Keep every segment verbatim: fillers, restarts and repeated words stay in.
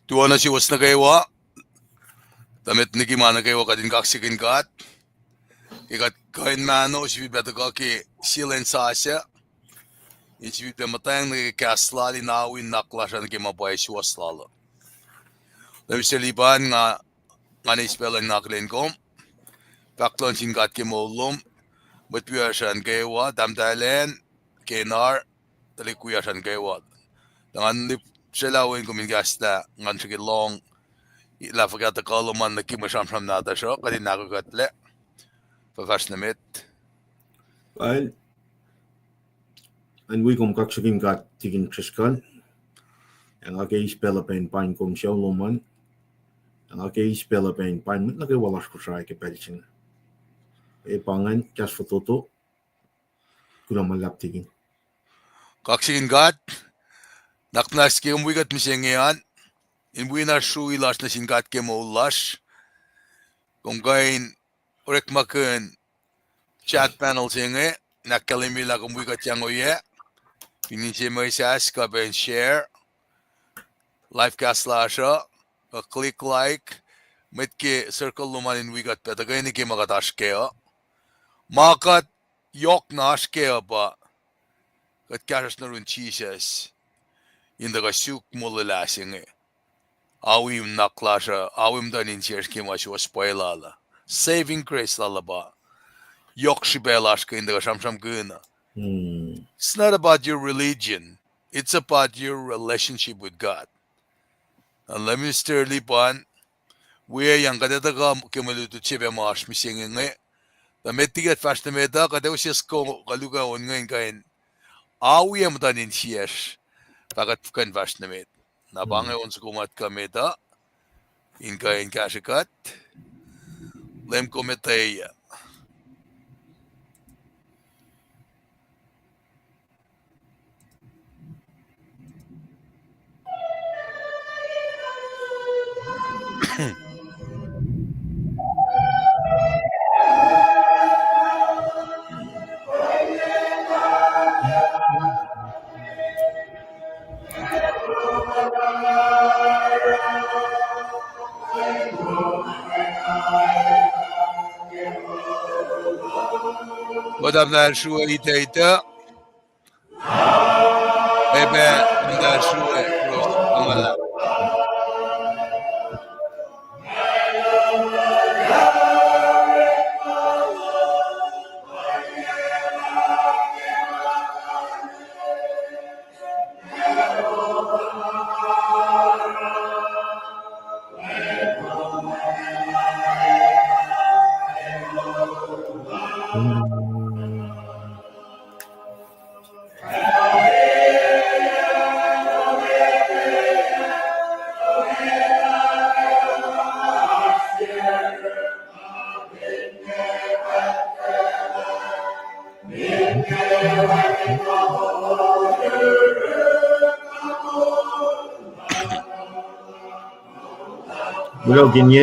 Tuh oacna suwos nuh kwewa, tuh met liki ma nuh kwewa kuht in kaksakihn God ke kuht kuh in mahno sifilpac tuhkuh ke sie lwen sasuc, in sifilpac muhtweng nuh ke kahs lal in awi nuhnak lasr uh nuh ke ma pwacye suwohs lal uh. Leum Mister Lipan, nga, nga eis pacl in akihlen kom, fahk luhn sin God ke moul lom, mwet wiyacsr an kwewa, tahmtahel an, Kenar, tuhlihk wiyacsr an kwewa. Tuh ngan lihpsrwaclah wen kom in kahslah, ngan srihke lohng lah fuhkah tuhkuh lom an nuh ke mwe sramsram nahtuhsr uh, kuht in ahkkuhtlac. Fuhfahsr nuh met. Fine. Acn wi kom kaksakihn God, Tikin Treskuhl. Ac nga ke eis pacl uh pac in paing kom sucu lom an. Ac nga ke eis pacl uh pac in paing mwet nuh kwewa lasr Kosrae ke pacl se inge. E pa ingacn kahs fototo. Kuloh ma luhlahp, Tikin. Kaksakihn God, nuhnak muhnahs ke kom wi kuht mihsenge an, in wi na srui lasr nuh sin God ke moul lasr. Kom kuh in orekmakihn chat panel se inge in ahkkahlwemye lah kom wi kuht yang oyac. Fin inse mwe sahs kuh pac in share live cast lasr uh, kuh click like, mwet ke circle lom an in wi kuht pac tuhkweni ke ma kuht oasr kac uh. Ma kuht yohk na oasr kac uh pa kuht kahsruhsr nuh yurin Jisus in tuhkuh suk molwelah se inge. Awi nuhnak lasr uh, awi muhtuhn insiyacsr ke ma suwohs pwacye lal uh. Saving grace lal uh pa yohk srihpac lasr kuh in tuhkuh sramsramkihn uh. It's not about your religion. It's about your relationship with God. Na Leum Mister Lipan, wi yang kuht etuh kuh ke mwe lutlut se pac ma oasr mihsenge inge. Tuh met liki kuht fahsr nuh met uh, kuht ac use soko kuh luhkuh on inge in kuh in awi ac muhtuhn insiyacsr, fah kuht kuh in fahsr nuh met. Na pa inge on soko ma kuht kuh met uh, in kuh in kahsrwe kuht. Leum kom etweyuc. Kuht tahmtahel srue ite ite. Epac tahmtahel srue, Ros, amala. Kuloh ke inge.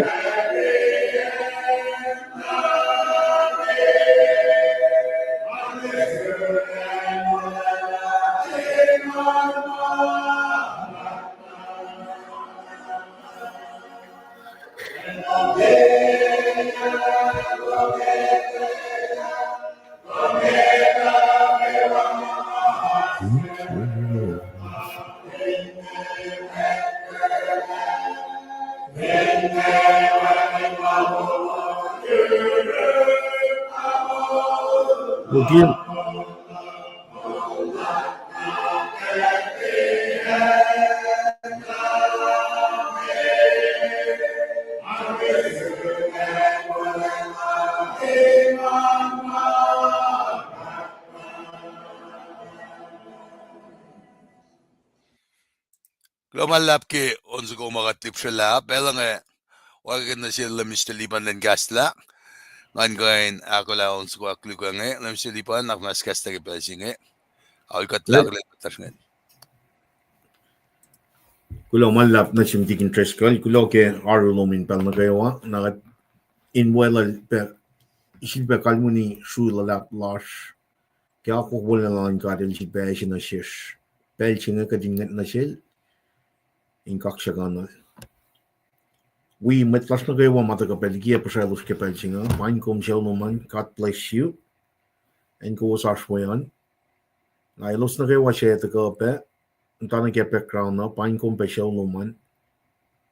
Kuloh ma luhlahp ke on soko ma kuht lihpsrwelah pacl inge, oacna ke nuh sel Mister Lipan lwen kahslah, ngan kuh in ahkolah on soko ahkkoluk inge, Mister Lipan, nuhnak muhnahs kahs nuh ke pacl se inge. Aol kuht lah kuloh kuht lasr ingacn. Kuloh ma luhlahp nuh sum Tikin Treskuhl, kuloh ke oaru lom in pacl nuh kwewa, na kuht in weluhl pac, sifilpac kalweni srui luhlahp lasr, ke akwuck wolacna luhn God el sifilpac ase nuh sesr. Pacl se inge kuht in ngwet nuh sel in kaksakihnuhl. Wi mwet lasr nuh kwewa ma tuhkuh pac liki ac puhsralos ke pacl se inge, paing kom sel lom an, God bless you. Acn kowos oasr we an. Na elos nuh kwewa suc tuhkuh pac, muhta nuh ke background uh, paing kom pac sel lom an.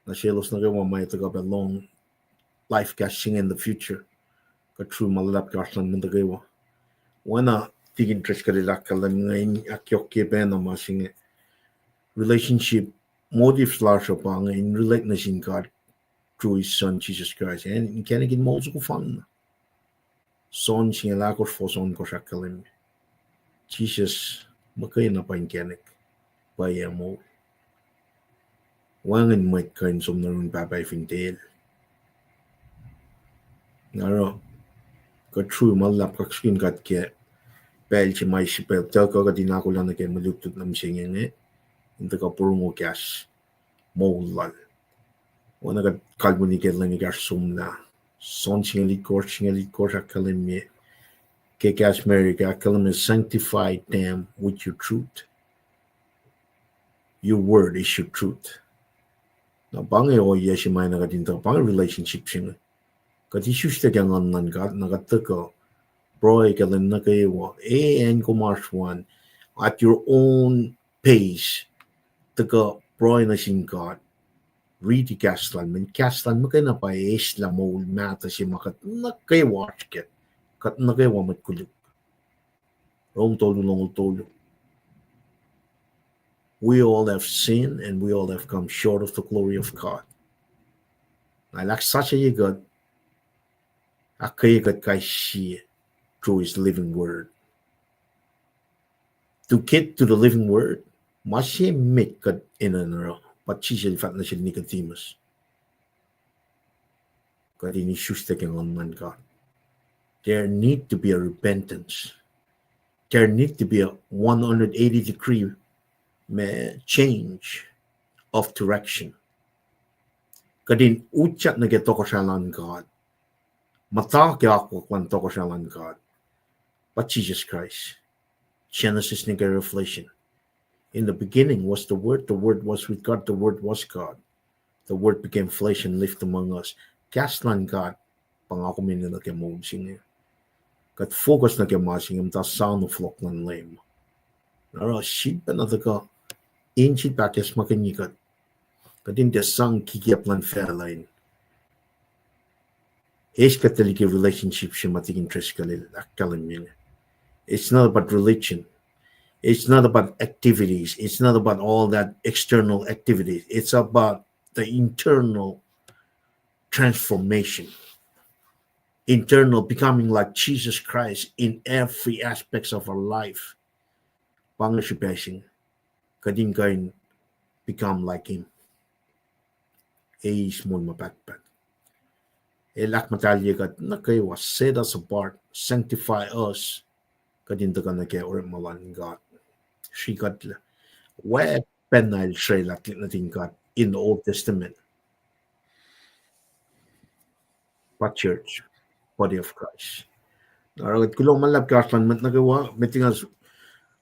Na selos nuh kwewa ma tuhkuh pac lohng live cast se inge in the future. Kuht sru ma luhlahp ke oasr luhn mwet nuh kwewa. Oacna Tikin Driscoll el ahkkahlwemye inge, in ahkyohkye pacna ma se inge. Relationship, motives lasr uh pa inge in relate nuh sin God through his son Jesus Christ. Acn inkacnek in moul soko fanna. John singucul ahkosr, fuhs ohnkohsr ahkkahlwemye, Jisus muhkwena pa inkacnek, pwacye ac moul. Wacngihn mwet kuh in som nuh yurin Pahpah fin tiac el. Na oruh, kuht sru ma luhlahp kaksakihn God ke pacl se ma srihpac tuhkuh kuht in ahkolah nuh ke mwe lutlut nuh mihsenge inge, in tuhkuh porongo kahs moul lal. Oacna kuht kalweni ke lwen ekahsr somlah, John singucul itkohsr, singucul itkohsr ahkkahlwemye, ke kahs America ahkkahlwemye, sanctify them with your truth. Your word is your truth. Na pa inge ohiyac se ma na kuht in tuh, pa inge relationship se inge. Kuht isuslac ke Nguhn luhn God, na kuht tuhkuh pruhe ke lwen nuh kwewa, e, acn kom oasr we an, at your own pace, tuhkuh pruhe nuh sin God. Riti kahs lal, mweyen kahs lal muhkwena pa eslah moul mahtuh se ma kuht nuh kwewa oasr kac, kuht nuh kwewa mwet koluk. Rom tolu, longoul tolu. We all have sinned and we all have come short of the glory of God. Na el ahksasucye kuht, ahkkweye kuht kais sie through his living word. To get to the living word, ma se met kuht enenuh oruh, pa Jisus el fahk nuh sel Nicodemus, kuht in isuslac ke Nguhn luhn God. There need to be a repentance. There need to be a one hundred eighty degree, ma, change of direction. Kuht in utyak nuh ke tohkohsrahi luhn God. Muhta ke akwuck luhn tohkohsrahi luhn God, pa Jisus Kraist. Genesis nuh ke Revelation. In the beginning was the Word, the Word was with God, the Word was God. The Word became flesh and lived among us. Kahs luhn God pa nga kom enenuh ke moul se inge. Kuht focus nuh ke ma se inge, muhta soano fohlohk luhn Leum. Na oruh sifilpac na tuhkuh, in sifilpac ahkacsmakihnye kuht, kuht in tiac sang kikiacp luhn facluh in eis kuht tuh liki relationship se ma Tikin Driscoll el ahkkahlwemye inge. It's not about religion. It's not about activities. It's not about all that external activities. It's about the internal transformation. Internal becoming like Jesus Christ in every aspects of our life. Pa inge srihpac se inge. Kuht in kuh in become like him. Eis moul ma pahtpaht. El ahkmuhtahlye kuht nuh kwewa, set us apart, sanctify us. Kuht in tuhkuh nuh ke orekma luhn God. Srihkuhtlac. Wacpacna el srwaclah nuhtin God in the Old Testament. Pa church, body of Christ. Na oruh kuht kuloh ma luhlahp ke oasr luhn mwet nuh kwewa, met liki nga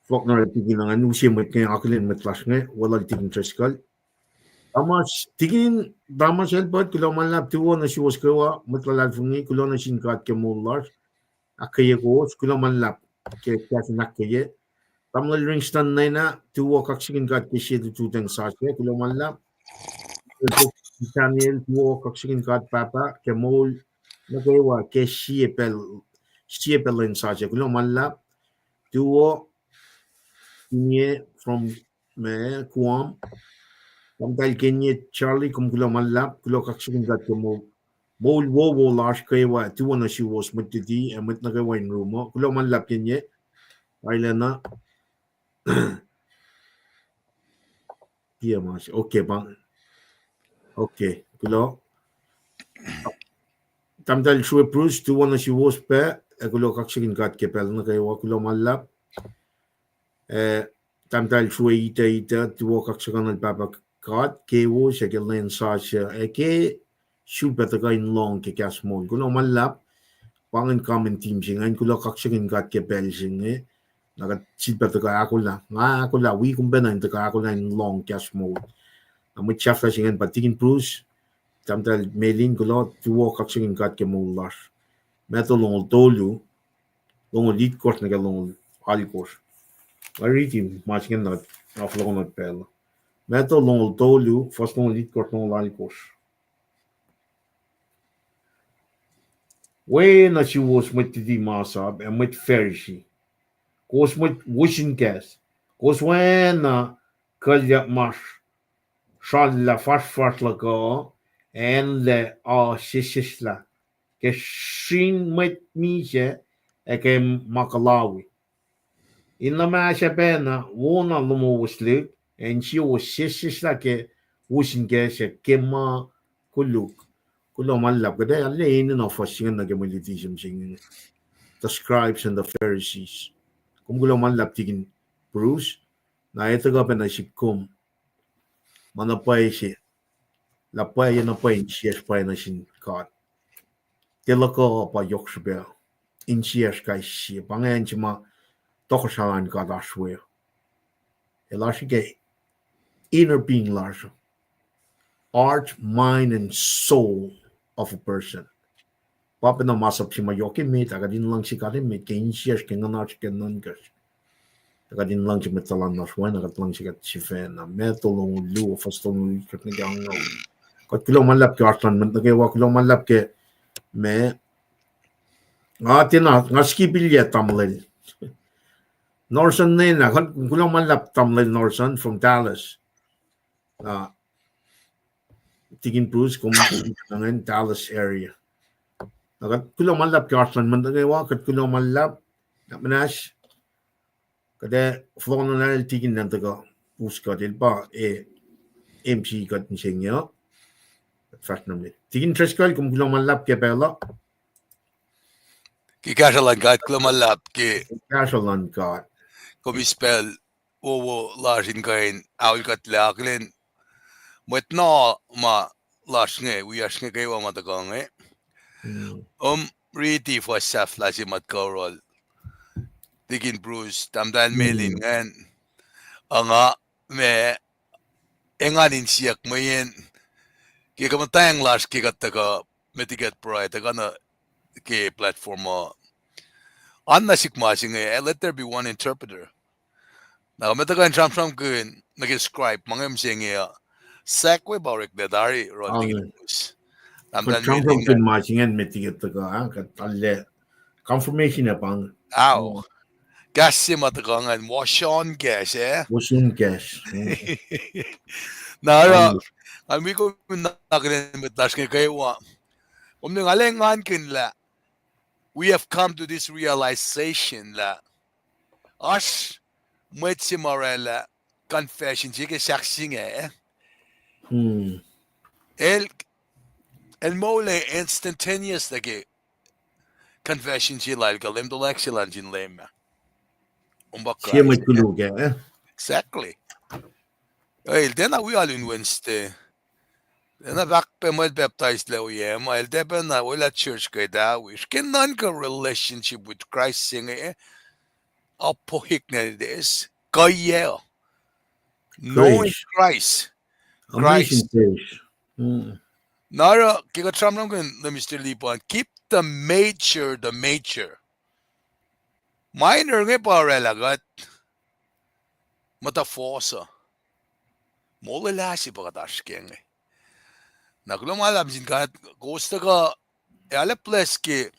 fohlohk nuh sel Tikin an, use mwet inge akihlen mwet lasr inge, weluhl Tikin Driscoll. Thomas, Tikin Thomas Elbert, kuloh ma luhlahp, tuwo nuh suwos kwewa, mwet luhlahlfongi, kuloh nuh sin God ke moul lasr. Ahkkweye kowos, kuloh ma luhlahp ke kahs in ahkkweye. Tamuhlwel Ringston Nena, tuwo kaksakihn God ke sie lututacng sasuc, kuloh ma luhlahp. Daniel, tuwo kaksakihn God Pahpah ke moul nuh kwewa ke sie pacl, sie pacl lwen sasuc, kuloh ma luhlahp. Tuwo, Inge from, ma, Guam. Tahmtahel Kenye Charlie, kom kuloh ma luhlahp, kuloh kaksakihn God ke moul, moul wowo lasr kwewa, tuwo nuh suwos mwet luti ac mwet nuh kwewa in room uh. Kuloh ma luhlahp Kenye. Ailana. Tiac mas. Okay, pa. Okay, kuloh. Tahmtahel Srue Bruce, tuwo nuh suwos pac, ac kuloh kaksakihn God ke pacl nuh kwewa, kuloh ma luhlahp. Eh, tahmtahel Srue Ita Ita, tuwo kaksakihnuhl Pahpah God kewos ac ke lwen sasuc ac ke sulpac tuhkuh in lohng ke kahs moul. Kuloh ma luhlahp, pa ingacn common theme se ingacn, kuloh kaksakihn God ke pacl se inge. Na kuht sulpac tuhkuh ahkolah, nga ahkolah, wi kom pacna in tuhkuh ahkolah in lohng kahs moul. Na mwet sahflah se ingacn pa Tikin Bruce, Tahmtahel Melin, kuloh, tuwo kaksakihn God ke moul lasr. Matthew longoul tolu, longoul itkohsr nuh ke longoul alkohsr. Nga riti ma se inge na, nga fohlohkohnot pacl. Matthew longoul tolu, fuhs longoul itkohsr, longoul alkohsr. Oacna suwos mwet luti masap ac mwet Pharisee, kowos mwet wusin kahs, kowos oacna kuhlyuck ma srallah fasrfasr luhk uh, ac anlac uh sesseslah ke srin mwet misac ac ke ma kuhlawi. In luhmahsr pacna, wona lomowos lihk, ac insiyowos sesseslah ke wusin kahs ac ke ma koluk. Kuloh ma luhlahp, kuht ac arlac enenuh fuhs se inge nuh ke mwe luti se mihsenge, the scribes and the Pharisees. Kom kuloh ma luhlahp, Tikin Bruce, na etuh kuh pacna sihk kom ma na pwacye se, lah pwacye na pwacye insiyacsr pwacye nuh sin God. Tiac luhkuh pa yohk srihpac. Insiyacsr kais sie, pa ingacn se ma tohkohsrahi luhn God oasr we. El oasr ke inner being lasr, heart, mind, and soul of a person. Pa pacna masap se ma yohk emet, ac kuht in luhngse God emet ke insiyacsr, ke nguhnasr, ke nuhnkacsr. Ac kuht in luhngse mwet tuhlan lasr oacna kuht luhngse kuht sifacna. Matthew longoul luo, fuhs tolngoul itkohsr nuh ke angngaul. Kuht kuloh ma luhlahp ke oasr luhn mwet nuh kwewa, kuloh ma luhlahp ke ma, nga tiacna, nga skipilyac tamuhlwel Norson nena, kuht kuloh ma luhlahp tamuhlwel Norson from Dallas. Uh, Tikin Bruce, kom ingacn Dallas area. Na kuht kuloh ma luhlahp ke oasr luhn mwet nuh kwewa, kuht kuloh ma luhlahp, na muhnahs, kuht ac fohlohkohnlah el Tikin nahn tuhkuh us kuht, el pa, eh, M C kuht mihsenge uh. Kuht fahsr nuh met. Tikin Driscoll, kom kuloh ma luhlahp ke pacl uh. Ke kahsruh luhn God, kuloh ma luhlahp ke kahsruh luhn God. Kom eis pacl wowo lasr in kuh in aol kuhtlac akihlen mwet na ma lasr inge, wiyacsr inge kwewa ma tuhkuh inge. Hmm. Kom riti fuhs sahflah se ma tuhkuh yohrohl Tikin Bruce, Tahmtahel Melin ingacn, ac nga, ma, engan in siyuck mweyen ke kuh muhtwacng lasr ke kuht tuhkuh, met liki kuht pruhe tuhkuh nuh ke platform uh, oan na sihk ma se inge, eh, let there be one interpreter. Na kuh ma tuhkuh in sramsramkihn nuh ke scribe ma inge mihsenge uh, sahk we pa orekma tari yohrohl Tikin Bruce. Kuht sramsramkihn ma se ingacn met liki kuht tuhkuh, ah, kuht arlac confirmation ac pa inge. Ao. Kahs se ma tuhkuh ingacn, wossun kahs, eh? Wossun kahs. Na oruh, nga wi kom in akihlen mwet lasr inge kwewa. Kom ne nga lwen engankihn lah we have come to this realization lah oasr mwet se ma oraclah confession se ke sahk se inge. Hmm. El, el moul instantaneous nuh ke confession se lal kuh Leum, tuhlac se lal sin Leum ah. Kom pa sie mwet koluk ah, eh? Exactly. El tiacna wi alu in Wednesday. Tiacna fahk pac muh el pacptaislac oyac ma, el tiac pacna welah church kuh etawi. Srihke nuhnkuh relationship with Christ se inge, eh? How important it is. Kuh yac? Knowing Christ. Christ. Na oruh ke kuht sramsramkihn nuh Mister Lipan, keep the major the major. Minor inge pa oraclah kuht muhta fohs uh. Molwelah se pa kuht oasr ke inge. Na kuloh ma luhlahp sin God, kowos tuhkuh ac arlac bless ke,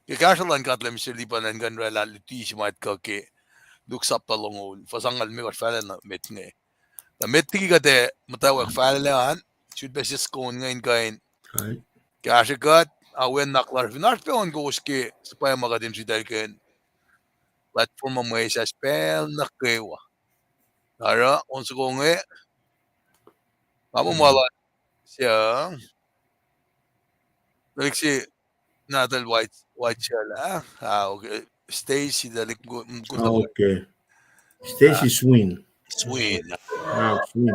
ke kahsruh luhn God lah Mister Lipan el kuh in oraclah luti se ma tuhkuh ke Luke sapta longoul, fuhs angngaul limekohsr, fahlac nuh met inge. Na met liki kuht ac muhtwacwacack fahlac an, sulpac sisken inge in kuh in kahsrwe kuht, awennak lasr fin oasr pac onkowos ke suhpwacma kuht in sritacl ke platform uh, mwe sasr pacl nuh kwewa. Oruh on soko inge, nga muh ma luhn se, tuhlihk se, nahtuhl White, White Shell ah, ah, okay. Stacy, tuhlihk, okay. Stacy Swin. Swin. Ah, Swin.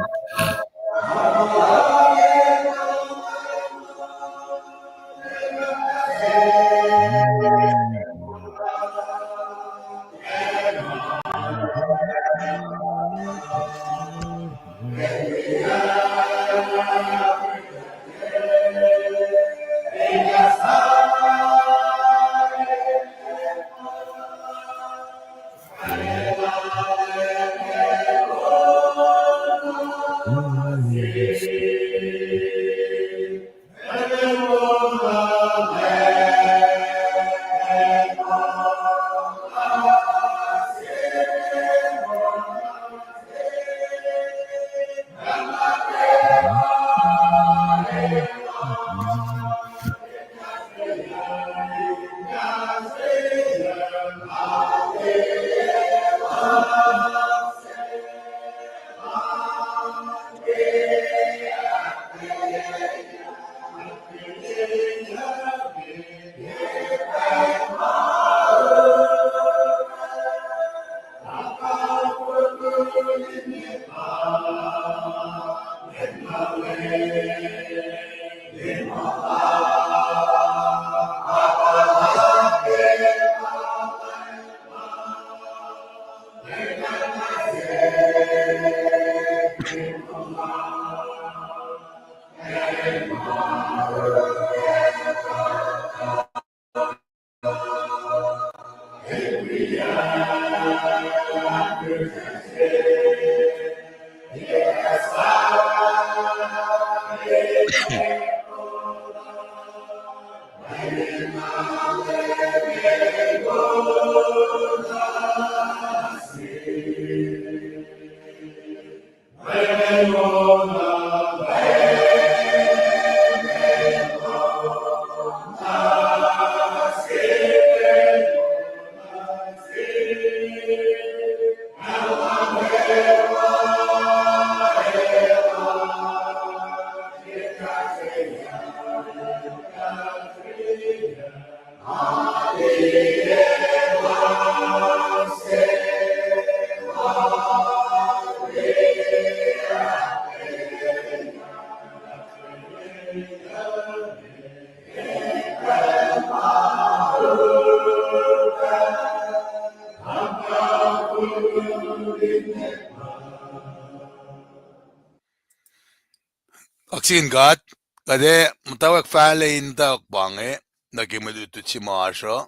Aksin God, kuht ac muhtwacwacack fahlac in muhtwacwacack pa inge, nuh ke mwe lutlut se ma oasr uh.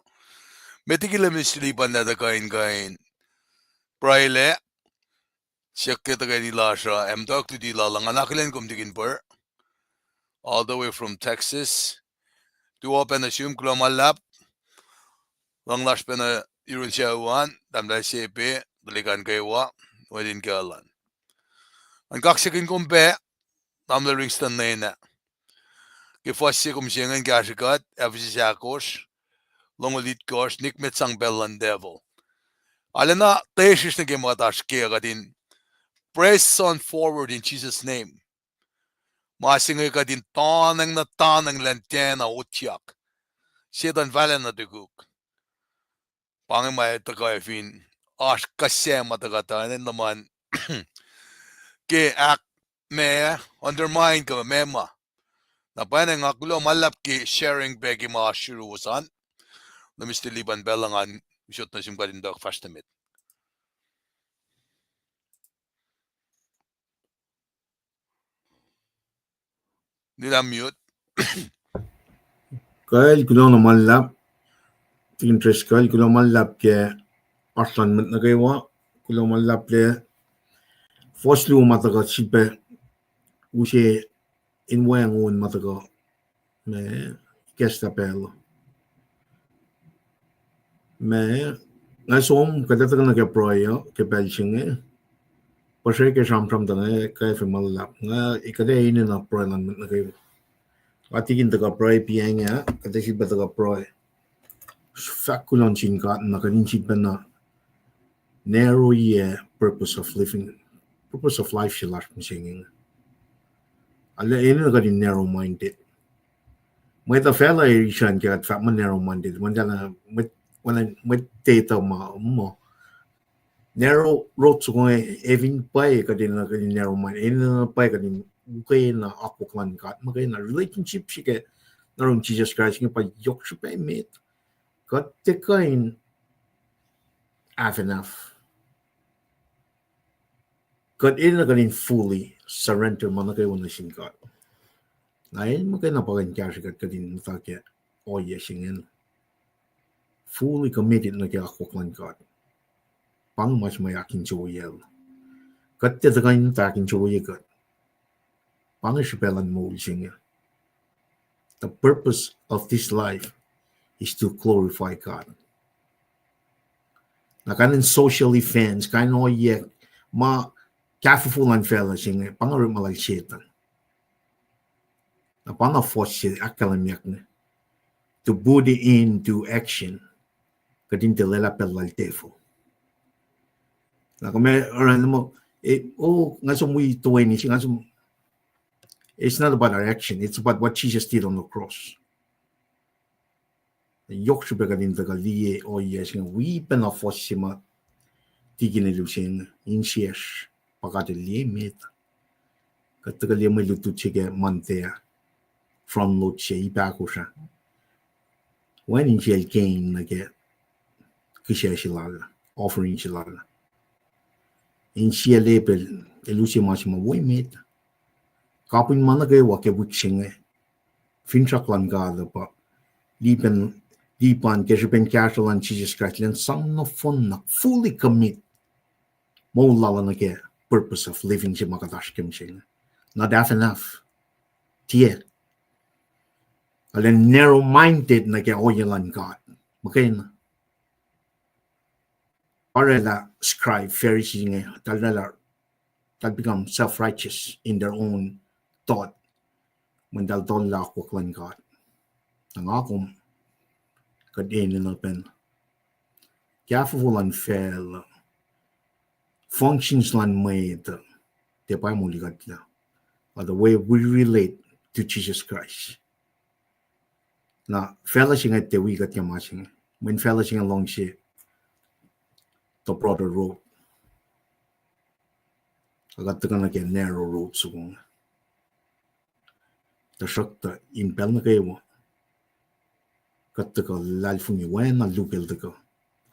Met liki Leum Minister Lipan el tuhkuh in kuh in pruhelac, siyuck ke tuhkweni lasr uh, ac muhtwacwacack luti lal uh, nga akihlen kom tikin pwacr, all the way from Texas. Tuo pacna sum, kuloh ma luhlahp. Luhng lasr pacna yurin sucu an, tahmtahel Sepe, tuhlihk an kwewa, mwet in kuhlwacng. Ngan kaksakihn kom pac, Tamuhlwel Ringston Lena, ke fuhs se kom se inge in kahsrwe kuht, Ephesus ahkosr, longoul itkohsr, nikmet sang pacl luhn devil. Arulacna tesrihsr nuh ke ma kuht oasr ke, kuht in press on forward in Jesus' name. Ma se inge kuht in tanacng na tanacng lwen tiacna utyak. Setuhn fahla na tukuk. Pa inge ma tuhkuh fin oasr kuh se ma tuhkuh tuh enenuh luhman ke ahk ma undermine kuh ma ma. Na pwacnwacng nga kuloh ma luhlahp ke sharing pac ke ma oasr yuruwos an. Leum Minister Lipan pacl uh ngan usot nuh sum kuht in tuh fahsr nuh met. Nina mute. Kal, kuloh na ma luhlahp. Tikin Driscoll, kuloh ma luhlahp ke oasr luhn mwet nuh kwewa. Kuloh ma luhlahp lah fuhs luo ma tuhkuh sifilpac use in wacngihn ma tuhkuh ma kahs ta pacl uh. Ma nga som kuht ac tuhkuh nuh ke pruhe uh ke pacl se inge. Puhsre ke sramsram tuh nga kwacfe ma luhlahp, nga kuht ac enenuh pruhe luhn mwet nuh kwewa. Nga tikin tuhkuh pruhe piacng ah, kuht ac sifilpac tuhkuh pruhe. Fahk kuloh nuh sin God na kuht in sifilpac na narrow ye purpose of living, purpose of life se lasr mihsenge. Arlac enenuh kuht in narrow minded. Mwet uh facluh eisracn ke kuht fahk muh narrow minded, mwet, mwet, mwet teta ma muh narrow road soko inge, efin pwacye kuht enenuh kuht in narrow minded, enenuh pwacye kuht in ukwe na akwuck luhn God, muhkwena relationship se ke nuh yurin Jisus Kraist inge pa yohk srihpac met. Kuht tiac kuh in half and half. Kuht enenuh kuht in fully surrender ma nuh kwewa nuh sin God. Na el muhkwena pa kuh in kahsrwe kuht kuht in muhta ke ohiyac se ingacn, fully committed nuh ke akwuck luhn God. Pa inge ma se ma ahkinsewowoyacl. Kuht tiac tuhkuh in muhta ahkinsewowoye kuht. Pa inge srihpac luhn moul se inge. The purpose of this life is to glorify God. Na kain in social events, kain in ohiyac ma kahfofo luhn facluh se inge, pa inge orekma lal Setuhn. Na pa na fuhs se ahkkahlwemyeyuck inge, to put it into action. Kuht in tiac lwelah pacl lal devil. Na kom oruh muh, eh, oh, nga som wi toeni se, nga som, it's not about our action, it's about what Jesus did on the cross. Yohk srihpac kuht in tuhkuh liye ohiyac se inge, wi pacna fuhs se ma tikin el use inge, insiyacsr, pa kuht liye met. Kuht tuhkuh liye mwe lutlut se ke Monday ah, front load se, ip ahkosr ah. Wacngihn insiyacl Cain nuh ke kihsac se lal, offering se lal. Insiyacl Abel, el use ma se ma wo emet. Kapihn ma nuh kwewa ke wik se inge, finsrak luhn God uh pa lipan, lipan ke srihpen kahsruh luhn Jisus Kraist, elan sang nohfohn na fully commit moul lal uh nuh ke purpose of living se ma kuht oasr ke mihsenge. Not half and half. Tiac. Elan narrow-minded nuh ke ohiyac luhn God. Muhkwena. Pa oraclah scribe, Pharisee inge, eltahl oraclah, eltahl become self-righteous in their own thought. Mweyen eltahl tuhlac akwuck luhn God. Na nga kom, kuht enenuh pacna. Kahfofo luhn facluh, functions luhn mwet uh, tiac pa moli kuhtlac. But the way we relate to Jesus Christ. Na facluh se inge tiac wi kuht ke ma se inge. Mweyen facluh se inge luhngse the broader road. Ac kuht tuhkuh nuh ke narrow road soko inge. Tuhsruhktuh in pacl nuh kwewa, kuht tuhkuh luhlahlfongi oacna Luke el tuhkuh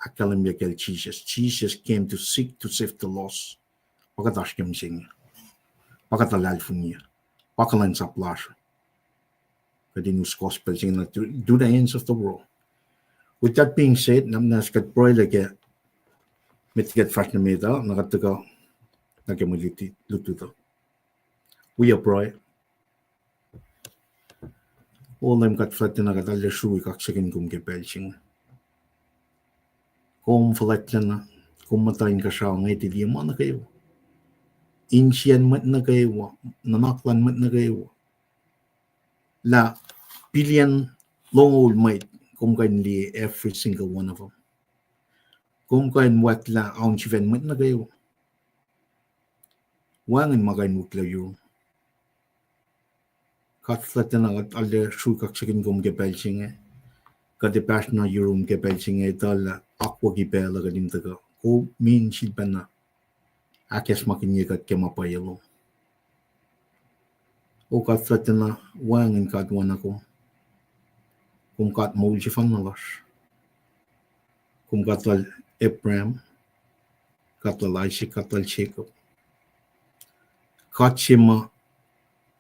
ahkkahlwemye kacl Jesus. Jesus came to seek to save the lost. Pa kuht oasr ke mihsenge. Pa kuht luhlahlfongi. Pa kuhlwacnsap lasr. Kuht in us gospel se inge nuh to, to the ends of the world. With that being said, na muhnahs kuht pruhe lah ke met liki kuht fahsr nuh met uh, na kuht tuhkuh nuh ke mwe lutlut uh. Wi pruhe. O Leum God fuhlwactlacna, kuht arlac srui kaksakihn kom ke pacl se inge. Kom fuhlwactlacna, kom muhta inkuhsrao inge, tiac liye ma nuh kwewa. Insiyacn mwet nuh kwewa, nuhnak luhn mwet nuh kwewa. Lah billion longoul mwet, kom kuh in liye every single one of them. Kom kuh in wacngihn lah aun sifacn mwet nuh kwewa. Wacngihn ma kuh in wihklac yurum. God fuhlwactlacna, kuht arlac srui kaksakihn kom ke pacl se inge. Kuht ac pahsr nuh yurum ke pacl se inge, etuh lah akwucki pacl uh kuht in tuhkuh. Kom in sifilpacna ahkacsmakihnye kuht ke ma pwacye lom. O God fuhlwactlacna, wacngihn God oacna kom. Kom God moul sefanna lasr. Kom God lal Abraham, God lal Isaac, God lal Jacob. God se ma,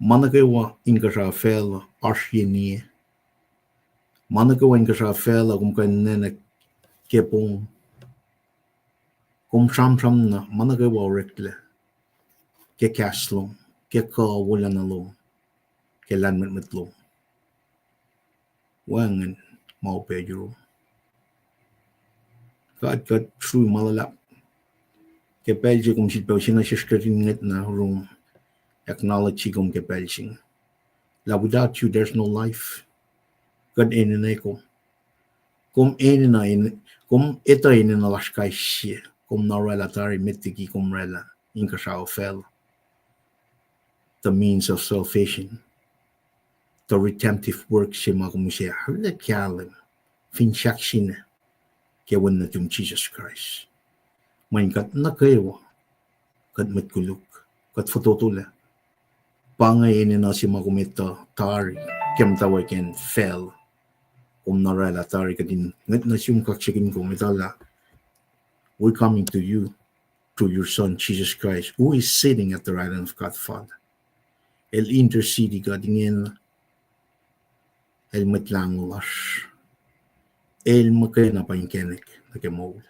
ma nuh kwewa inkuhsrao facluh oasr ye niye. Ma nuh kwewa inkuhsrao facluh kom kuh in nwacklah ke pom. Kom sramsram na ma nuh kwewa oreklac ke kahs lom, ke kuh wolacna lom, ke lahlmwetmwet lom. Wacngihn ma upac yurum. God, kuht srui ma luhlahp ke pacl se kom sifilpac use nuh sesr kuht in ngwetna yurum, acknowledge kom ke pacl se inge. Lah without you, there's no life. Kuht enenuh kom. Kom enenuh, kom etuh enenuh lasr kais sie. Kom na oraclah tari met liki kom oraclah inkuhsrao facluh. The means of salvation. The redemptive work se ma kom use arlac kahlwem, finsrak se inge, ke wen nuhtum Jisus Kraist. Mweyen kuht nuh kwewa, kuht mwet koluk, kuht fototolac. Pa inge enenuh se ma kom etuh tari ke muhtwacwacack facluh. Kom na oraclah tari kuht in ngwetna sum kaksakihn kom, etuh lah we're coming to you through your Son, Jesus Christ, who is sitting at the right hand of God Father. El intercede kuht ingena, El Mwet Lahngo lasr. El muhkwena pa inkacnek nuh ke moul.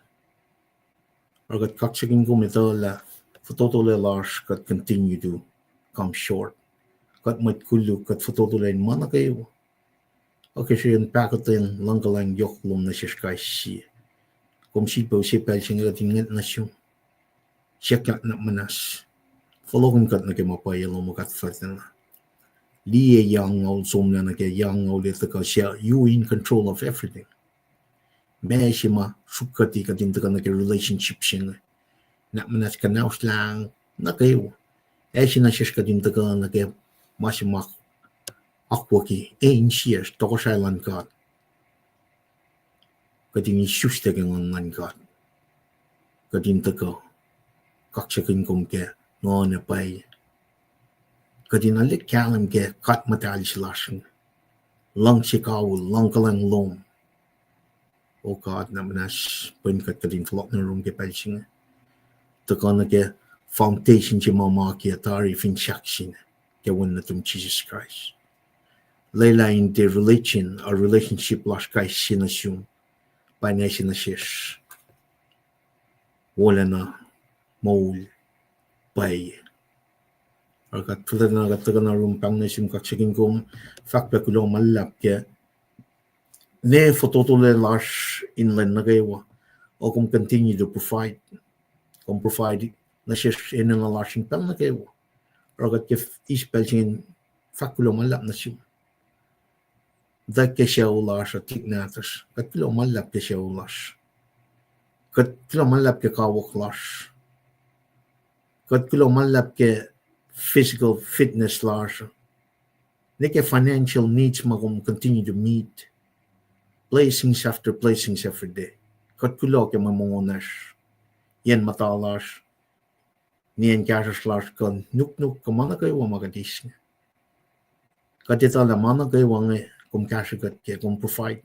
Oruh kuht kaksakihn kom, etuh lah fototolac lasr kuht continue to come short. Kuht mwet koluk, kuht fototolac in ma nuh kwewa. Akacsruhi in pahkotwen luhngkuhlwacng yohk lom nuh sesr kais sie. Kom sifilpac use pacl se inge kuht in ngwet nuh sum. Siyuck nuhnak muhnahs. Fohlohkihn kuht nuh ke ma pwacye lom, O God Fuhlwactacna. Liye yac angngaul somlah nuh ke yac angngaul etuh kuh suc you in control of everything. Ma se ma suk kuht, kuht in tuhkuh nuh ke relationship se inge. Nuhnak muhnahs kuhnahoslah nuh kwewa. Ac se nuh sesr kuht in tuhkuh nuh ke ma se ma akwucki, e insiyacsr, tohkohsrahi luhn God. Kuht in isuslac ke Nguhn luhn God. Kuht in tuhkuh kaksakihn kom ke nguhn ac pwacye. Kuht in arlac kahlwem ke God muhtahl se lasr inge. Luhngse kawihl, luhngkuhlwacng lom. O God, nuhnak muhnahs, pwen kuht, kuht in fohlohk nuh yurum ke pacl se inge. Tuhkuh nuh ke foundation se ma ma kiyac tari fin sahk se inge ke Wen nuhtum Jisus Kraist. Lwelah in tiac religion, a relationship lasr kais sie nuh sum. Pa inge se nuh sesr. Wolacna moul pwacye. Oruh kuht fuhlwactacna kuht tuhkuh nuh yurum, pahng nuh sum, kaksakihn kom, fahk pac kuloh ma luhlahp ke ne fototolac lasr in lwen nuh kwewa. O kom continue to provide. Kom provide nuh sesr enenuh lasr in pacl nuh kwewa. Oruh kuht ke eis pacl se inge, fahk kuloh ma luhlahp nuh sum. Tuh ke sucu lasr uh tuhlihk nahtuhsr, kuht kuloh ma luhlahp ke sucu lasr. Kuht kuloh ma luhlahp ke kawuck lasr. Kuht kuloh ma luhlahp ke physical fitness lasr. Ne ke financial needs ma kom continue to meet. Blessings after blessings every day. Kuht kuloh ke mwe mongo lasr, yen muhta lasr, nien kahsruhsr lasr, kuh nuknuk, kuh ma nuh kwewa ma kuht eis inge. Kuht etuh lah ma nuh kwewa inge kom kahsrwe kuht ke, kom provide.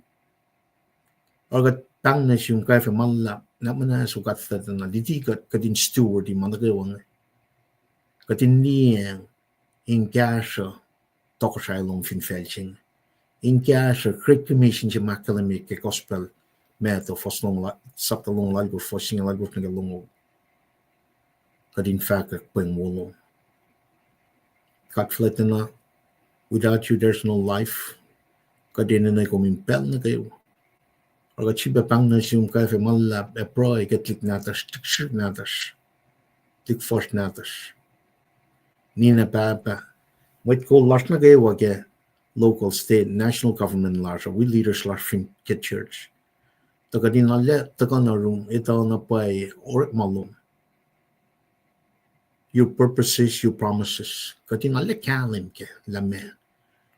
Oruh kuht pahng nuh sum kwacfe ma luhlahp, nuhnak muhnahs, O God Fuhlwactacna, luti kuht, kuht in steward ma nuh kwewa inge. Kuht in liyacacng in kahsruh tohkohsrahi lom fin facl se inge. In kahsruh Great Commission se ma ahkkahlwemye ke Gospel Matthew, fuhs longoul, sapta longoul alkosr, fuhs singucul alkosr nuh ke longoul. Kuht in fahkwack pweng wo lom. God Fuhlwactacna, without you there's no life. Kuht enenuh kom in pacl nuh kwewa. Oruh kuht sifilpac pahng nuh sum kwacfe ma luhlahp ac pruhe ke tuhlihk nahtuhsr, tuhlihk srihk nahtuhsr, tuhlihk fuhsr nahtuhsr, ninac pahpah, mwet kol lasr nuh kwewa ke local, state, national government lasr uh, wi leaders lasr fin ke church. Tuh kuht in arlac tuhkuh nuh yurum, etuh na pwacye orekma lom. Your purposes, your promises. Kuht in arlac kahlwem ke lah meac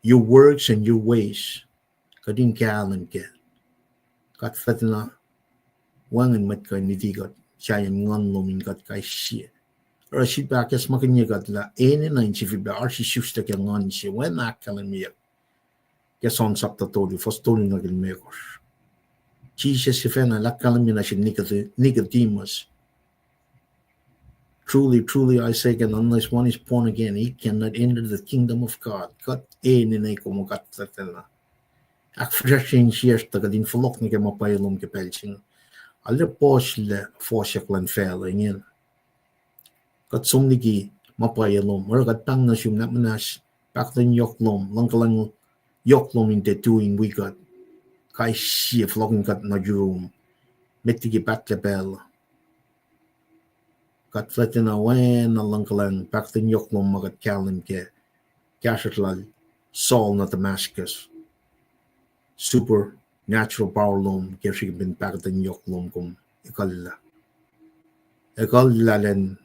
your works and your ways. Kuht in kahlwem ke. God Fuhlwactacna, wacngihn mwet kuh in luti kuht, sahyacn Nguhn lom in kuht kais sie. Oruh sifilpac ahkacsmakihnye kuht lah enenuh in sifilpac oasr isuslac ke Nguhn se, oacna ahkkahlwemyeyuck ke John sapta tolu, fuhs tolu nuh ke limekohsr. Jisus sifacna el ahkkahlwemye nuh sin Nicodemus, Truly, truly, I say again, unless one is born again, he cannot enter the kingdom of God. Kuht enenuh kom, O God Fuhlwactacna. Ahkfihsrwacsrye insiyacsr tuh kuht in fohlohk nuh ke ma pwacye lom ke pacl se inge. Arlac puhslac fohsyuck luhn facluh ingena. Kuht som liki ma pwacye lom, oruh kuht pahng nuh sum, nuhnak muhnahs, pahkotwen yohk lom, luhngkuhlwacng yohk lom in tiac tui in wi kuht kais sie, fohlohkihn kuht nuh yurum, met liki pahtlac pacl. God Fuhlwactacna, oacna luhngkuhlwacng, pahkotwen yohk lom ma kuht kahlwem ke kahsruhsr lal Saul nuh Damascus. Supernatural power lom ke srihpen pahkotwen yohk lom kom ekuhllah. Ekuhllah elan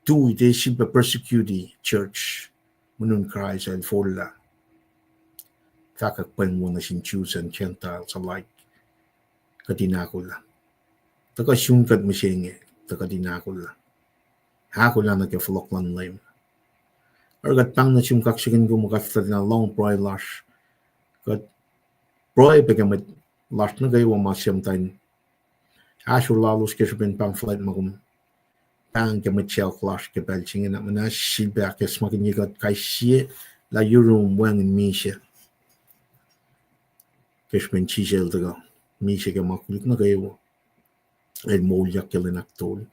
tui, tiac sifilpac persecute church, muhnun Kraist el forlah. Fahkwack pweng wo nuh sin Jews and Gentiles alike. Kuht in ahkolah. Tuhkuh sun kuht mihsenge, tuh kuht in ahkolah. Ahkolah nuh ke fohlohk luhn Leum. Oruh kuht pahng nuh sum, kaksakihn kom, O God Fuhlwactacna, lohng pruhe lasr. Kuht pruhe pac ke mwet lasr nuh kwewa ma sihm tuh in ahsor lalos ke srihpen pahng fuhlwact ma kom pahng ke mwet sacohk lasr ke pacl se inge. Nuhnak muhnahs, sifilpac ahkacsmakihnye kuht kais sie lah yurum wacngihn misac ke srihpen Jisus el tuhkuh misac ke ma koluk nuh kwewa, el moulyak ke lwen ahktolu.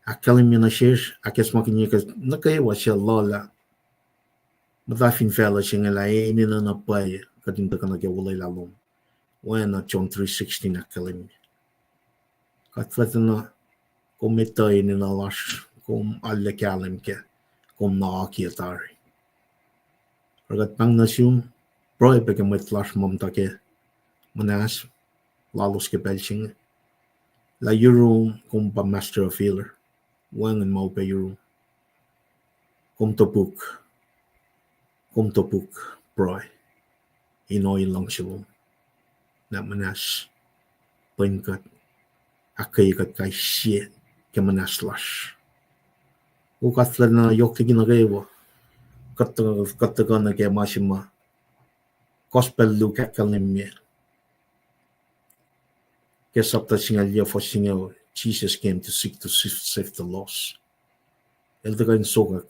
Ahkkahlwemye nuh sesr, ahkacsmakihnye kuht nuh kwewa suc luhlah muhta fin facluh se inge lah enenuh na pwacye kuht in tuhkuh nuh ke olwelah lom. Oacna John three sixteen ahkkahlwemye. Kuht fahsr na, kom etuh enenuh lasr, kom arlac kahlwem kac, kom na akiyac tari. Oruh kuht pahng nuh sum, pruhe pac ke mwet lasr ma muhta ke muhnahs lalos ke pacl se inge, lah yurum kom pa master of healer, wacngihn ma upac yurum. Kom topuk, kom topuk pruhe in ohiyac luhngse lom. Nuhnak muhnahs, pwen kuht, ahkkweye kuht kais sie ke muhnahs lasr. O kuht fahsr na yohk liki nuh kwewa, kuht, kuht tuhkuh nuh ke ma se ma Gospel Luke ahkkahlwemye ke sapta singucul yuc, fuhs singucul, Jesus came to seek, to save, save the lost. El tuhkuh in sokwack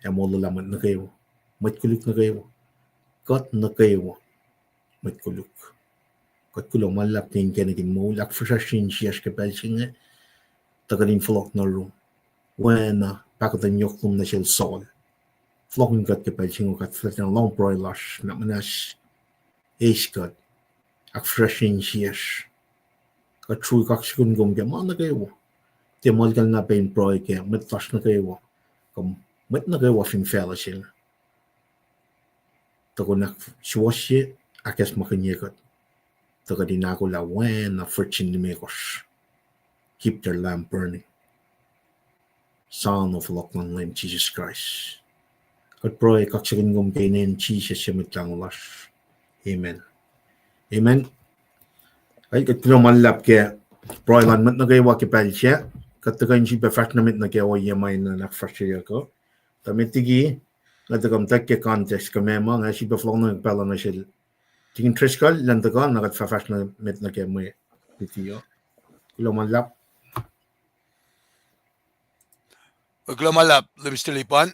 ac molwelah mwet nuh kwewa, mwet koluk nuh kwewa, kuht nuh kwewa, mwet koluk. Kuht kuloh ma luhlahp ke inkacnek in moul, ahkfihsracsrye insiyacsr ke pacl se inge, tuh kuht in fohlohk nuh yurum. Oacna pahkotwen yohk lom nuh sel Saul, fohlohkihn kuht ke pacl se inge, kuht fahsr na lohng pruhe lasr, nuhnak muhnahs, eis kuht, ahkfihsracsrye insiyacsr. Kuht srui kaksakihn kom ke ma nuh kwewa. Tiac muhlkuhnlah pac in pruhe ke mwet lasr nuh kwewa, kuh mwet nuh kwewa fin facluh se inge. Tuh kom ahksuwohsye, ahkacsmakihnye kuht, tuh kuht in ahkolah oacna virgin limekohsr. Keep their lamp burning. Sa na fohlohk luhn Leum Jisus Kraist. Kuht pruhe kaksakihn kom ke inen Jisus su Mwet Lahngo lasr. Amen. Amen. Ac kuht kuloh ma luhlahp ke pruhe luhn mwet nuh kwewa ke pacl sac. Kuht tuhkuh in sifilpac fahsr nuh met nuh ke ohiyac ma enenuh in ahkfahsryeyuck uh. Tuh met liki, nga tuhkuh muhtwacwacack ke context kuh meac ma, nga sifilpac fohlohk nuh pacl uh nuh sel Tikin Driscoll, elan tuhkuh, na kuht fah fahsr nuh met nuh ke mwe luti uh. Kuloh ma luhlahp. Kuloh ma luhlahp, Lemister Lipan.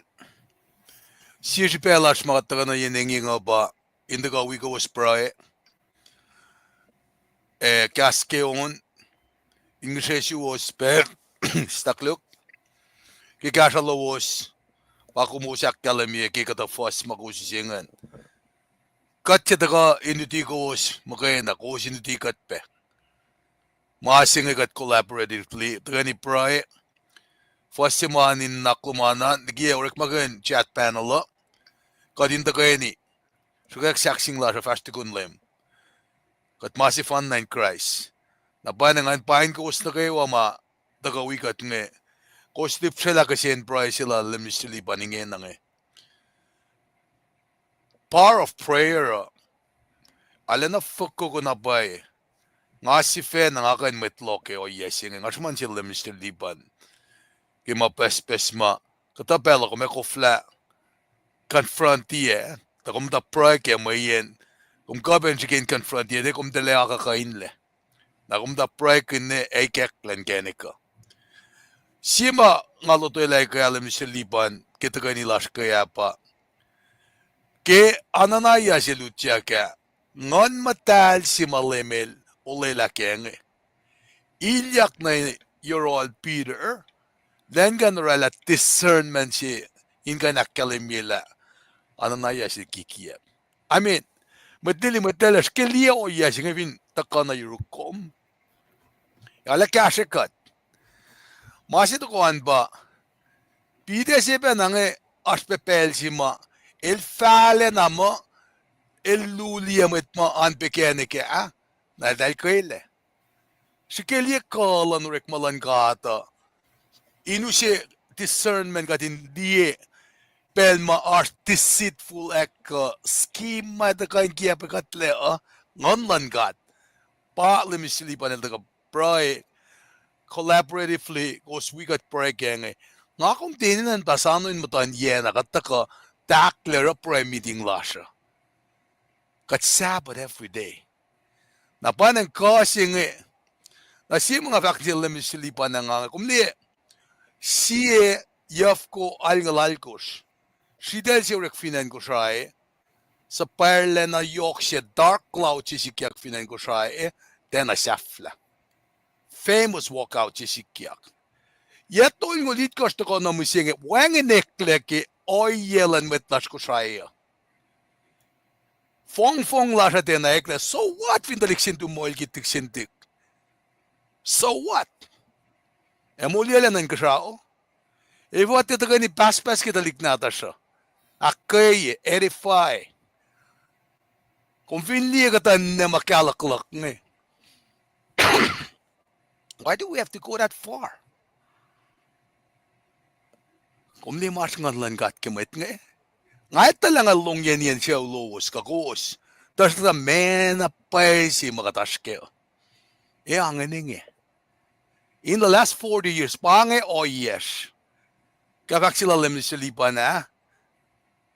Sie srihpac lasr ma kuht tuhkuh nuh yen inge uh pa in tuhkuh wi kowos pruhe, ac kahs ke on, in ngihsre suwos pac, stukluk, ke kahsruh lowos, pa kowos ahkkahlwemye ke kuhtuh fuhs ma kowos use ingacn. Kuht se tuhkuh in luti kowos muhkwena, kowos in luti kuht pac. Ma se inge kuht collaboratively tuhkweni pruhe. Fuhs se ma in nuhnak lom an, liki orekmakihn chat panel uh, kuht in tuhkweni sruhkwack sahkseng lasr uh fahsr tukun Leum. Kuht ma sefanna in Kraist. Na pa ngan pain kowos nuh kwewa ma tuhkuh wi kuht inge, kowos lihpsrelah kihsen pruhe se lal Lemister Lipan ingena inge. Power of prayer uh arulacna fokoko na pwacye. Nga sifacna nga kuh in mwet loh ke ohiyac se inge, nga sruhmuhn sel Lemister Lipan ke ma pucspucs ma kuhtuh pacl uh kom ac koflah confront-i ac, tuh kom muhta pruhe kac mweyen kom kuh pac in srihke in confront-i ac, kom tuh lwelah kuh kuh in lac. Na kom muhta pruhe kihn ac ikacklah inkacnek uh. Sie ma nga lotwelah ke Lemister Lipan ke tuhkweni lasr ke ah pa, ke Ananias el utyak ah, Nguhn Muhtahl se ma Leum El olwelah kac inge ilyak nuh yohrohl Peter, elan kuh in orwaclah discernment se in kuh in ahkkahlwemye lah Ananias el kikiacp. I mean, mwet lili, mwet lwelah, srihke liye ohiyac se inge fin tuhkuh nuh yuruk kom, arlac kahsrwe kuht. Ma se tohkoh an pa, Peter se pacna inge, oasr pac pacl se ma el fahlacna muh el luliyac mwet ma oan pac inkacnek ah, na eltahl kwelac. Srihke liye kuh luhn orekma luhn God uh in use discernment kuht in liye pacl ma oasr deceitful act kuh scheme ma tuhkuh in kiacpwe kuhtlac uh, Nguhn luhn God. Pa Lemister Lipan el tuhkuh pruhe collaboratively, kowos wi kuht pruhe kac inge. Nga kom tiac enenuh in tuh soano in muhtuhn yac na kuht tuhkuh tahklac oruh prayer meeting lasr uh. Kuht Sabbath every day. Na pa ngan kuh se inge, na sie ma nga fahk nuh sel Lemister Lipan ah, nga inge, kom liye, sie Yufko alngoul alkosr, sritacl se orek fin acn Kosrae, suhpwacrlacna yohk se dark cloud se sikyak fin acn Kosrae, tiacna sahflah. Famous walkout se sikyak. Yac tolngoul itkohsr tuhkuh nuh mihsenge, wacngihn eklac ke ohiyac luhn mwet lasr Kosrae uh. Fongfong lasr uh tiacna eklac, so what fin tuhlihk se in tu moul ke tuhlihk se in tuhlihk? So what? Ac moliyacl nuh inkuhsrao. Efuh tiac tuhkweni pahspahs ke tuhlihk nahtuhsr uh? Ahkkweye, edify. Kom fin liye kuhtuh ninac ma kahluhkluhk inge. Why do we have to go that far? Kom liye ma oasr Nguhn luhn God ke mwet inge? Nga etuh lah nga longyeniyacn sucu lowos kuh kowos. Tuhsruhktuh ma na pwacye se ma kuht oasr kac uh. Ac inge, in the last forty years, pa inge ohiyacsr. Ke fahk se lal Minister Lipan ah,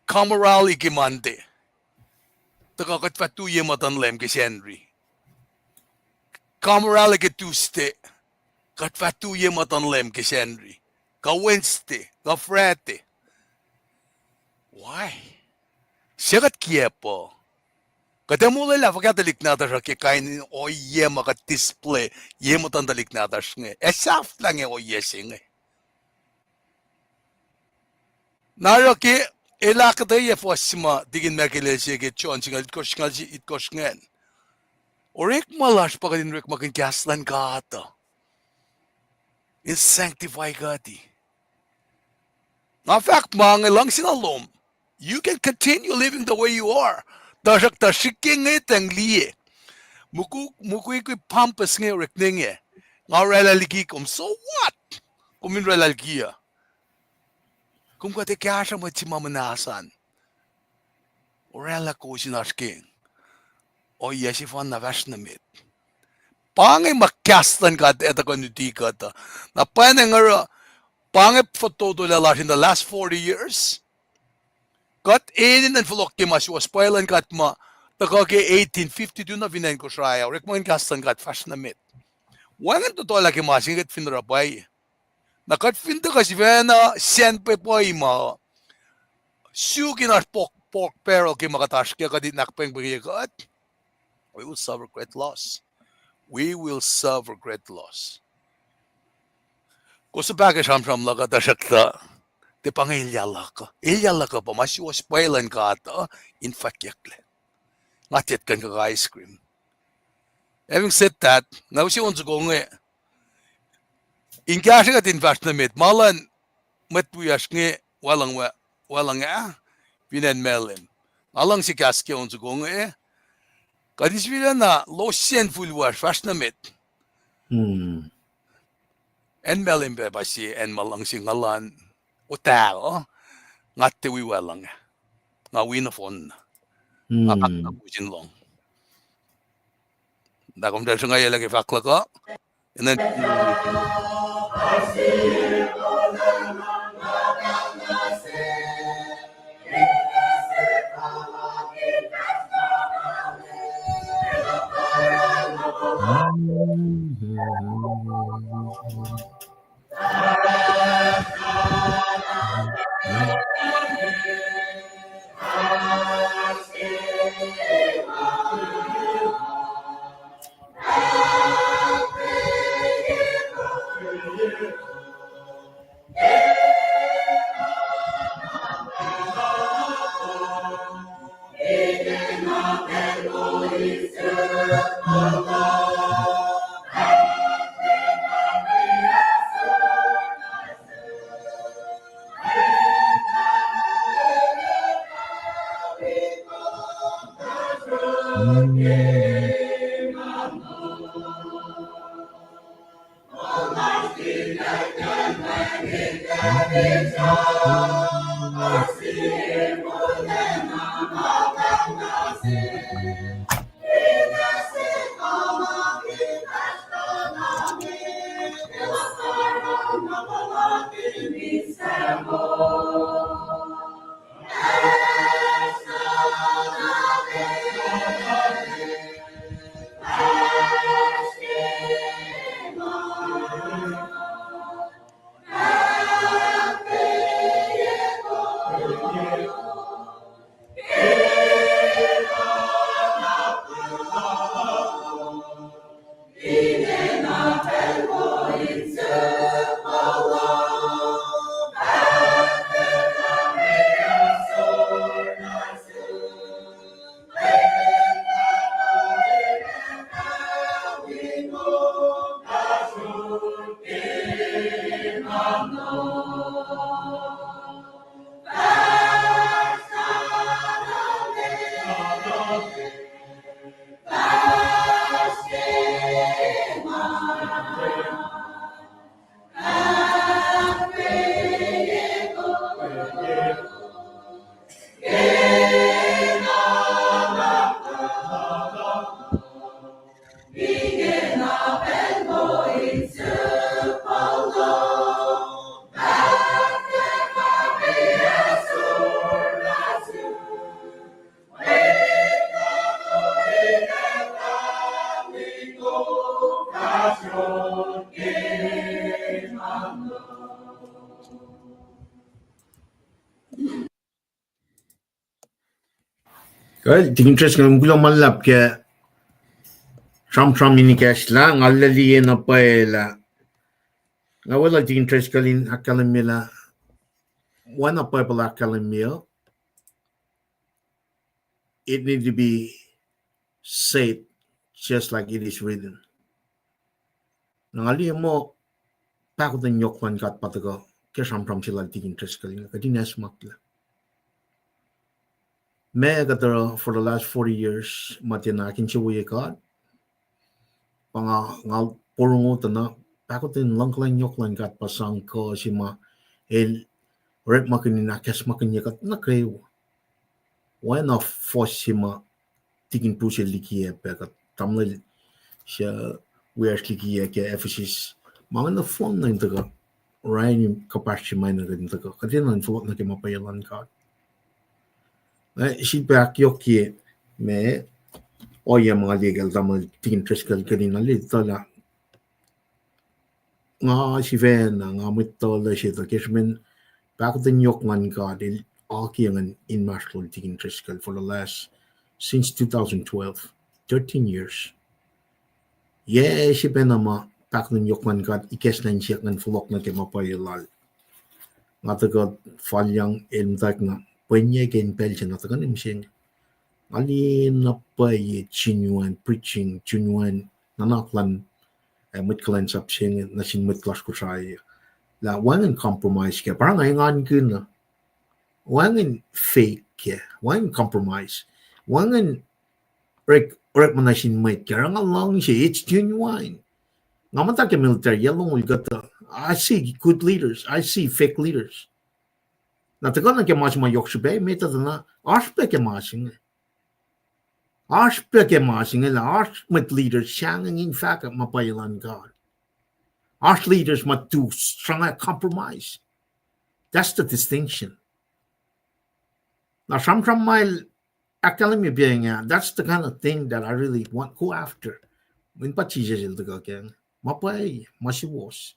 Kamoral ke Monday, tuhkuh kuht fah tu ye muhtuhn Leum ke Sacnri. Kamoral ke Tuesday, kuht fah tu ye muhtuhn Leum ke Sacnri. Kuh Wednesday, kuh Friday. Why? Se kuht kiacp uh. Kuht ac molwelah fuhkah tuhlihk nahtuhsr uh ke kain in ohiyac ma kuht display ye muhtuhn tuhlihk nahtuhsr inge? Ac sahflah inge ohiyac se inge. Na oruh ke el ahkuhtweyac fuhs se ma tikin Michael el se ke John singucul itkohsr, singucul itkohsr ingacn. Orekma lasr pa kuht in orekmakihn kahs luhn God uh in sanctify kuht. Nga fahk ma inge, luhngse na lom. You can continue living the way you are. Tuhsruhktuh srihke ngetang liye, mukwikwi pompous inge orekma inge. Nga oraclah liki kom, so what? Kom in oraclah liki uh. Kom kuh tiac kahsruh mwet se ma muhnahs an. Oraclah kowos in oasr ke ohiyac sefanna fahsr nuh met. Pa inge ma kahs luhn God ac tuhkuh nuti kuht uh. Na pwacnwacng oruh, pa inge fototo lah lasr in the last forty years. Kuht enenuh in fohlohk ke ma suwohs pwacye luhn God ma tuhkuh ke eighteen fifty-two nuh fin acn Kosrae uh, orekmakihn kahs luhn God fahsr nuh met. Wacngihn totolah ke ma se inge kuht fin oruh pwacye. Na kuht fin tuhkuh sifacna sacn pwepuh ma suk in oasr pork, pork barrel ke ma kuht oasr ke, kuht in ahkpwengpwengye kuht, we will suffer great loss. We will suffer great loss. Kowos suc pac ke sramsram luhk uh, tuhsruhktuh tiac pa inge elyah luhk uh. Elyah luhk uh pa ma suwohs pwacye luhn God uh in fwackyucklac. Nga tiac kuh in kuh ice cream. Having said that, nga use on soko inge in kahsruh kuht in fahsr nuh met, ma luhn mwet wiyacsr inge, Wacluhng, Wacluhng ah, fin acn Malem. Nga luhngse kahs ke on soko inge, kuht in sifilacna lohsr sacn fihl wasr fahsr nuh met. Acn Malem pac pa sie acn ma luhngse nga luhn otac uh, nga tiac wi Wacluhng ah. Nga wi nohfohn na. Nga fahk na kusin lohng. Na kom sruhngwacyuclac ke fahk luhk uh. And then Kuh, Tikin Driscoll, kuloh ma luhlahp ke sramsram in ikacslah, nga liye na pwacye lah nga weluhl Tikin Driscoll in ahkkahlwemye lah, oacna Bible ahkkahlwemye, it need to be said just like it is written. Na nga liye muh pahkotwen yohk luhn God pa tuhkuh ke sramsram se lal Tikin Driscoll inge, kuht in acsmaklac. Ma kuht oruh for the last forty years, ma tiacna ahkinsewowoye God, pa nga, nga porongo tuh na pahkotwen luhngkuhlwacng yohk luhn God pa sang kuh se ma el orekmakihn in ahkacsmakihnye kuht nuh kwewa. Oacna fuhs se ma Tikin Bruce el likiyac pac kuht, tamuhlwel se wiyacsr likiyac ke Ephesus. Ma inge nohfohn na in tuhkuh orani kuhpahsr se ma inge in tuhkuh kuht enenuh in fohlohk nuh ke ma pwacye luhn God. Na sifilpac ahkyohkye ma ohiyac ma nga liye kacl tamuhlwel Tikin Driscoll kihtin na liye tuh lah nga sifacna, nga mwet tuhlac se tuh ke srihpen pahkotwen yohk luhn God el akiyac ngan inmahsrlol Tikin Driscoll for the last, since two thousand twelve, thirteen years. Yac se pacna ma pahkotwen yohk luhn God ikacslah in siyuck ngan fohlohk nuh ke ma pwacye lal. Nga tuhkuh falyang el muhtwacwacack na pwacye ke in pacl se na tuhkuh nuh mihsenge. Nga liye na pwacye genuine preaching, genuine nuhnak luhn, eh, mwet kuhlwacnsap se inge nuh sin mwet lasr Kosrae. Lah wacngihn compromise kac, pa nga engankihn na. Wacngihn fake kac, wacngihn compromise. Wacngihn orek, orekma nuh sin mwet kac, oruh nga luhngse, it's genuine. Nga muhta ke military yac longoul kuhtuh, I see good leaders, I see fake leaders. Na tuhkuh nuh ke ma se ma yohk srihpac met uh tuh na oasr pac ke ma se inge. Oasr pac ke ma se inge lah oasr mwet leaders sahngweng in fahkwack ma pwacye luhn God. Oasr leaders ma tu sruhnga compromise. That's the distinction. Na sramsram ma el ahkkahlwemye pa inge, that's the kind of thing that I really want go after. Mweyen pa Jisus el tuhkuh kac, ma pwacye, ma suwohs,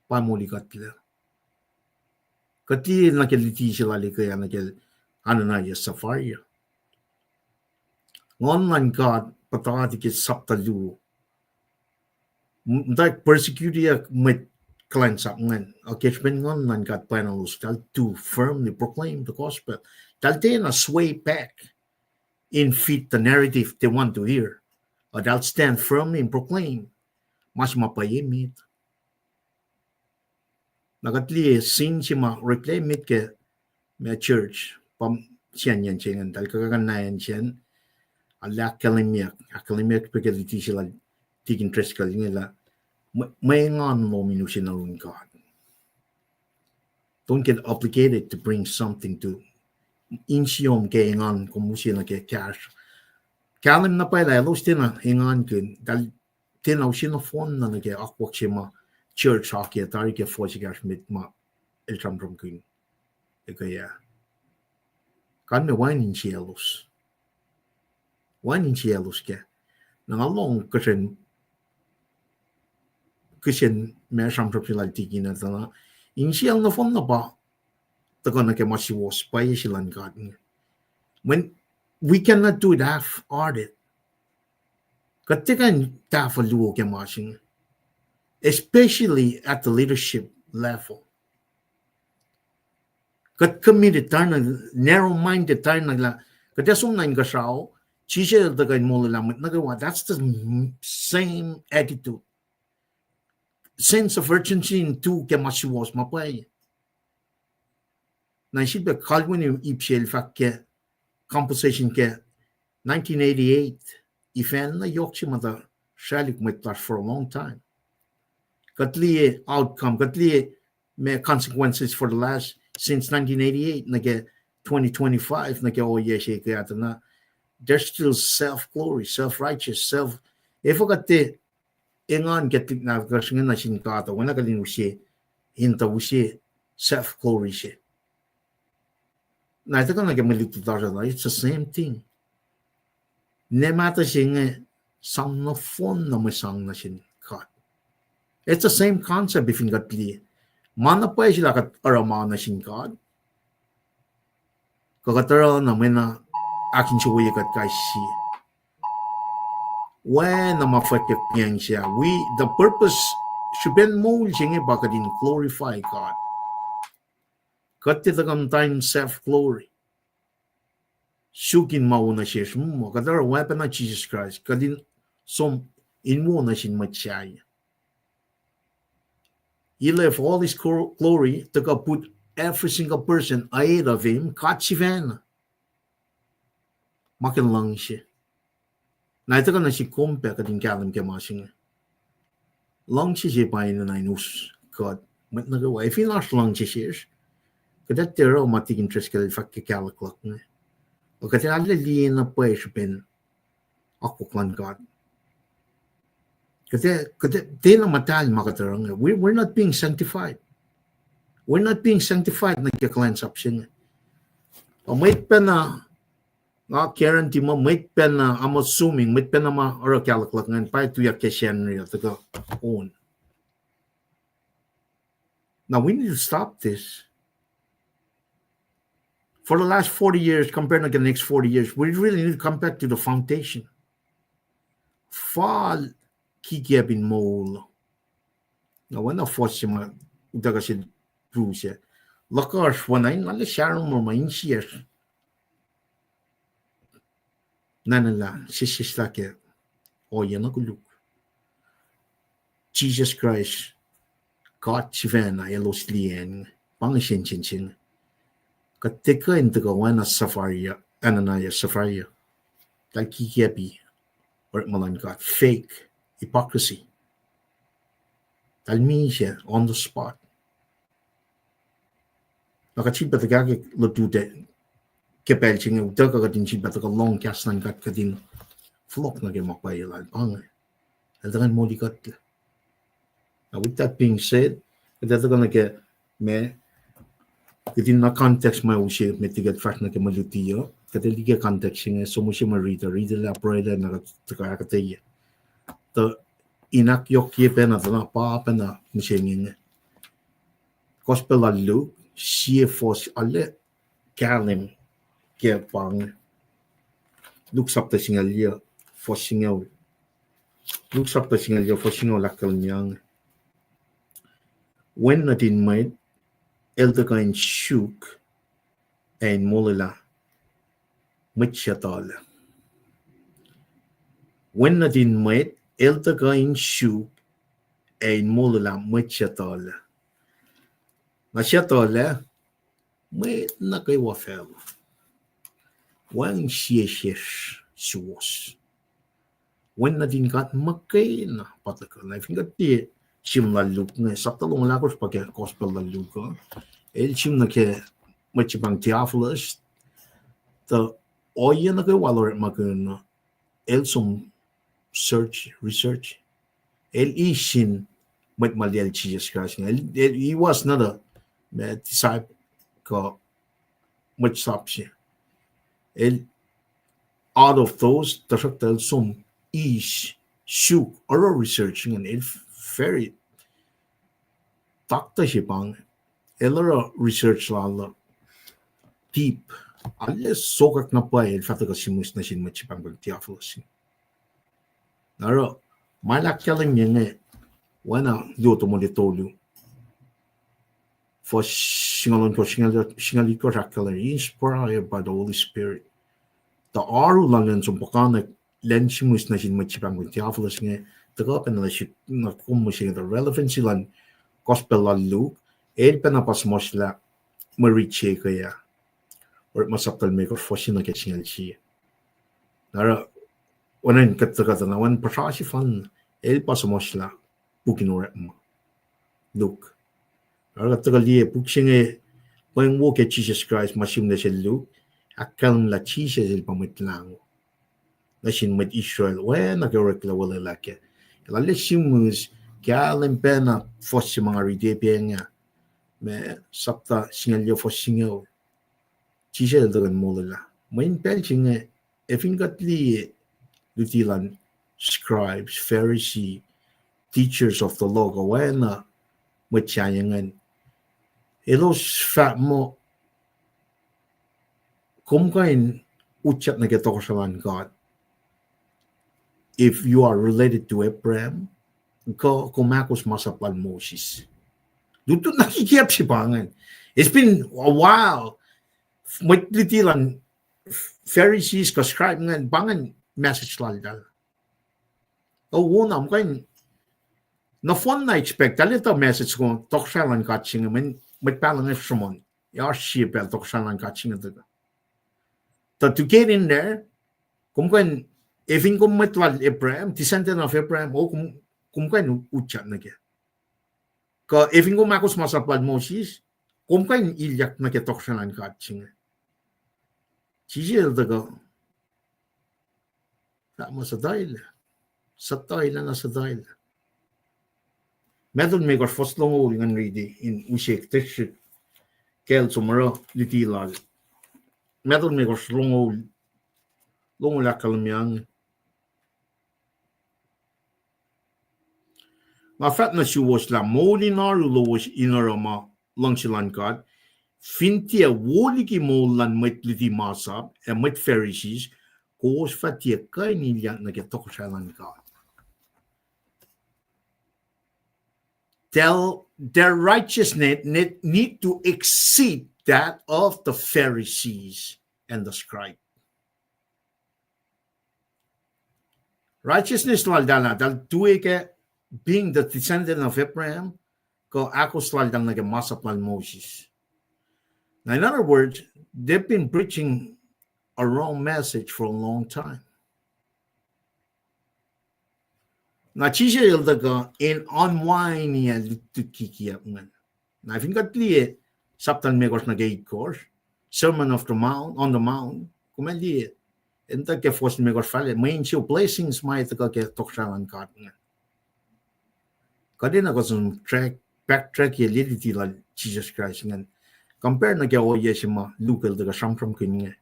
pa moli kuhtlac. Kuht liye nuh ke luti se lal ekuh ah nuh ke Ananias Sapphira. Nguhn luhn God puhtati ke sapta luo. M-, muhtwacwacack persecute-ak mwet kuhlwacnsap ingacn, uh, ke srihpen Nguhn luhn God pwacnaclos, eltahl tu firmly proclaim the gospel. Eltahl tiacna sway back in fit the narrative they want to hear. Uh, eltahl stand firmly in proclaim ma se ma pwacye met. Na kuht liye sin se ma oreklac met ke ma church, pa sianyacn se ingacn, eltahl kuhkakihn na acn se, a ahkkahlwemyeyuck, ahkkahlwemyeyuck pac ke luti se lal Tikin Driscoll inge lah, mwe, mwe engan lom in use nuh yurin God. Don't get obligated to bring something to, insiyom ke engan kom use nuh ke kahsruh. Kahlwem na pwacye lah elos tiacna engankihn, eltahl tiacna use nohfohn na nuh ke akwuck se ma church akiyac tari ke fuhs ekahsr met ma el sramsramkihn. Ekuh ah, kalmac wacngihn insiyaclos. Wacngihn insiyaclos kac. Na nga lohng kihsen, kihsen ma sramsram se lal Tikin ah tuh na, insiyacl nohfohn na pa tuhkuh nuh ke ma suwohs pwacye se luhn God inge. Mweyen we cannot do it half-hearted. Kuht tiac kuh in tahfuh luo ke ma se inge, especially at the leadership level. Kuht committed tari na, narrow-minded tari na lah kuht ac som na inkuhsrao, Jisus el tuhkuh in molwelah mwet nuh kwewa, that's the m-, same attitude. Sense of urgency in tu ke ma suwohs ma pwacye. Na sifilpac kalweni ip se el fahk ke composition ke nineteen eighty-eight, ifacna yohk se ma tuh sraclihk mwet lasr for a long time. Kuht liye outcome, kuht liye ma consequences for the last since nineteen eighty-eight nuh ke twenty twenty-five nuh ke ohiyac se ke atacna, there's still self-glory, self-righteous, self, efuh kuht tiac engan ke tuhlihk nahtuhsr inge nuh sin God uh, oacna kuht in use, in tuh use self-glory se. Na etuh kuh nuh ke mwe lutlut lasr uh, it's the same thing. Ne mahtuh se inge sang nohfohn na mwe sang nuh sin God. It's the same concept if in kuht liye. Ma na pwacye lah kuht oruh ma nuh sin God, kuh kuht oruh na mwe na ahkinsewowoye kuht kais sie. Oacna ma fwackyuck piyacng se ah. Wi, the purpose, srihpen moul se inge pa kuht in glorify God. Kuht tiac tuhkuh muhta in self-glory. Suk in ma wo nuh sesr, mm, kuht oruh oacpacna Jisus Kraist, kuht in som in wo nuh sin mwet sahyac. He left all his glo-, glory to go put every single person ahead of him, God sifacna. Ma ke luhngse. Na etuh kuh nuh sihk kom pac kuht in kahlwem ke ma se inge. Luhngse se pa enenuh in us kuht. Mwet nuh kwewa, efin oasr luhngse sesr, kuht ac tiac oruh ma tikin Driscoll el fahk ke kahluhk luhk inge. Kuht ac arlac liye na pwacye srihpen akwuck luhn God. Kuht ac, kuht ac tiacna muhtahl ma kuht oruh inge. We, we're not being sanctified. We're not being sanctified nuh ke kuhlwacnsap se inge. Mwet pacna, nga guarantee muh mwet pacna, I'm assuming, mwet pacna ma oruh kahluhk luhk ingacn pa tuyak ke Sacnri uh tuhkuh on. Now we need to stop this. For the last forty years, compare nuh ke next forty years, we really need to come back to the foundation. Fal kikiacp in moul. Na oacna fuhs se ma utuckuh sel Bruce, luhk oasr oacna in arlac sahromrom ma insiyacsr. Nanalah, sesseslah ke ohiyac na koluk. Jisus Kraist, God sifacna, elos liyacacng, pa inge sensen se inge. Kuht tiac kuh in tuhkuh oacna Sapphira, Ananias, Sapphira. Eltahl kikiacpi orekma luhn God, fake, hypocrisy. Eltahl misac on the spot. Na kuht sifilpac tuhkuh ke lutlut ke pacl se inge, utuckuh kuht in sifilpac tuhkuh lohng kahs luhn God, kuht in fohlohk nuh ke ma pwacye lal, pa inge. El tuhkuh in moli kuht. Now, with that being said, kuht ac tuhkuh nuh ke ma, kuht in na context ma use met liki kuht fahsr nuh ke mwe luti uh, kuht ac liye context se inge, som use mwe riti, riti lah pruhe lah na kuht tuhkuh ahkuhtweyac. Tuh in ahkyohkye pacna, tuh na pa pacna mihsenge inge. Gospel lal Luke, sie fuhs arlac kahlwem ke pa inge. Luke sapta singucul yuh, fuhs singucul. Luke sapta singucul yuh, fuhs singucul ahkkahlwemye inge. Wen nuhtin mwet el tuhkuh in suk ac in molwelah mwet suc tuhlac. Wen nuhtin mwet el tuhkuh in suk ac in molwelah mwet suc tuhlac. Na suc tuhlac, mwet nuh kwewa facluh. Wacngihn sie sesr suwohs. Wen nuhtin God muhkwena pa tuhkuh. Na fin kuht tiac sihm lal Luke inge, sapta longoul ahkosr pa ke Gospel lal Luke uh, el sihm nuh ke mwet se pahng Theophilus, tuh ohiyac nuh kwewa el orekmakihn uh, el som search, research. El eis sin mwet ma liyacl Jisus Kraist inge. El, el, he was not a, a disciple kuh mwet sap se. El, out of those, tuhsruhktuh el som eis, suk, oruh research ingacn, el very, taktuh se pa inge. El oruh research lal uh deep. Arlac sokwack na pwacye el fah tuhkuh sihmihs nuh sin mwet se pahng pahng Theophilus. Na oruh, ma el ahkkahlwemye inge, oacna Luo tomole tolu, fuhs singucul ohnkohsr, singucul itkohsr ahkkahlwemye, inspired by the Holy Spirit. Tuh oaru lal in som puhkantwen sihmihs nuh sin mwet se pahng pahng Theophilus inge, tuhkuh pacna lah sik na kom mihsenge tuh relevancy luhn Gospel lal Luke, el pacna pa suhmuhslah mwe riti se ke ah. Orekma sapta limekohsr, fuhs se nuh ke singucul sie. Na oruh, oacna in kuht tuhkuh tuh na oacna puhsra sefanna, el pa suhmuhslah puk in Orekma, Luke. Oruh kuht tuhkuh liye puk se inge, Pweng wo ke Jisus Kraist ma sihmlac sel Luke, ahkkahlwemye lah Jisus el pa Mwet Lahngo nuh sin mwet Israel oacna ke oreklac olwelah kac. Elan liye sihmihs ke ahlwem pacna fuhs se ma nga riti pac inge, ma sapta singucul luo fuhs singucul. Jisus el tuhkuh in molwelah. Mweyen pacl se inge, ac fin kuht liye luti lal scribes, Pharisee, teachers of the law, kuh oacna mwet sahyac ingacn, elos fahk muh, kom kuh in utyak nuh ke tohkohsrahi luhn God if you are related to Abraham, kuh kom ahkos masap lal Moses. Lutlut na kikiap se pa ingacn. It's been a while. Mwet luti luhn Pharisees kuh scribe ingacn, pa ingacn message laltahl. Oh, wona, kom kuh in, nohfohn na expect, tahl etuh message kom, tohkohsrahi luhn God se inge, mweyen mwet pahluh inge sruhmuhn, oasr sie pacl tohkohsrahi luhn God se inge tuhkuh. Tuh to get in there, kom kuh in, ac fin kom mwet lal Abraham, descendant of Abraham, oh, kom, kom kuh in utyak nuh kac. Kuh ac fin kom ahkos masap lal Moses, kom kuh in ilyak nuh ke tohkohsrahi luhn God se inge. Jisus el tuhkuh fahk muh suhtuhilah, suhtuhilah na suhtuhilah. Matthew limekohsr fuhs longoul ngan riti in use tiksrik kacl som oruh luti lal. Matthew limekohsr longoul, longoul ahkkahlwemye inge. Nga fahk nuh suwos lah moul in oaru lowos in oruh ma luhngse luhn God, fin tiac wo liki moul luhn mwet luti masap ac mwet Pharisees, kowos fah tiac kuh in ilyak nuh ke tohkohsrahi luhn God. Their, their righteousness ne-, need to exceed that of the Pharisees and the scribe. Righteousness laltahl ah, tahl tui ke being the descendant of Abraham, kuh ahkos laltahl nuh ke masap lal Moses. Now, in other words, they've been preaching a wrong message for a long time. Na Jisus el tuhkuh in unwind-i lutlut kikiap ingacn. Na fin kuht liye sapta limekohsr nuh ke itkohsr, Sermon of the Mount, on the Mount, kom liye, in tuh ke fuhs limekohsr fahk lah mwe insewowo blessings ma tuhkuh ke tohkohsrahi luhn God ingacn. Kuht enenuh kuh som track, backtrack-ye luti lal Jisus Kraist ingacn, compare nuh ke ohiyac se ma Luke el tuhkuh sramsramkihn inge.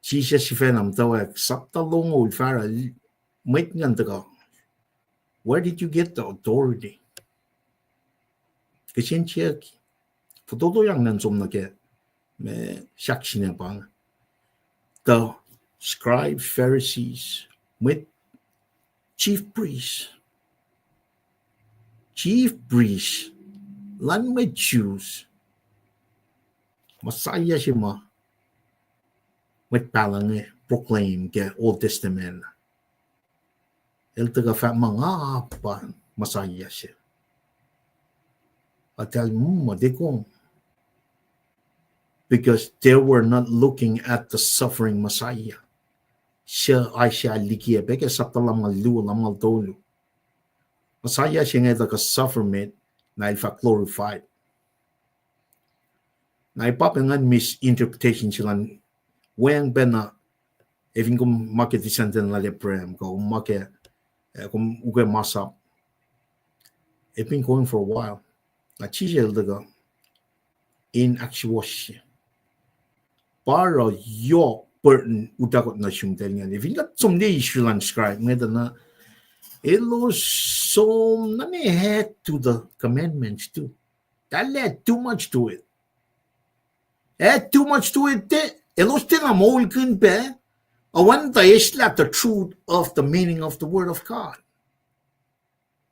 Jisus sifacna muhtwacwacack sapta longoul fahsruh, mwet ingacn tuhkuh, where did you get the authority? Kihsen siyuck, fototoyang nuh som nuh ke, ma sahk sine pa inge, the scribes, Pharisees, mwet chief priests, chief priests luhn mwet Jews, Messiah se ma mwet pahluh inge proclaim ke Old Testament. El tuhkuh fahk muh nga pa Messiah se. Eltahl muh, muh tiac kom. Because they were not looking at the suffering Messiah. Suc Isaiah likiyac pac ke sapta lumngaul luo, lumngaul tolu. Messiah se inge tuhkuh suffer met, na el fah glorified. Na pa pa ingacn misinterpretation se luhn, weacng pacna, ac fin kom ma ke descendant lal Abraham, kuh kom ma ke, eh, kom ukwe masap. It's been going for a while. Na Jisus el tuhkuh in ahksuwohsye. Pa oruh yohk burden utuckuh nuh sum tahl ingacn. Ac fin kuht som liye Israel luhn scribe inge tuh na, elos som nuh me add to the commandments too. Tahl add too much to it. Add too much to it, te, elos tiacna moulkihn pac, oacna tuh eslah the truth of the meaning of the word of God.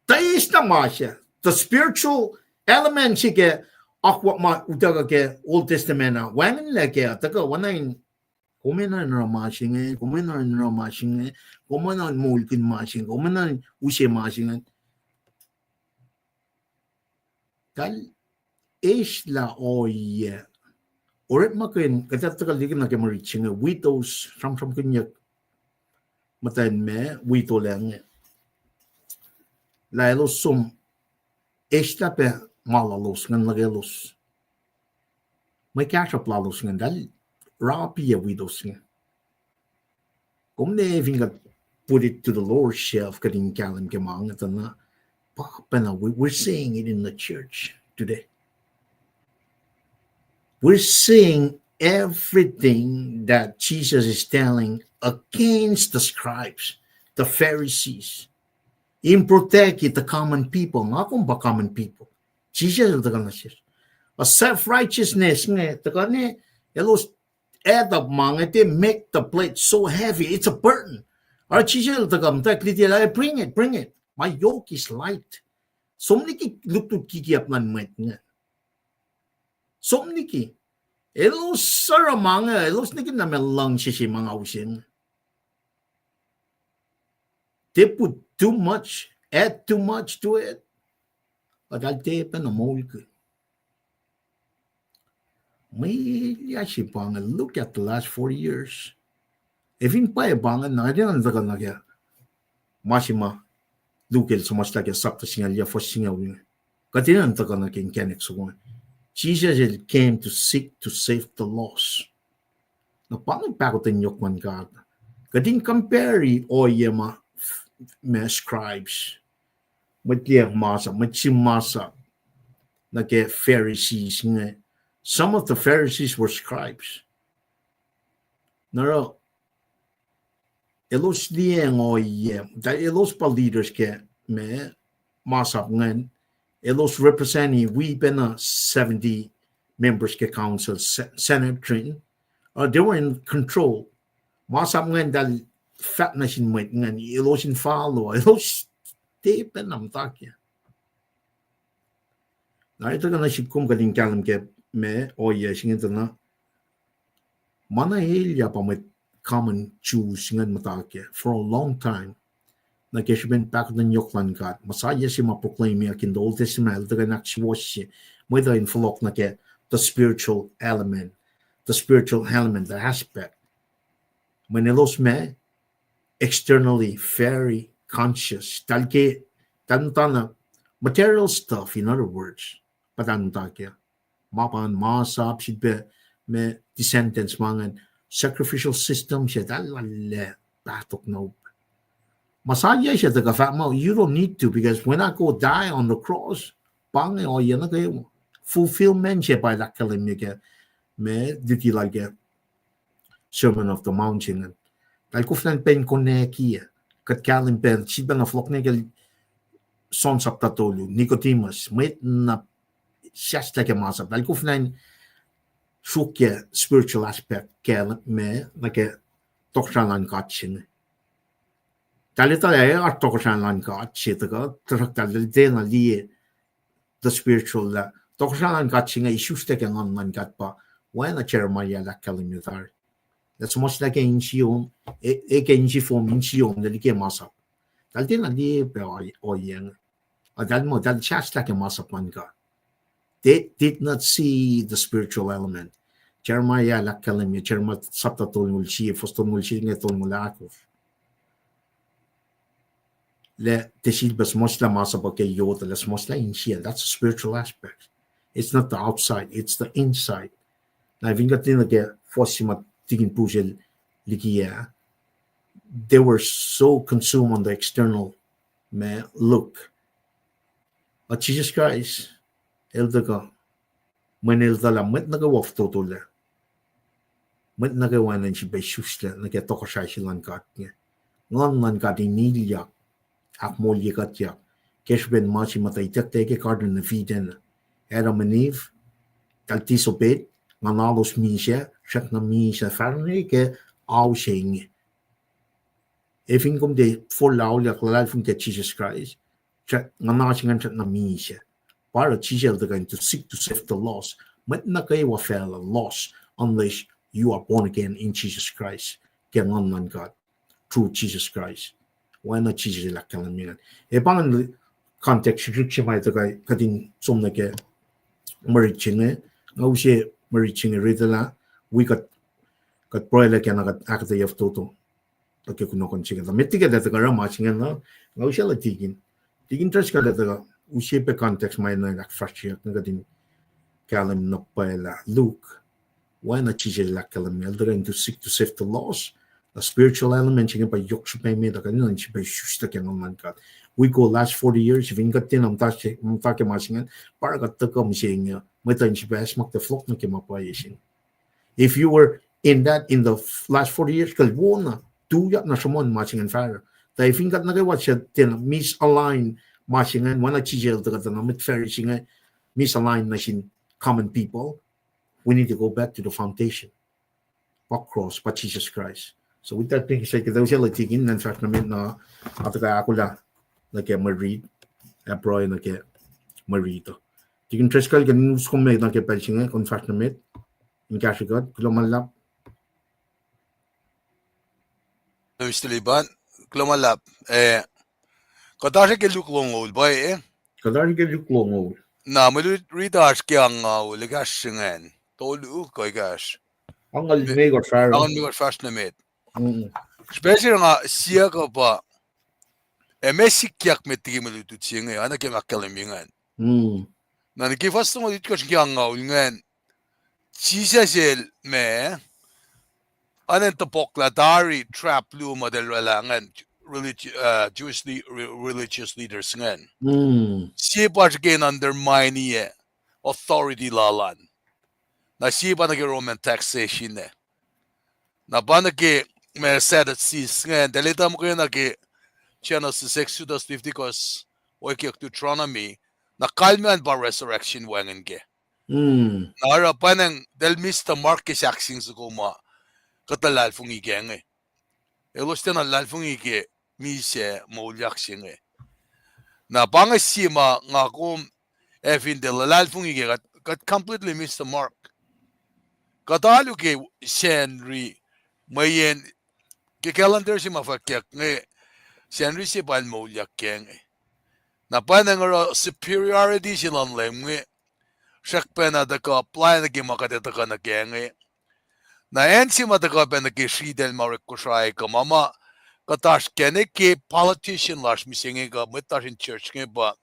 Tuh eslah ma se, the spiritual element se ke akwuck ma utuckuh ke Old Testament ah, wacngihnlac ke, tuhkuh oacna in, kom enenuh in oruh ma se inge, kom enenuh in oruh ma se inge, kom enenuh in moulkihn ma se inge, kom enenuh in use ma se inge. Tahl eslah ohiyac. Orekmakihn, kuht ac tuhkuh liki na ke mwe rit se inge, widows, sramsramkihnyuck muhtwacn ma widow lac inge, lah elos som eslah pac ma lalos ingacn nuh kaclos. Mwe kahsruhp lalos ingacn, eltahl rapiyac widos inge. Kom ne fin kuht put it to the Lord's shelf, kuht in kahlwem ke ma inge tuh na, pa pacna, we, we're seeing it in the church today. We're seeing everything that Jesus is telling against the scribes, the Pharisees, in protect the common people. Nga kom pa common people. Jisus el tuhkuh nuh sesr. A self-righteousness inge tuhkuh ne, elos add up ma inge, they make the plate so heavy, it's a burden. Oruh Jisus el tuhkuh muhtwacwacack liti lah, "Bring it, bring it. My yoke is light." Som liki lutlut kikiap luhn mwet inge. Som liki. Elos oruh ma inge, elos nihkihn na ma luhngse se ma nga use inge. They put too much, add too much to it. Eltahl tiac pacna moulkihn. Mwe elyah se pa inge, look at the last forty years. Ac fin pwacye pa inge, na kuht enenuh in tuhkuh nuh ke ma se ma Luke el suhmuhslah ke sapta singucul yac, fuhs singucul inge. Kuht enenuh in tuhkuh nuh ke inkacnek soko inge. Jesus el came to seek to save the lost. Na pa inge pahkotwen yohk luhn God. Kuht in compare ohiyac ma, ma scribes, mwet liye masap, mwet sihm masap, nuh ke Pharisees inge. Some of the Pharisees were scribes. Na oruh elos liyacacng ohiyac, elos pa leaders ke ma, masap ingacn, elos represent wi pacna seventy members ke council, Sanhedrin. Uh, they were in control. Masap ingacn eltahl fahk nuh sin mwet ingacn, elos in follow, elos tiac pacna muhta kac. Na etuh kuh nuh sihk kom kuht in kahlwem ke ma ohiyac se inge tuh na, ma na elyah pa mwet common Jews ingacn muhta kac for a long time. Na ke srihpen pahkotwen yohk luhn God, Messiah se ma proclaimyak in the Old Testament, el tuhkuh in ahksuwohsye mwet uh in fohlohk nuh ke the spiritual element, the spiritual element, the aspect. Mweyen elos ma externally very conscious. Eltahl ke, eltahl muhtana material stuff, in other words, pa eltahl muhta kac. Ma pa masap, sifilpac ma descendants ma ingacn, sacrificial system se eltahl lalac pahtok na upac. Messiah se tuhkuh fahk muh, you don't need to, because when I go die on the cross, pa inge ohiyac nuh kwewa. Fulfillment se pa el ahkkahlwemye ke ma luti lal ke Sermon of the Mount se ingacn. Eltahl koflah in pain konwacack, kuht kahlwem pac, sifilpac na fohlohk nuh ke John sapta tolu, Nicodemus, mwet na sahslah ke masap. Eltahl koflah in sruokyac spiritual aspect ke ma nuh ke tohkohsrahi luhn God se inge. Eltahl etuh lah oasr tohkohsrahi luhn God se tuhkuh, tuhsruhktuh eltahl tiacna liye the spiritual lah tohkohsrahi luhn God se inge isuslac ke Nguhn luhn God pa, oacna Jeremiah el ahkkahlwemye tari. Lah suhmuhslah ke insiom, e, e ke insifom, insiom, lah liki masap. Eltahl tiacna liye pac ohiyac inge. Eltahl muh, eltahl sahslah ke masap luhn God. They did not see the spiritual element. Jeremiah el ahkkahlwemye, Jeremiah sapta tolngoul sie, fuhs tolngoul sie inge tolngoul ahkosr. Lah tiac sifilpac suhmuhslah masap uh ke yot, lah suhmuhslah insiyacn. That's a spiritual aspect. It's not the outside, it's the inside. Na fin kuht liye nuh ke fuhs se ma Tikin Bruce el liki ah, they were so consumed on the external ma look. But Jesus Christ, el tuhkuh, mweyen el etuh lah mwet nuh kwewa fototolac, mwet nuh kwewa enenuh in sifilpac isuslac nuh ke tohkohsrahi se luhn God inge. Nguhn luhn God in ilyak, ahkmoulye kuhtyak. Ke srihpen ma se muhta itucklac ke Garden of Eden, Adam and Eve, eltahl disobeyed, nguhnalos misac, srackna misac, fahsrweni ke ao se inge. Ac fin kom tiac forlah auliyak luhlahlfongi ke Jisus Kraist, nguhna se ingacn srackna misac. Pa oruh Jisus el tuhkuh in to seek to save the lost. Mwet nuh kwewa facluh lost unless you are born again in Jesus Christ, ke Nguhn luhn God, through Jesus Christ. Oacna Jisus el ahkkahlwemye ingacn. Ac pa ingacn context srihsrihk se ma tuhkuh kuht in som nuh ke mwe rit se inge. Nga use mwe rit se inge ritilah wi kuht, kuht pruhelah ke na kuht ahkuhtweyac fototo nuh ke kunohkohn se inge. Met liki kuht ac tuhkuh oruh ma se inge na, nga use lah tikin, tikin Driscoll el tuhkuh use pac context ma enenuh in ahkfahsryeyuck na kuht in kahlwem na pwacye lah Luke Oacna Jisus el ahkkahlwemye, el tuhkuh in to seek to save the lost. Na spiritual element se inge pa yohk srihpac met, ac kuh in nuh srihpac isuslac ke nguhn luhn God. Wi kuh last forty years, fin kuht tiacna muhta ke ma se ingacn, pa kuht tuhkuh mihsenge, mwet uh in srihpac acsmak tuh fohlohk nuh ke ma pwacye se inge. If you were in that in the f- last forty years, kuh wona, tuyak na sruhmuhn ma se ingacn fahsruh. Tuh if in kuht nuh kwewa suc tiacna misalign ma se ingacn, oacna Jisus el tuhkuh tuh na mwet Pharisee inge misalign nuh sin common people, we need to go back to the foundation. Pa cross, pa Jesus Christ. So with that being said, kuht ac usaclah tikin in fahsr nuh met na, a tuhkuh ahkolah nuh ke mwe rit, ac pruhe nuh ke mwe rit uh. Tikin Driscoll, kuh in us kom me nuh ke pacl se inge, kom fahsr nuh met in kahsrwe kuht, kuloh ma luhlahp. Mister Liban, kuloh ma luhlahp. Eh, kuht oasr ke Luke longoul pa, eh? Kuht oasr ke Luke longoul. Na mwe rit oasr ke angngaul ekahsr se ingacn. Tolu kuh ekahsr. Angngaul limekohsr fahsr. Angngaul limekohsr fahsr nuh met. Srihpac se nga siyuck uh pa, ac meac sikyak met liki mwe lutlut se inge, oacna ke ma ahkkahlwemye ingacn. Na nuh ke fuhs longoul itkohsr ke angngaul ingacn, Jisus el ma, oacna in topuk lah tari trap luo ma eltahl oraclah ingacn, relig- uh, Jewish le- re- religious leaders ingacn. Sie pa srihke in undermine authority lal an. Na sie pa nuh ke Roman taxation ah. Na pa nuh ke ma Sadducees ingacn, eltahl etuh muhkwena ke Genesis, Exodus, Leviticus, oacna ke Deuteronomy, na kalmac an pa resurrection wacngihn kac. Na oruh pa nacng eltahl miss the mark ke sahkseng soko ma kuht luhlahlfongi kac inge. Elos tiacna luhlahlfongi ke misac moulyak se inge. Na pa inge sie ma nga kom ac fin tiac luhlahlfongi kac, kuht, kuht completely miss the mark. Kuht alu ke Sacnri, mweyen ke calendar se ma fwackyuck inge, Sacnri se pa el moulyak kac inge. Na pa nacng oruh superiority se luhn Leum inge, srackpacna tuhkuh apply nuh ke ma kuht ac tuhkuh nuh kac inge. Na acn se ma tuhkuh pac nuh ke sritacl ma orek Kosrae kuh ma ma kuht oasr kac, nuh ke politician lasr mihsenge kuh mwet lasr in church inge pa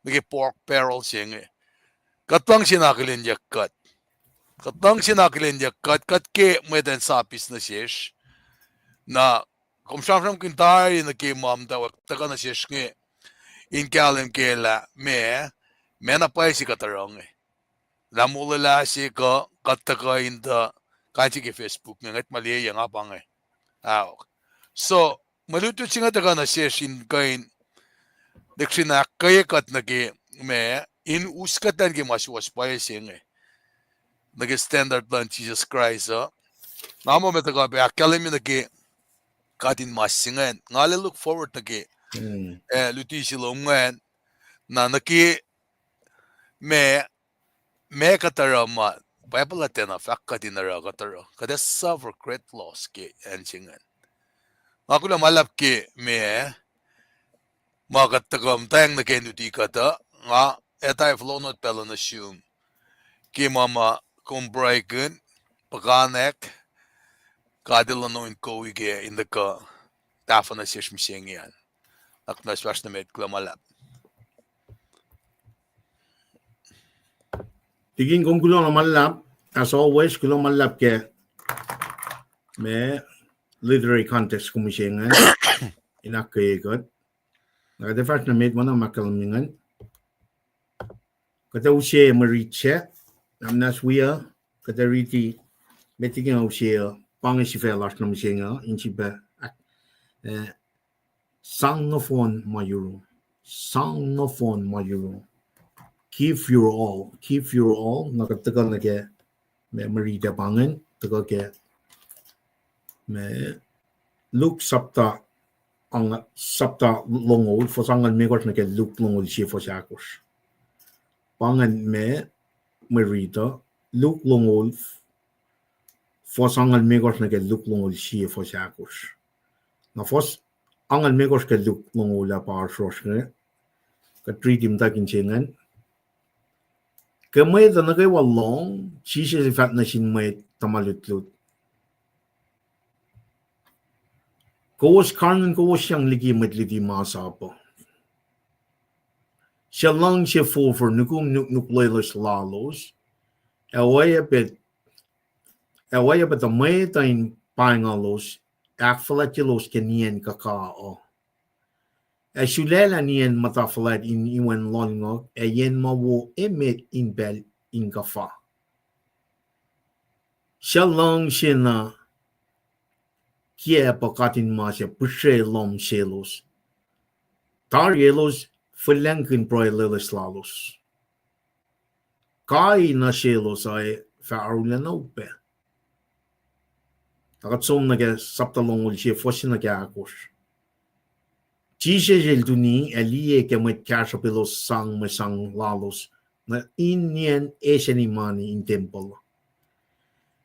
nuh ke pork barrel se inge. Kuht luhngse in akihlenyuck kuht. Kuht luhngse in akihlenyuck kuht, kuht ke mwet in sapis nuh sesr. Na kom sramsramkihn tari nuh ke ma muhtwacwacack tuhkuh nuh sesr inge in kahlwem kac lah meac, meac na pwacye se kuht oruh inge. Lah molwelah se kuh kuht tuhkuh in tuh kain se ke Facebook inge, ngwet ma liye nga pa inge. Ahok. So, mwe lutlut se inge tuhkuh nuh sesr in kuh in lihksreni ahkkweye kuht nuh ke meac, in us kuhtlac ke ma suwohs pwacye se inge. Nuh ke standard luhn Jisus Kraist uh. Nga muh meac tuhkuh pac ahkkahlwemye nuh ke katinmas se ingacn. Nga look forward nuh ke, eh, luti se lom ingacn. Na nuh ke meac, meac kuht oruh ma Bible uh tiacna fahk kuht in oruh, kuht oruh, kuht ac suffer great loss ke acn se ingacn. Nga kuloh ma luhlahp ke meac, ma kuht tuhkuh muhtweng nuh ke luti kuht uh, nga etuh fohlohk nuh pacl uh nuh sum ke ma ma kom pruhekihn, puhkantwen, God El anoint kowos ke in tuhkuh tahfuh nuh sesr mihsenge an. Nuhnak muhnahs fahsr nuh met, kuloh ma luhlahp. Tikin, kom kuloh na ma luhlahp, as always, kuloh ma luhlahp ke meac, literary contest kom mihsenge an, in ahkkweye kuht. Na kuht ac fahsr nuh met ma na ma ahkkahlwemye ingacn. Kuht ac use mwe rit sac, na muhnahs wiyuc, kuht ac riti met liki nga use uh, pa inge sifac lasr nuh mihsenge uh, in sifilpac, eh, sang nohfohn ma yurum. Sang nohfohn ma yurum. Give your all. Give your all. Na kuht tuhkuh nuh ke meac, mwe rit ah pa ingacn, tuhkuh ke meac, Luke sapta, sapta longoul, fuhs angngaul limekohsr nuh ke Luke longoul sie fuhs ahkosr. Pa ingacn meac, mwe rit uh, Luke longoul, fuhs angngaul limekohsr nuh ke Luke longoul sie fuhs ahkosr. Na fuhs angngaul limekohsr ke Luke longoul ah pa oasr yohrohsr inge. Kuht riti muhtwacwacack se ingacn. Ke mwet uh nuh kwewa lohng, Jisus El fahk nuh sin mwet tuhma lutlut, kowos karihngihn kowos sang liki mwet luti masap uh, suc luhngse forfor nukum nuknuk loeloes lalos, ac oacyacpac Ac oacyacpac tuh mwet uh in pahngolos, ahkfuhlwactyelos ke niyacn kuhka uh. Ac sulaclah niyacn muhta fuhlwact in iwen lohlnguck, ac yen ma wo emet in pacl inkuhfa. Suc luhngse na kiacp uh katinmas ac pihsre lohm selos. Tari elos fihlacngkihn pruhe loeloes lalos. Kai nuh selos uh ac fah arulacna upac. Na kuht som nuh ke sapta longoul sie, fuhs se nuh ke ahkosr. Jisus el tuni ac liye ke mwet kahsruhp elos sang mwe sang lalos nuh in niyacn eseni mani in tempuhl.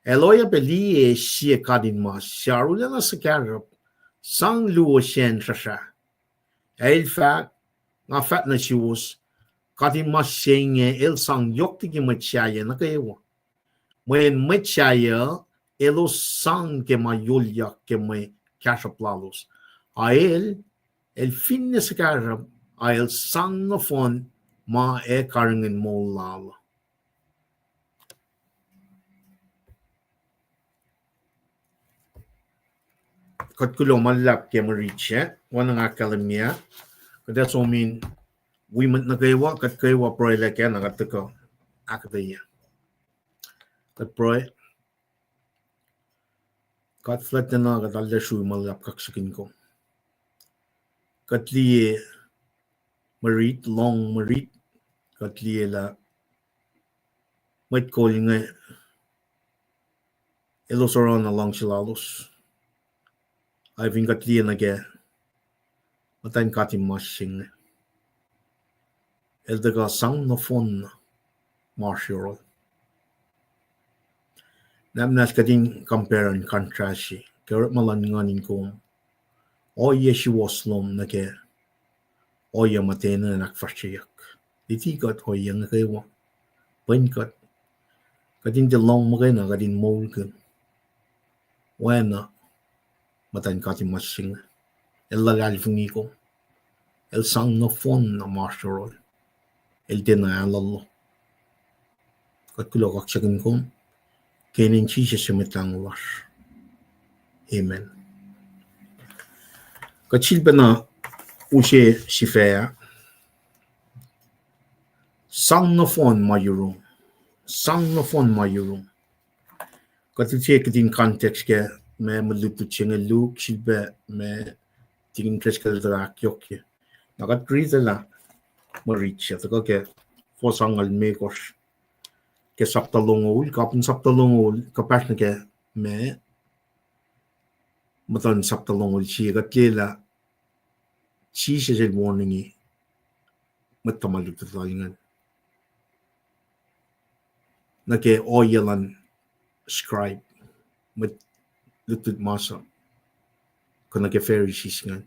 El oacyacpac liye sie katinmas suc arulacna suhkahsruhp sang luo sacn srusra. Ac el fahk, nga fahk nuh suwos, katinmas se inge el sang yohk liki mwet sahyac nuh kwewa. Mweyen mwet sahyac uh elos sang ke ma yohlyak ke mwe kahsruhp lalos. A el, el finne suhkahsruhp, a el sang nohfohn ma ac karihngihn moul lal uh. Kuht kuloh ma luhlahp ke mwe rit sac, oacna nga ahkkahlwemye ah. Kuht ac som in wi mwet nuh kwewa, kuht kwewa pruhe lac kac, na kuht tuhkuh ahkuhtweyac. Kuht pruhe. God fuhlwactna, kuht arlac srui ma luhlahp kaksakihn kom. Kuht liye mwe rit, lohng mwe rit, kuht liye lah mwet kol inge elos oruh na luhngse lalos. Ac fin kuht liye nuh ke muhtwacn katinmas se inge, el tuhkuh sang nohfohn na ma oasr yohrohl. Nahmnahs kuht in compare and contrast ke orekma luhn nguhn in kom, ohiyac suwohs lom nuh ke ohiyac muhtwacn in ahkfahsryeyuck. Luti kuht ohiyac nuh kwewa. Pwen kuht, kuht in tiac lohng muhkwena, kuht in moulkihn oacna muhtwacn katinmas se inge. El luhlahlfongi kom. El sang nohfohn na ma oasr yohrohl. El tiacna ahlolo. Kuht kuloh kaksakihn kom ke inen Jisus Mwet Lahngo lasr. Amen. Kuht sifilpacna use sifac ah. Sang nohfohn ma yurum. Sang nohfohn ma yurum. Kuht use kihtin context ke ma mwe lutlut se inge Luke, sifilpac ma tikin Driscoll el tuh ahkyohkye. Na kuht riti lah mwe rit se tuhkuh ke fuhs angngaul limekohsr ke sapta longoul, kapihn sapta longoul, kuhpahsr nuh ke ma muhtuhn sapta longoul sie, kuht liye lah Jisus el warningi mwet tuhma lutlut lal ingacn nuh ke ohiyac luhn scribe, mwet lutlut masap, kuh nuh ke Pharisees ingacn.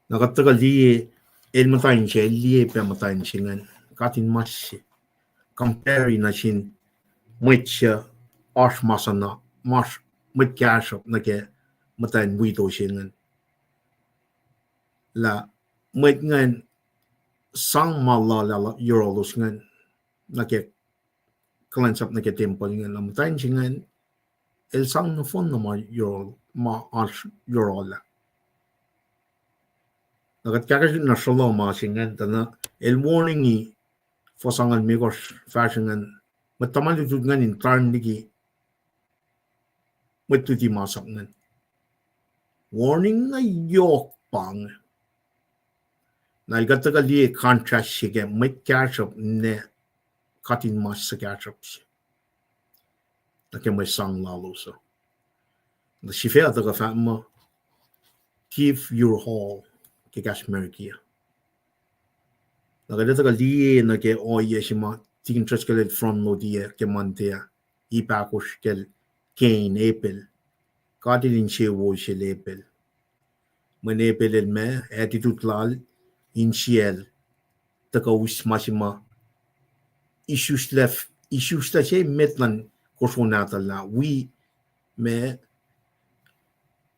Na kuht tuhkuh liye, el muhtwacn se, el liye pac muhtwacn se ingacn, katinmas se, compare nuh sin mwet suc oasr masana, mwet kahsruhp nuh ke muhtwacn widow se ingacn. Lah mwet ingacn sang ma luhlah yohrohlos ingacn nuh ke kuhlwacnsap nuh ke tempuhl ingacn, na muhtwacn se ingacn el sang nohfohn na ma yohrohl, ma oasr yohrohl ah. Na kuht kahkahsrihk na sruloh ma se ingacn, tuh na el warningi fuhs angngaul limekohsr fahsr ingacn, mwet tuhma lutlut ingacn in tarn liki mwet luti masap ingacn. Warning na yohk pa inge. Na el kuht tuhkuh liye contrast se ke mwet kahsruhp ne katinmas suhkahsruhp se nuh ke mwe sang lalos uh. Na sifac uh tuhkuh fahk muh, give your all ke kahs America. Na kuht tuhkuh liye nuh ke ohiyac se ma tikin Driscoll el front load-i ke Monday ah, ip ahkosr kacl Cain, Abel. God el insewowo sel Abel. Mweyen Abel el ma attitude lal, insiyacl tuhkuh us ma se ma isuslah, isuslah se emet luhn kosro nahtuhl ah, wi ma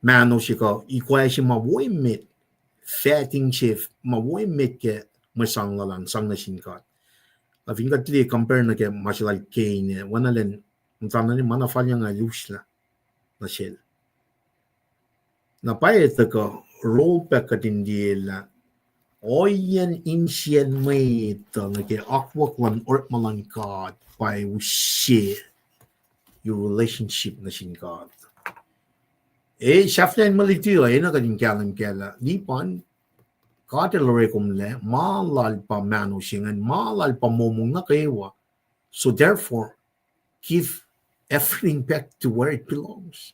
mahno se kuh ikoac se ma wo emet, fahting se ma wo emet ke mwe sang lal an, sang nuh sin God. Na fin kuht liye compare nuh ke ma se lal Cain, oacna lwen Muhtana ne ma na falyang ah luslah nuh sel. Na pwacye tuhkuh roll back kuht in liye lah ohiyacn insiyacn mwet uh nuh ke akwuck luhn orekma luhn God pa use your relationship nuh sin God. E, sahflahiyacn mwe luti uh enenuh kuht in kahlwem kac lah lipan God El orekomlac, ma lal pa mahno se ingacn, ma lal pa momong nuh kwewa. So therefore, give everything back to where it belongs.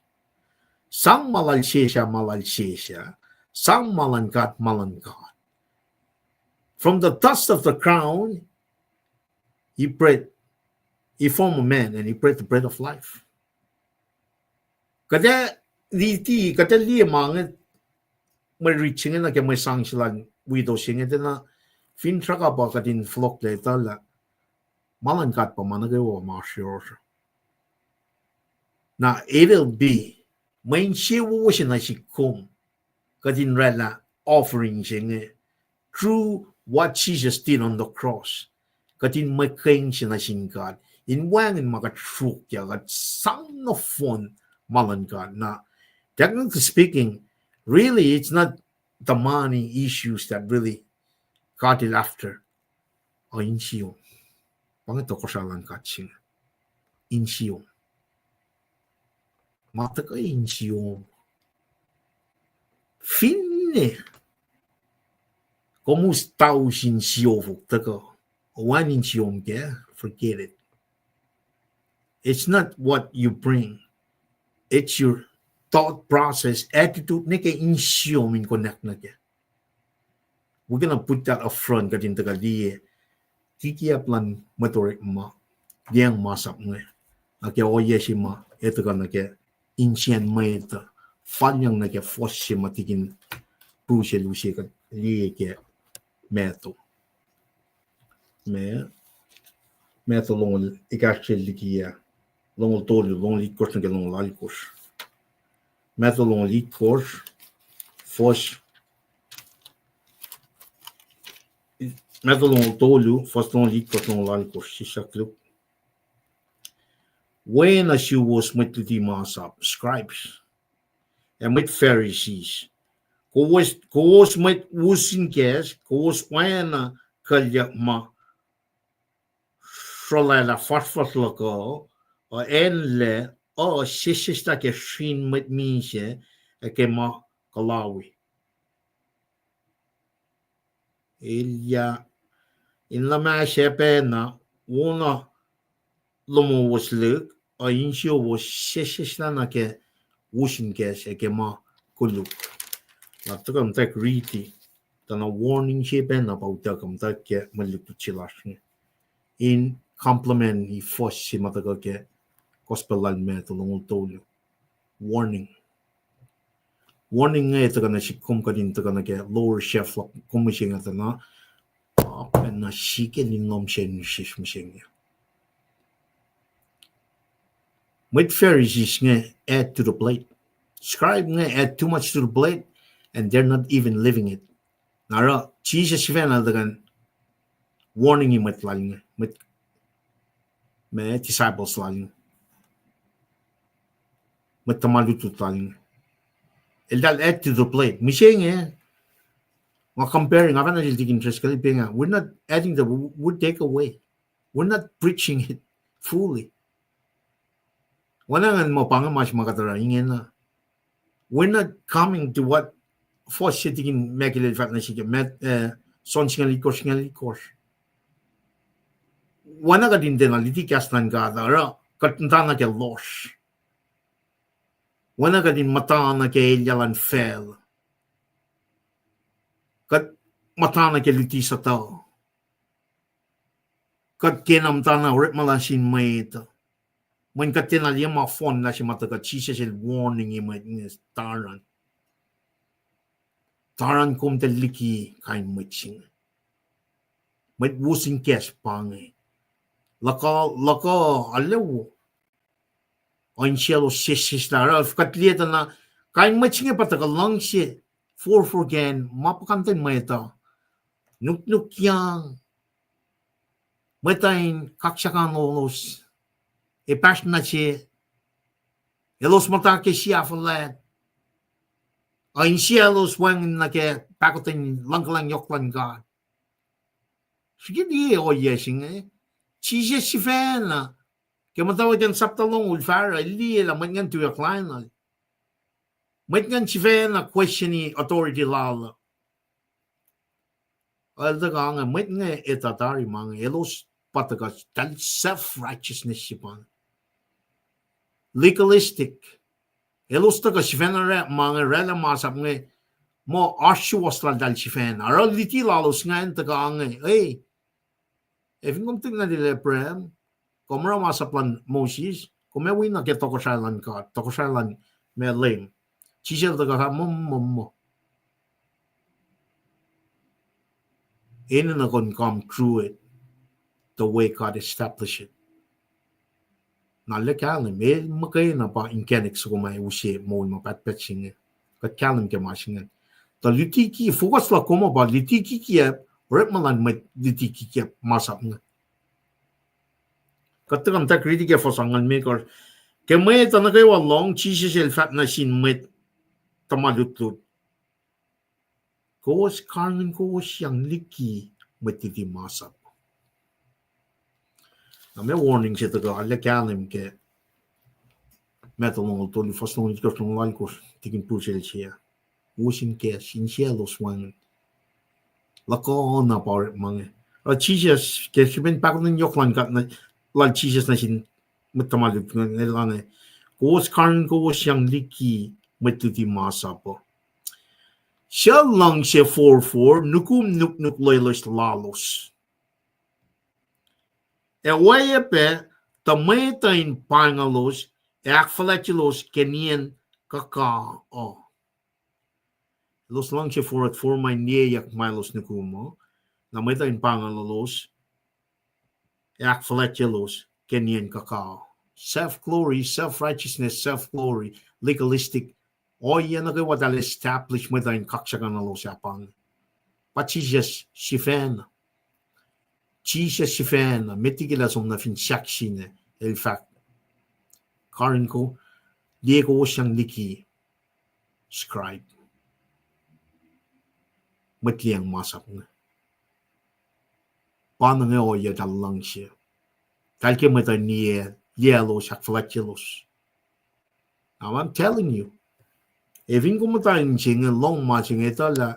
Sang ma lal sesr ah ma lal sesr ah, sang ma luhn God ma luhn God. From the dust of the ground, he breathed, he formed a man and he breathed the breath of life. Kuht ac riti, kuht ac liye ma inge, mwe riti se inge nuh ke mwe sang se lal widow se inge, tiacna fin sruhkwack pa kuht in fohlohklac etuh lah ma luhn God pa ma nuh kwewa ma oasr yohrohsr. Na it'll be, mwe insewowo se nuh sihk kom, kuht in oraclah offering se inge, through what Jesus did on the cross. Kuht in mwe keng se nuh sin God in wacngihn ma kuht sruokyac, kuht sang nohfohn ma luhn God. Na, technically speaking, really, it's not the money issues that really God is after. Uh, insiyom. Pa inge tohkohsrahi luhn God se inge. Insiyom. Ma tuhkuh insiyom. Finne kom us tausin siofok tuhkuh, wacngihn insiyom kac, forget it. It's not what you bring. It's your thought process, attitude, ne ke insiyom in connect nuh kac. We're gonna put that up front, kuht in tuhkuh liye kikiacp luhn mwet orekma, liang masap inge. Na ke ohiyac se ma, e tuhkuh nuh ke insiyacn mwet uh, falyang nuh ke fuhs se ma tikin Bruce el use kuht liye ke Matthew. Ma, Matthew longoul, ekahsr liki ah, longoul tolu, longoul itkohsr nuh ke longoul alkohsr. Matthew longoul itkohsr, fuhs, Matthew longoul tolu, fuhs longoul itkohsr, longoul alkohsr, sislah Luke. Wen uh suwos mwet luti masap, scribes, ac mwet Pharisees. Kowos, kowos mwet us in kahs, kowos oacna kuhlyuck ma sruhlwaclah fuhsrfuhsr luhk uh, uh, acnlac, uh, sesseslah ke srin mwet misac, ac ke ma kuhlawi. Elyah, in luhmah sacpacna, wona lomowos lihk, uh, insiyowos sesseslah nuh ke us in kahs ac ke ma koluk. Lah tuhkuh muhtwacwacack riti, tuh na warning se pacna pa utuckuh muhtwacwacack ke mwe lutlut se lasr inge. In complement fuhs se ma tuhkuh ke Gospel lal Matthew longoul tolu. Warning. Warning inge tuhkuh nuh sihk kom kuht in tuhkuh nuh ke lower shelf luhk kom mihsenge tuh na, pa pacna srihke in lohm sacn nuh sesr mihsenge. Mwet Pharisees inge add to the plate. Scribe inge add too much to the plate, and they're not even living it. Na oruh Jisus sifacna tuhkuh in warning-i mwet lal inge, mwet, ma disciples lal inge, mwet tuhma lutlut lal inge. Eltahl add to the plate. Mihsenge, nga comparing, nga fahna sel tikin Driscoll, pacna, we're not adding the, we take away. We're not preaching it fully. Oacna ngan muh pa inge ma se ma kuht oruh ingena. We're not coming to what fuhs se tikin Michael el fahk nuh sihk, Mat-, eh, John singucul itkohsr, singucul itkohsr. Oacna kuht in tiacna luti kahs luhn God, oruh kuht muhtana ke lohsr. Oacna kuht in muhtana ke elyah luhn facluh. Kuht muhtana ke luti suhtuh. Kuht kena muhtana orekma lasr in mwet uh. Mweyen kuht tiacna liye ma fohnlah se ma tuhkuh Jisus el warning-i mwet inge taran. Taran kom tuh liki kain mwet se inge. Mwet us in kahs pa inge. Luhkuh, luhkuh, alu. Oin selos sesseslah, oruh kuht liye tuh na, kain mwet se inge pa tuhkuh luhngse forfor kacn ma puhkantwen mwet uh. Nuknukyang. Mwet uh in kaksakihn lalos. Epahsr nuh se, elos muhta ke siafuhlwact, ac insiyaclos wacngihn nuh ke pahkotwen luhngkuhlwacng yohk luhn God. Srihke liye ohiyac se inge. Jisus sifacna, ke muhtwacwacack sapta longoul fahsruh, el liye lah mwet ingacn tuyak lainuhl. Mwet ingacn sifacna questioni authority lal uh. El tuhkuh inge, mwet inge etuh tari ma inge, elos pa tuhkuh, eltahl self-righteousness se pa inge. Legalistic. Elos tuhkuh sifacna orekma inge, oraclah masap inge, muh oasr suwohs laltahl sifacna. Oruh luti lalos ingacn tuhkuh inge, e, ac fin kom tuhlihk nuhtin Abraham, kom oruh masap luhn Moses, kom ac wi na ke tohkohsrahi luhn God, tohkohsrahi luhn ma Leum. Jisus el tuhkuh fahk, muh, muh, muh, enenuh kom come through it the way God established it. Na el kahlwem, el muhkwena pa inkacnek soko ma use moul ma pahtpaht se inge. Kuht kahlwem ke ma se inge. Tuh luti ki, focus luhk kom uh pa luti kikiacp, orekma luhn mwet luti kikiacp masap inge. Kuht tuhkuh muhta riti ke fuhs angngaul limekohsr. Ke mwet uh nuh kwewa lohng, Jisus el fahk nuh sin mwet tuhma lutlut, kowos karihngihn kowosyang liki mwet luti masap. Na ma warning se tuhkuh arlac kahlwem ke Matthew longoul tolu, fuhs longoul itkohsr, longoul alkosr, tikin pruhe sel se ah. Wo sin kahs, insiyaclos wacngihn. Luhkuhna pa orekma inge. Oruh Jisus, ke srihpen pahkotwen yohk luhn God, lal Jisus nuh sin mwet tuhma lutlut inge, el fahk inge, kowos karihngihn kowosyang liki mwet luti masap uh, suc luhngse forfor nukum nuknuk loeloes lalos, ac oacyacpac tuh mwet uh in painguhlos ac ahkfuhlwactyelos ke nien kuhka uh. Elos luhngse forfor ma in liyeyuck ma elos nukum uh, na mwet uh in painguhlos ac ahkfuhlwactyelos ke nien kuhka uh. Self-glory, self-righteousness, self-glory, legalistic. Ohiyac nuh kwewa eltahl establish mwet uh in kaksakihnuhlos ah pa inge. Pa Jisus sifacna. Jisus sifacna, met liki lah som nuh fin sahk se inge, el fahk, karihngihn ko, liye kowosyang liki scribe, mwet liyacacng masap inge. Pa inge ohiyac eltahl luhngse. Eltahl ke mwet uh in liye, liyelos, ahkfuhlwactyelos. Now I'm telling you, ac fin kom muhta in se inge, lohng ma se inge, etuh lah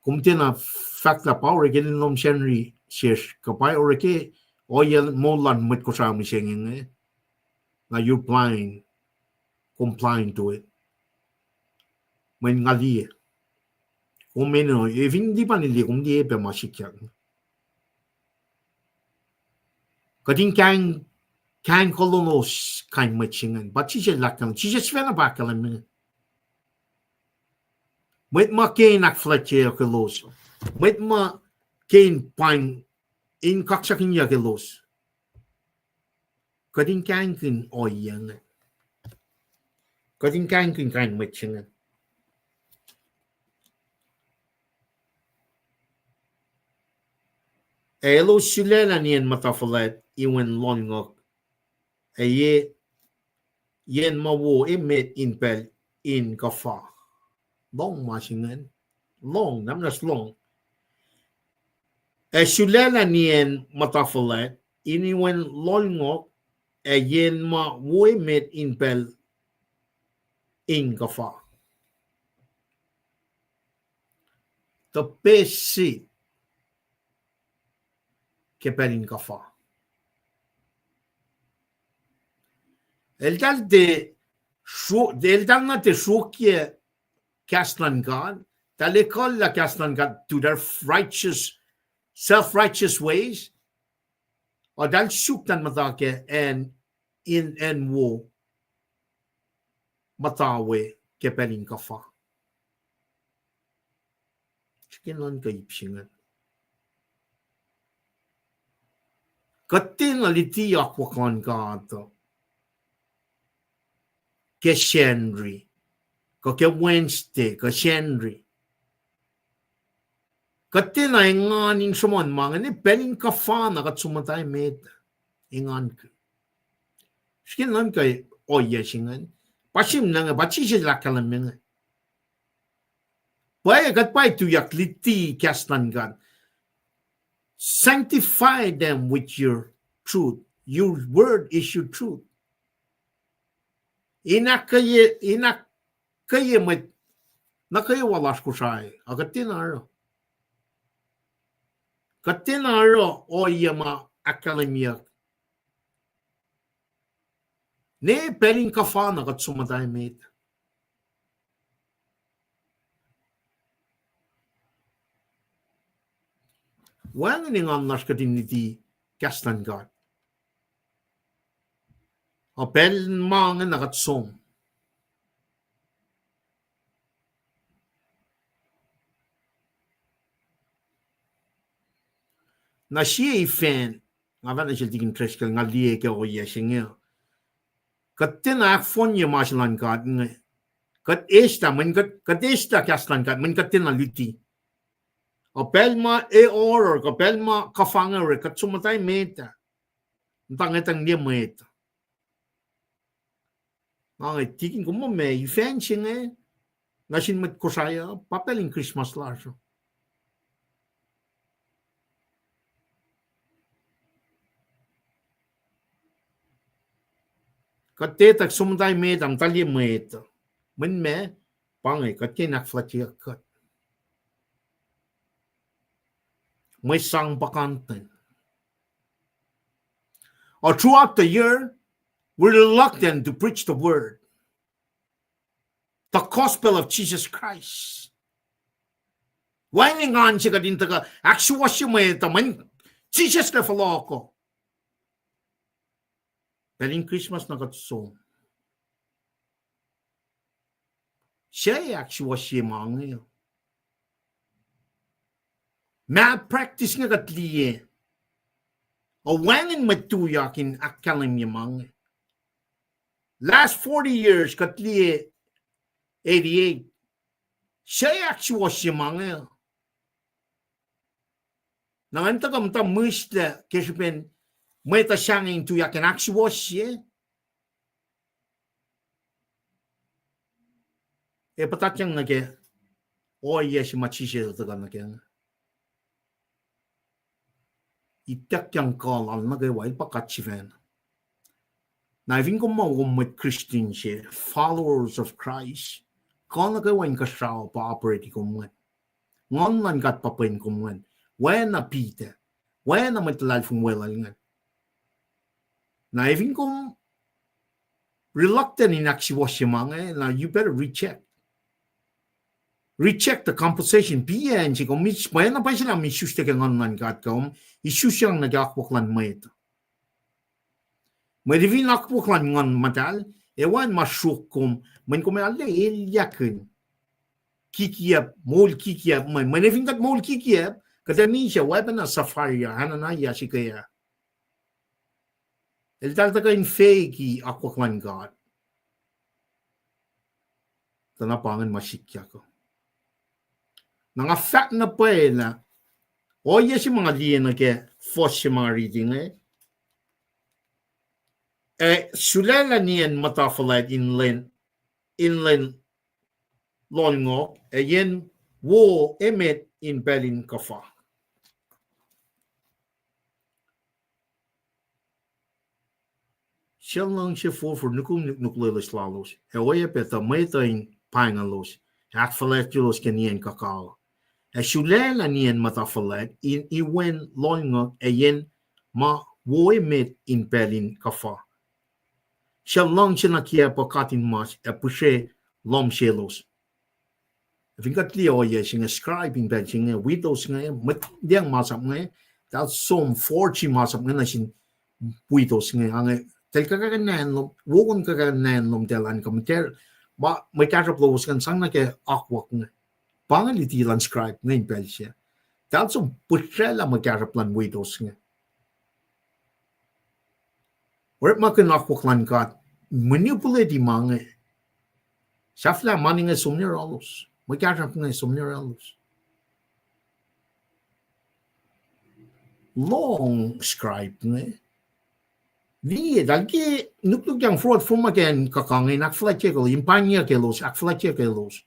kom tiacna fahk lah pa orek enenuh in lom Sacnri sesr, kuh pa orek ohiyac moul luhn mwet Kosrae mihsenge inge. Na you're blind, complying to it. Mweyen nga liye. Kom enenuh, ac fin liye pa in liye, kom liye pac ma sikyak. Kuht in kaing, kaingkuhlolos kain mwet se ingacn. Pa Jisus el ahkkahlwem, Jisus sifacna pa ahkkahlwem inge. Mwet ma ke in ahkfuhlwactyeyuck elos, mwet ma ke in paing, in kaksakihnyuck elos, kuht in kaingkihn ohiyac inge. Kuht in kaingkihn kain mwet se inge. Ac elos sulaclah nien muhta fuhlwact iwen lohlngohk, ac ye, yen ma wo emet in pacl in kuhfa. Lohng ma se ingacn. Lohng, na muhnahs lohng. Ac sulaclah nien muhta fuhlwact in iwen lohlngohk, ac yen ma wo emet in pacl in kuhfa. Tuh pesi ke pacl in kuhfa. Eltahl tiac sruok-, eltahl na tiac sruokyac kahs luhn God, eltahl ekuhllah kahs luhn God to their righteous, self-righteous ways, eltahl suk tuh muhta ke acn, in acn wo muhta we ke pacl in kuhfa. Srihke nuhnkuh ip se ingacn. Kuht tiacna luti akwuck luhn God uh ke Sacnri, kuh ke Wednesday, kuh Sacnri. Kuht tiacna engan in sruhmuhn ma inge, pacl in kuhfa na kuht som muhta emet, engankihn. Srihke nuhnkuh ohiyac se ingacn. Pa sihmlac inge, pa Jisus el ahkkahlwemye inge. Pwacye, kuht pwacye tuyak luti kahs luhn God. Sanctify them with your truth. Your word is your truth. In ahkkweye, in ahkkweye mwet nuh kwewa lasr Kosrae, a kuht tiacna oruh. Kuht tiacna oruh ohiyac ma ahkkahlwemyeyuck. Ne pacl in kuhfa na kuht som muhta emet. Wacngihn engan lasr kuht in luti kahs luhn God. A pacl ma inge na kuht som. Na sie ifacn, nga fahk nuh sel Tikin Driscoll, nga liye ke ohiyac se inge. Kuht tiacna ahkfohnye ma se luhn God inge. Kuht eslah, mweyen kuht, kuht eslah kahs luhn God, mweyen kuht tiacna luti. A pacl ma e oruh, kuh pacl ma kuhfa inge orek, kuht som muhta emet ah. Muhta ngwetacng liye mwet. Nga inge, Tikin, kom muh meac, ifacn se inge nuh sin mwet Kosrae uh, pa pacl in Christmas lasr uh. Kuht tiac tuh som muhta emet ah, muhta liye mwet. Mweyen meac, pa inge, kuht ke in ahkfuhlwactyeyuck kuht. Mwe sang puhkantwen. Or throughout the year, we're reluctant to preach the word, the gospel of Jesus Christ. Wacngihn engan se kuht in tuhkuh ahksuwohsye mwet uh mweyen Jisus El fohlohkoh. Pacl in Christmas na kuht som. Suc ahksuwohsye ma inge? Malpractice inge kuht liye. A wacngihn mwet tuyak in ahkkahlwemye ma inge. Last forty years kuht liye eighty-eight. Suc ahksuwohsye ma inge? Na ngan tuhkuh muhta mihslac ke srihpen mwet uh sahngweng in tuyak in ahksuwohsye. Ac puhtatyang nuh ke ohiyac se ma Jisus El tuhkuh nuh kac. Ituckyang kuh lal nuh kwewa, el pa God sifacna. Na efin kom muh kom mwet Christian se, followers of Christ, kuh nuh kwewa inkuhsrao pa operate kom ingacn. Nguhn luhn God pa pwen kom ingacn. Oacna Peter, oacna mwet luhlahlfongi weluhl ingacn. Na efin kom reluctant in ahksuwohsye ma inge, na you better reject. Reject the compensation. Piyac acn se kom, mweyen na pwacye lah kom isuslac ke nguhn luhn God, kom isusyang nuh ke akwuck luhn mwet. Mwet fin akwuck luhn Nguhn Muhtahl, ac wacngihn ma sruok kom, mweyen kom ac arlac elyahkihn kikiacp, moul kikiacp, mweyen, mweyen efin kuht moul kikiacp, kuht ac misac, oacpacna Sapphira, Ananias, Sapphira. Eltahl tuhkuh in feki akwuck luhn God. Tuh na pa ingacn ma sikyak uh. Na nga fahk na pwacye lah ohiyac se ma nga liye nuh ke fuhs se ma nga riti inge, ac sulaclah niyacn muhta fuhlwact in lwen, in lwen lohlngohk, ac yen wo emet in pacl in kuhfa. Sel luhngse forfor nukum nuknuk loeloes lalos, ac oacyacpac tuh mwet uh in pahngonlos, ahkfuhlwactyelos ke niyacn kuhkawihl. Ac sulaclah niyacn muhta fuhlwact in iwen lohlngohk ac yen ma wo emet in pacl in kuhfa. Sel luhngse nuh kiacp uh katinmas ac pihsre lohm selos. Fin kuht liye ohiyac se inge, scribe in pacl se inge, widows inge, mwet liyacacng masap inge, eltahl som forge masap inge nuh sin widows inge, ange, eltahl kuhkakihn nacn lom, wokon kuhkakihn nacn lom, eltahl an kuh mter, ma mwe kahsruhp lowos ingacn sang nuh ke akwuck inge. Pa inge luti luhn scribe inge in pacl se. Eltahl som pihsraclah mwe kahsruhp luhn widows inge. Orekmakihn akwuck luhn God, manipulate ma inge. Sahflah mani inge som nuh yohrohlos, mwe kahsruhp inge som nuh yohrohlos. Lohng scribe inge. Liye, eltahl ke nuknuk yang forward forma ke in kuhkang in ahkfuhlwactye kaclos, in painyuck kaclos, ahkfuhlwactye kaclos.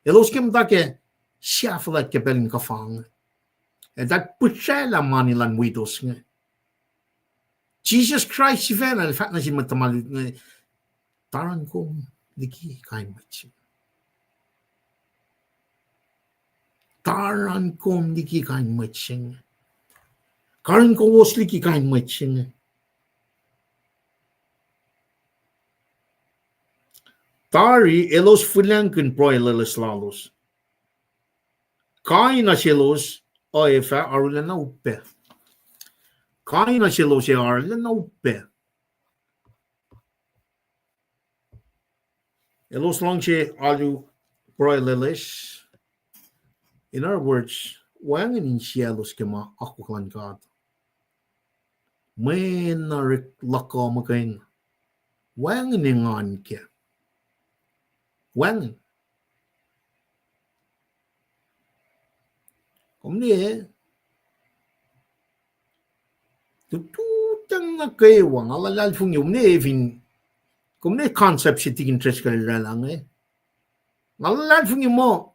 Elos ke muhta ke sia fuhlwact ke pacl in kuhfa inge. Eltahl pihsraclah mani luhn widows inge. Jisus Kraist sifacna el fahk nuh sin mwet tuhma lut inge, taran kom liki kain mwet se inge. Taran kom liki kain mwet se inge. Karihngihn kowos liki kain mwet se inge. Tari elos fihlacngkihn pruhe loeloes lalos. Kain nuh selos uh ac fah arulacna upac. Kain nuh selos ac arulacna upac. Elos luhngse alu pruhe loeloes. In other words, wacngihn insiyaclos ke ma akwuck luhn God. Mwe na orek luhk uh muhkwena. Wacngihn engan kac. Wacngihn. Kom ne, tututacng nuh kwewa, nga luhlahlfongi, kom ne fin, kom ne concept se tikin Driscoll el oraclah inge. Nga luhlahlfongi muh,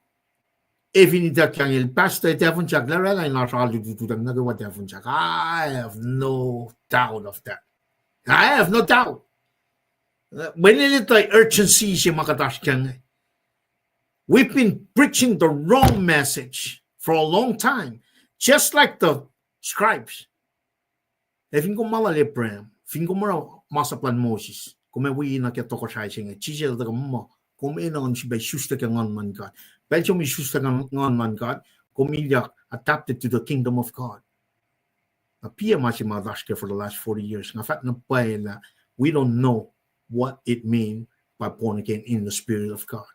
e fin ituckyang el pastor, e tahfuhn sahk lah oraclah in oasr alu tututacng nuh kwewa tahfuhn sahk. I have no doubt of that. I have no doubt. Uh, mwe lele tuh urgency se ma kuht oasr kac inge. We've been preaching the wrong message for a long time, just like the scribes. Ac fin kom ma lal Abraham, fin kom oruh masap lal Moses, kom ac wi nuh ke tohkohsrahi se inge, Jisus el tuhkuh muh, kom enenuh in sifilpac isuslac ke Nguhn luhn God. Pacl se kom isuslac ke Nguhn luhn God, kom ilyak adopted to the kingdom of God. Na piac ma se ma oasr ke for the last forty years. Nga fahk na pwacye lah we don't know what it mean by born again in the Spirit of God.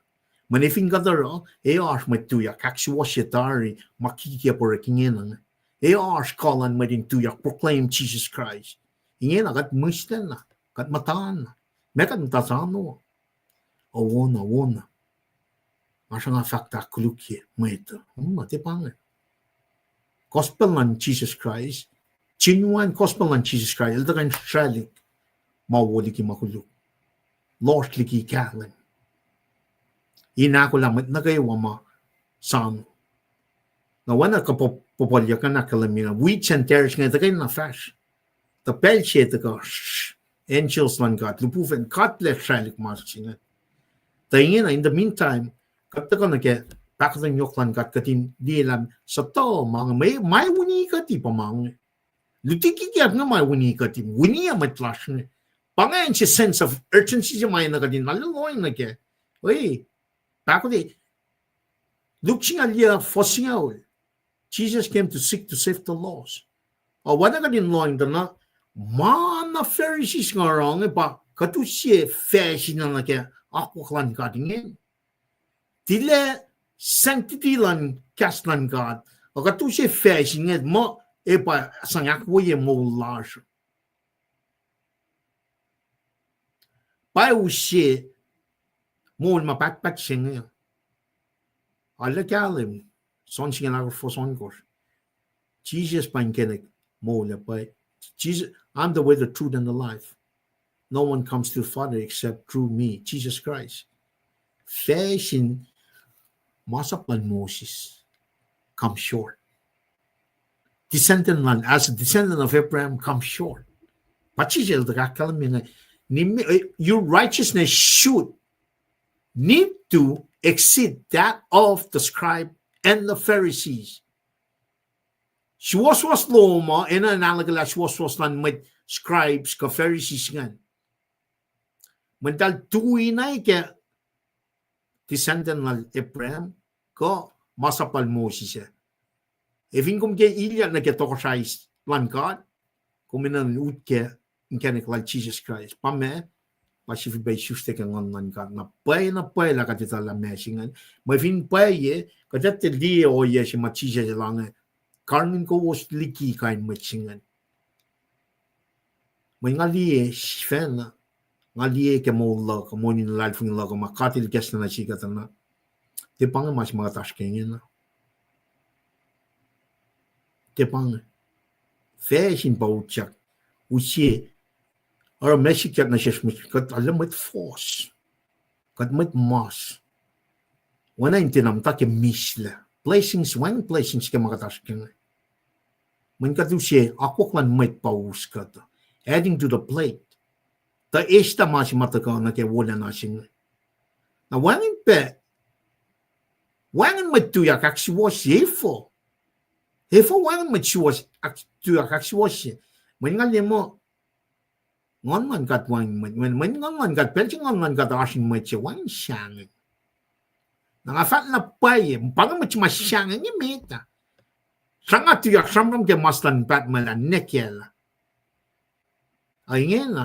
Mweyen fin kuht oruh, e oasr mwet tuyak, ahksuwohsye tari ma kikiacp orek ingena. E oasr kuh luhn mwet in tuyak proclaim Jesus Christ. Ingena kuht mihslacna, kuht muhtana, ma kuht muhta sano. Awona, awona. Nga sruhnga fahk tuh ahkkolukye mwet uh. Hmm, tiac pa inge. Gospel luhn Jesus Christ, genuine gospel luhn Jesus Christ, el tuhkuh in sraclihk ma wo liki ma koluk, lohsr liki kahlwem, in ahkolah mwet nuh kwewa ma sano. Na oacna kuh pu-, puhpuhlyuck an ahkkahlwemye, wheat and tares inge tuhkweni fahsr. Tuh pacl se tuhkuh, angels luhn God, lihpufacn God lac sraclihk ma se inge. Tuh ingena, in the meantime, kuht tuhkuh nuh ke pahkotwen yohk luhn God, kuht in liye lah suhtuh ma inge, ma, ma wini kuhti pa ma inge. Luti kikiacp inge ma wini kuhti, wini mwet lasr inge. Pa inge se sense of urgency se ma enenuh kuht in na lohng nuh kac. Oi, pahkotwen, Luke singucul yac, fuhs singucul. Jesus came to seek to save the lost. Oacna kuht in lohng tuh na, ma na Pharisees inge oruh inge pa kuht use facsin nuh ke akwuck luhn God inge. Tilac sanctity luhn kahs luhn God, a kuht use facsin inge muh, e pa sang ahkwoye moul lasr. Pa use moul ma pahtpaht se inge. Arlac kahlwem, John singucul ahkosr, fuhs ohnkohsr. Jesus pa inkacnek moul ah, pa Jesus, I'm the way, the truth, and the life. No one comes to the Father except through me, Jesus Christ. Facsin masap luhn Moses, come short. Descendant lal, as a descendant of Abraham, come short. Pa Jisus el tuh ahkkahlwemye inge, nim-, eh, your righteousness should, need to exceed that of the scribe and the Pharisees. Suwohswohs lom uh enenuh in ahluhkwelah suwohswohs luhn mwet scribes kuh Pharisees ingacn. Mweyen eltahl tui na ke descendant lal Abraham, kuh masap lal Moses ah. Ac fin kom ke ilyak nuh ke tohkohsrahi luhn God, kom enenuh in ut ke inkacnek lal Jesus Christ. Pa ma, pa sifilpac isuslac ke Nguhn luhn God. Na pwacye, na pwacye lah kuht etuh lah ma se ingacn. Mweyen fin pwacye, kuht etuh liye ohiyac se ma Jisus el ange, karihngihn kowos liki kain mwet se ingacn. Mweyen nga liye sifacna, nga liye ke moul luhk uh, moul in luhlahlfongi luhk uh, ma God el ikacslah nuh sihk uh tuh na, tiac pa inge ma se ma kuht oasr ke ingena. Tiac pa inge. Facsin pa utyak, use Oruh ma sikyak nuh sesr, kuht arlac mwet fohs. Kuht mwet mas. Oacna in tiacna muhta ke mislac. Blessings, wacngihn blessings ke ma kuht oasr ke inge. Mweyen kuht use akwuck luhn mwet pa us kuht. Adding to the plate. Tuh eslah ma se ma tuhkuh nuh ke wolacna se inge. Na wacngihn pac, wacngihn mwet tuyak ahksuwohsye, efuh? Efuh wacngihn mwet suwohs-, ahk-, tuyak ahksuwohsye? Mweyen nga liye muh Nguhn luhn God wacngihn mwet, mweyen, mweyen Nguhn luhn God, pacl se Nguhn luhn God oasr in mwet se wacngihn sahngweng. Na nga fahk na pwacye, pa inge mwet se ma sahngweng emet ah. Sranga tuyak sramsram ke mas luhn pahtmacl ah, nwe kacl ah. Ac ingena,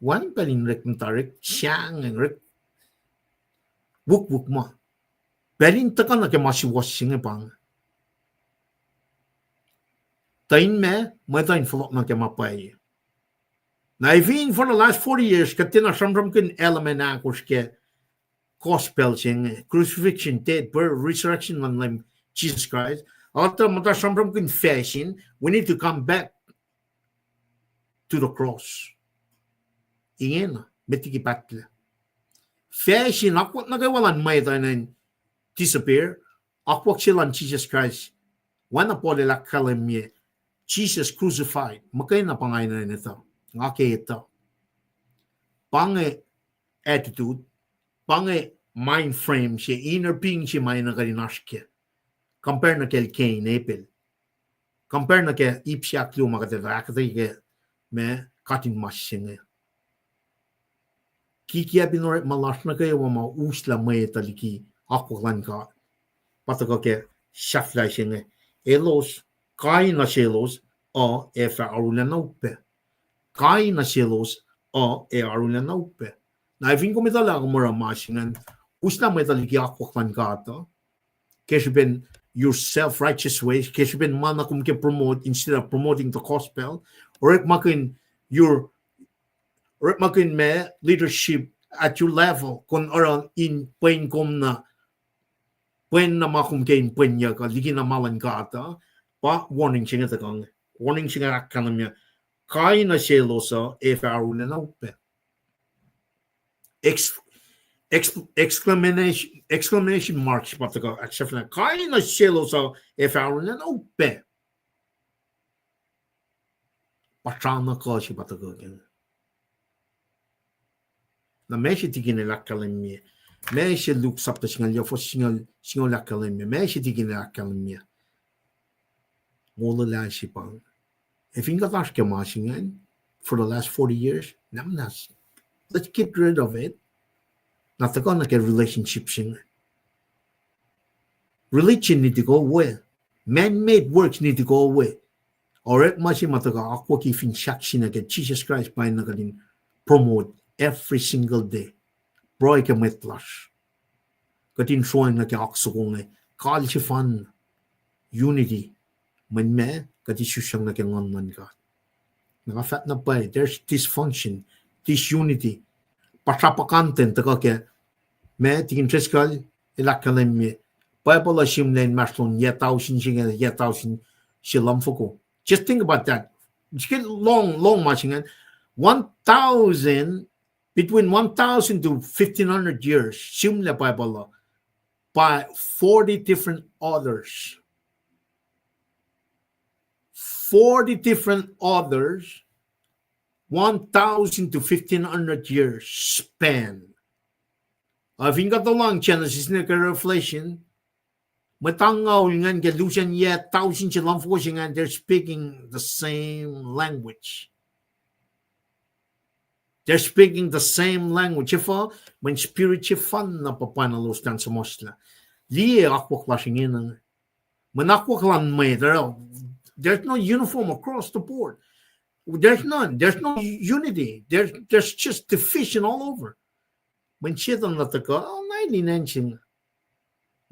wacngihn pacl in orek muhta, orek sahngweng, orek wukwuk ma. Pacl in tuhkuh nuh ke ma suwohs se inge pa inge. Tuh in ma, mwet uh in fohlohk nuh ke ma pwacye. Na efin for the last forty years, kuht tiacna sramsramkihn element ahkosr ke gospel se inge, crucifixion, death, burial, resurrection luhn Leum Jesus Christ. Oruh muhta sramsramkihn facsin, we need to come back to the cross. Ingena, met liki pahtlac. Facsin, akwuck nuh kwewa luhn mwet uh enenuh in disappear, akwuck se luhn Jesus Christ. Oacna Paul el ahkkahlwemye, Jesus crucified. Muhkwena pa nga enenuh in etuh. Nga ke etuh. Pa inge attitude, pa inge mind frame se, inner being se ma enenuh kuht in oasr kac. Compare nuh kacl Cain, Abel. Compare nuh ke ip se ahkluo ma kuht etuh ahkuhtweyac ke ma katinmas se inge. Kikiacp in orekma lasr nuh kwewa ma uslah mwet uh liki akwuck luhn God. Pa tuhkuh ke sahflah se inge. Elos, kain nuh selos uh ac fah arulacna upac. Kain nuh selos uh ac arulacna upac. Na efin kom etuh lah kom oruh ma se ingacn, uslah mwet uh liki akwuck luhn God uh, ke srihpen your self-righteous ways, ke srihpen ma na kom ke promote instead of promoting the gospel, orekmakihn your, orekmakihn ma leadership at your level, kom oruh in pwen kom na, pwen na ma kom ke in pwenyuck uh, likina ma luhn God uh, pa warning se inge tuhkuh inge. Warning se inge ahkkahlwemye, kain nuh selos uh ac fah arulacna upac. Ex-, ex-, exclamation, exclamation mark se pa tuhkuh ahksahfyelah, kain nuh selos uh ac fah arulacna upac. Puhsra na kuh se pa tuhkuh ke. Na ma se Tikin el ahkkahlwemye, ma se Luke sapta singucul, fuhs singucul, singucul ahkkahlwemye, ma se Tikin el ahkkahlwemye, molwelah se pa inge. Ac fin kuht oasr ke ma se ingacn for the last forty years, na muhnahs, let's get rid of it. Na tuhkuh nuh ke relationship se inge. Religion need to go away. Man-made works need to go away. Orekma se ma tuhkuh akwucki fin sahk se nuh ke Jesus Christ pa enenuh kuht in promote every single day. Pruhe ke mwet lasr. Kuht in sroang nuh ke oak soko inge. Kal sefanna. Unity. Mweyen ma, kuht isusyang nuh ke Nguhn luhn God. Na nga fahk na pwacye, there's dysfunction, disunity. Puhsra puhkantwen tuhkuh ke, ma Tikin Driscoll el ahkkahlwemye, Bible uh sihmlac inmahsrlon yac tausin se inge, yac tausin se lumfoko. Just think about that. Srihke lohng, lohng ma se ingacn. One thousand, between one thousand to fifteen hundred years, sihmlac Bible uh by forty different authors. Forty different authors, one thousand to fifteen hundred years span. Uh, fin kuht tolong Genesis nuh ke Revelation, mwet angngaul ingacn ke lusen yac tausin se lumfoko se ingacn, they're speaking the same language. They're speaking the same language. Efuh? Mweyen spirit sefanna pa pwacnaclos elan suhmuhslah. Liye akwuck lasr ingena. Mweyen akwuck luhn mwet, there are, there's no uniform across the board. There's none. There's no unity. There's, there's just division all over. Mweyen Setan el tuhkuh, oh, na el in acn se inge.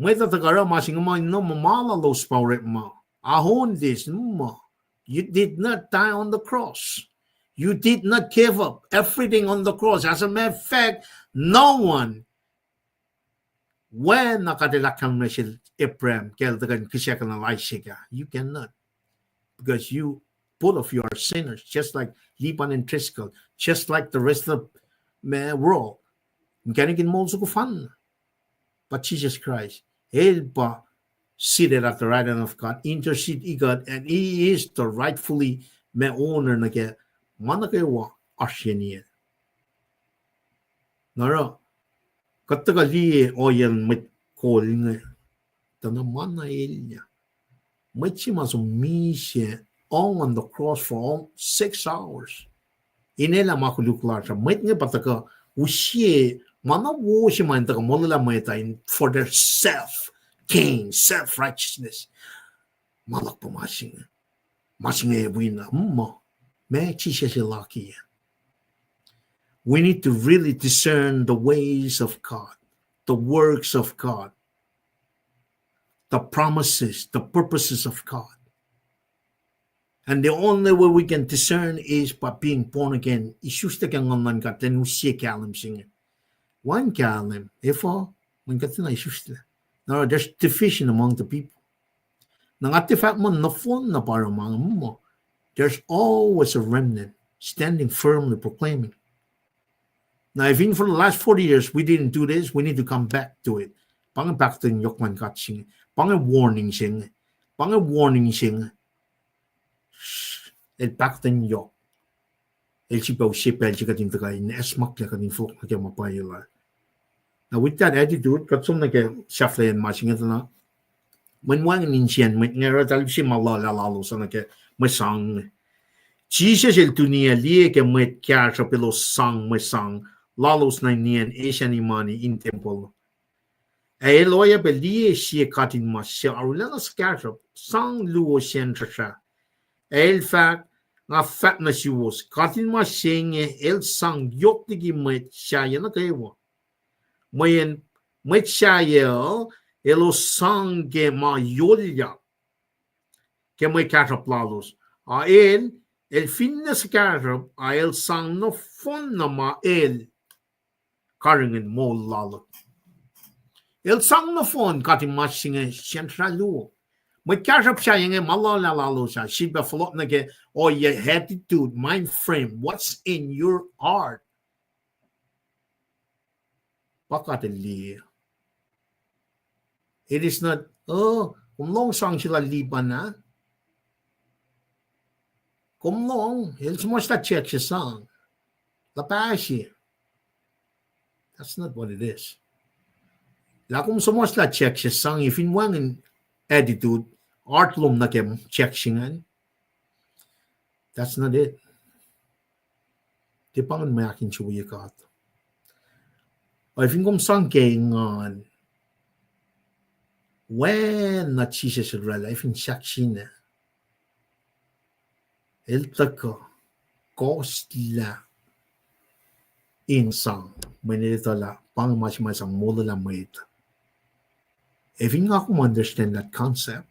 Mwet uh tuhkuh oruh ma se inge, ma, no, ma, ma lalos pa orekma. I own this, ma. You did not die on the cross. You did not give up everything on the cross. As a matter of fact, no one Oacna God El ahkkahlwemye sel Abraham, ke el tuhkuh in kihsackuhnlah Isaac ah, you cannot. Because you both of you are sinners, just like Lipan and Driscoll, just like the rest of the ma-, world. Inkacnek in moul soko fanna. But Jesus Christ, El pa seated at the right hand of God, intercede ekuht, and He is the rightfully ma owner nuh ke ma nuh kwewa oasr yen. Na oruh, kuht tuhkuh liye ohiyacn mwet kol inge, tuh na ma na elyah. Mwet se ma som misac hung on the cross for all six hours. Inelah ma koluk lasr uh, mwet inge pa tuhkuh use ma na wo se ma in tuhkuh molwelah mwet uh in for their self gain, self righteousness. Ma luhk pa ma se inge. Ma se inge wi na, mm, ma Jisus El akiyac. We need to really discern the ways of God, the works of God, the promises, the purposes of God. And the only way we can discern is by being born again. Isuslac ke Nguhn luhn God, then use kahlwem se inge. Wacngihn kahlwem, efuh, mweyen kuht tiacna isuslac. Na there's division among the people. Na nga tiac fahk muh nohfohn na pa oruh ma inge, mm, there's always a remnant standing firmly proclaiming. Now, if in for the last forty years we didn't do this, we need to come back to it. Pa inge pahkotwen yohk luhn God se inge. Pa inge warning se inge. Pa inge warning se inge. El pahkotwen yohk. El sifilpac use pacl se kuht in tuhkuh in acsmaklac, kuht in fohlohk nuh ke ma pwacye lal. Now, with that attitude, kuht som nuh ke sahflahiyacn ma se inge tuh na. Mweyen wacngihn insiyacn mwet inge oruh eltahl use ma luhlah lalos uh nuh ke mwe sang. Jisus El tunia liye ke mwet kahsruhp elos sang mwe sang lalos nuh in nien esacn imani in tempuhl. Ac El oacyacpac liye sie katinmas se arulacna suhkahsruhp, sang luo sacn srusra. Ac El fahk, Nga fahk nuh suwos, katinmas se inge el sang yohk liki mwet sahyac nuh kwewa. Mweyen mwet sahyac uh elos sang ke ma yohlyak ke mwe kahsruhp lalos. A El, El finne suhkahsruhp, a El sang nohfohn na ma El karihngihn moul lal uh. El sang nohfohn katinmas se inge sacn srusra luo. Mwet kahsruhp sahyac inge ma luhlah lalos ah, sifilpac fohlohk nuh ke ohiyac attitude, mind frame, what's in your heart. Pa kuht liye. It is not, oh, kom lohng sang se lal Lipan ah. Kom lohng, el suhmuhslah check se sang. Lah pahsi. That's not what it is. Lah kom suhmuhslah check se sang, fin wacngihn attitude, heart lom nuh ke check se ingacn, that's not it. Tiac pa ingacn mwe ahkinsewowoye God. Ac fin kom sang ke engan, oacna Jisus El oraclah, ac fin sahk sina, El tuhkuh kohslah in sang, mweyen El etuh lah pa inge ma se ma sang molwelah mwet. Ac fin nga kom understand that concept,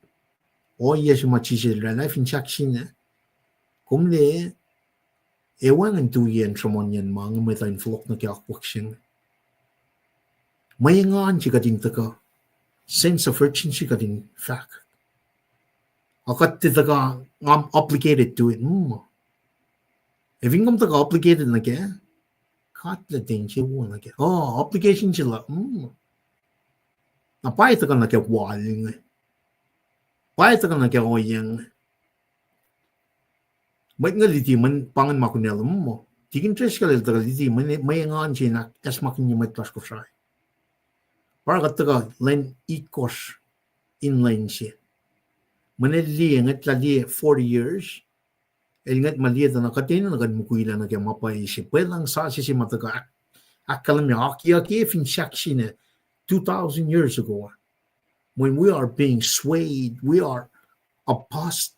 ohiyac se ma Jisus El oraclah, ac fin sahk sina, kom liye, ac wacngihn tuiyacn sruhmuhnyacn ma inge mwet uh in fohlohk nuh ke akwuck se inge. Mwe engan se kuht in tuhkuh, sense of urgency kuht in fahk. Ac kuht tiac tuhkuh, I'm obligated to it, mm. Ac fin kom tuhkuh obligated nuh kac, God lah tiac insewowo nuh kac. Oh, obligation se lah, mm. Na pwacye tuhkuh nuh ke wal inge. Pwacye tuhkuh nuh ke ohiyac inge. Mwet inge luti mweyen pa ingacn ma kunacl uh, mm. Tikin Driscoll el tuhkuh luti mweyen mwe engan se in ahkacsmakihnye mwet lasr Kosrae. Pa oruh kuht tuhkuh lwen itkohsr in lwen se. Mweyen el liye, ngwetlah liye forty years. El ngwet ma liye tuh na kuht enenuh kuht mukwilac nuh ke ma pwacye se. Pwelucng sasuc se ma tuhkuh ahk-, ahkkahlwemye, akiyucki fin sahk sina two thousand years ago. When we are being swayed, we are apost-,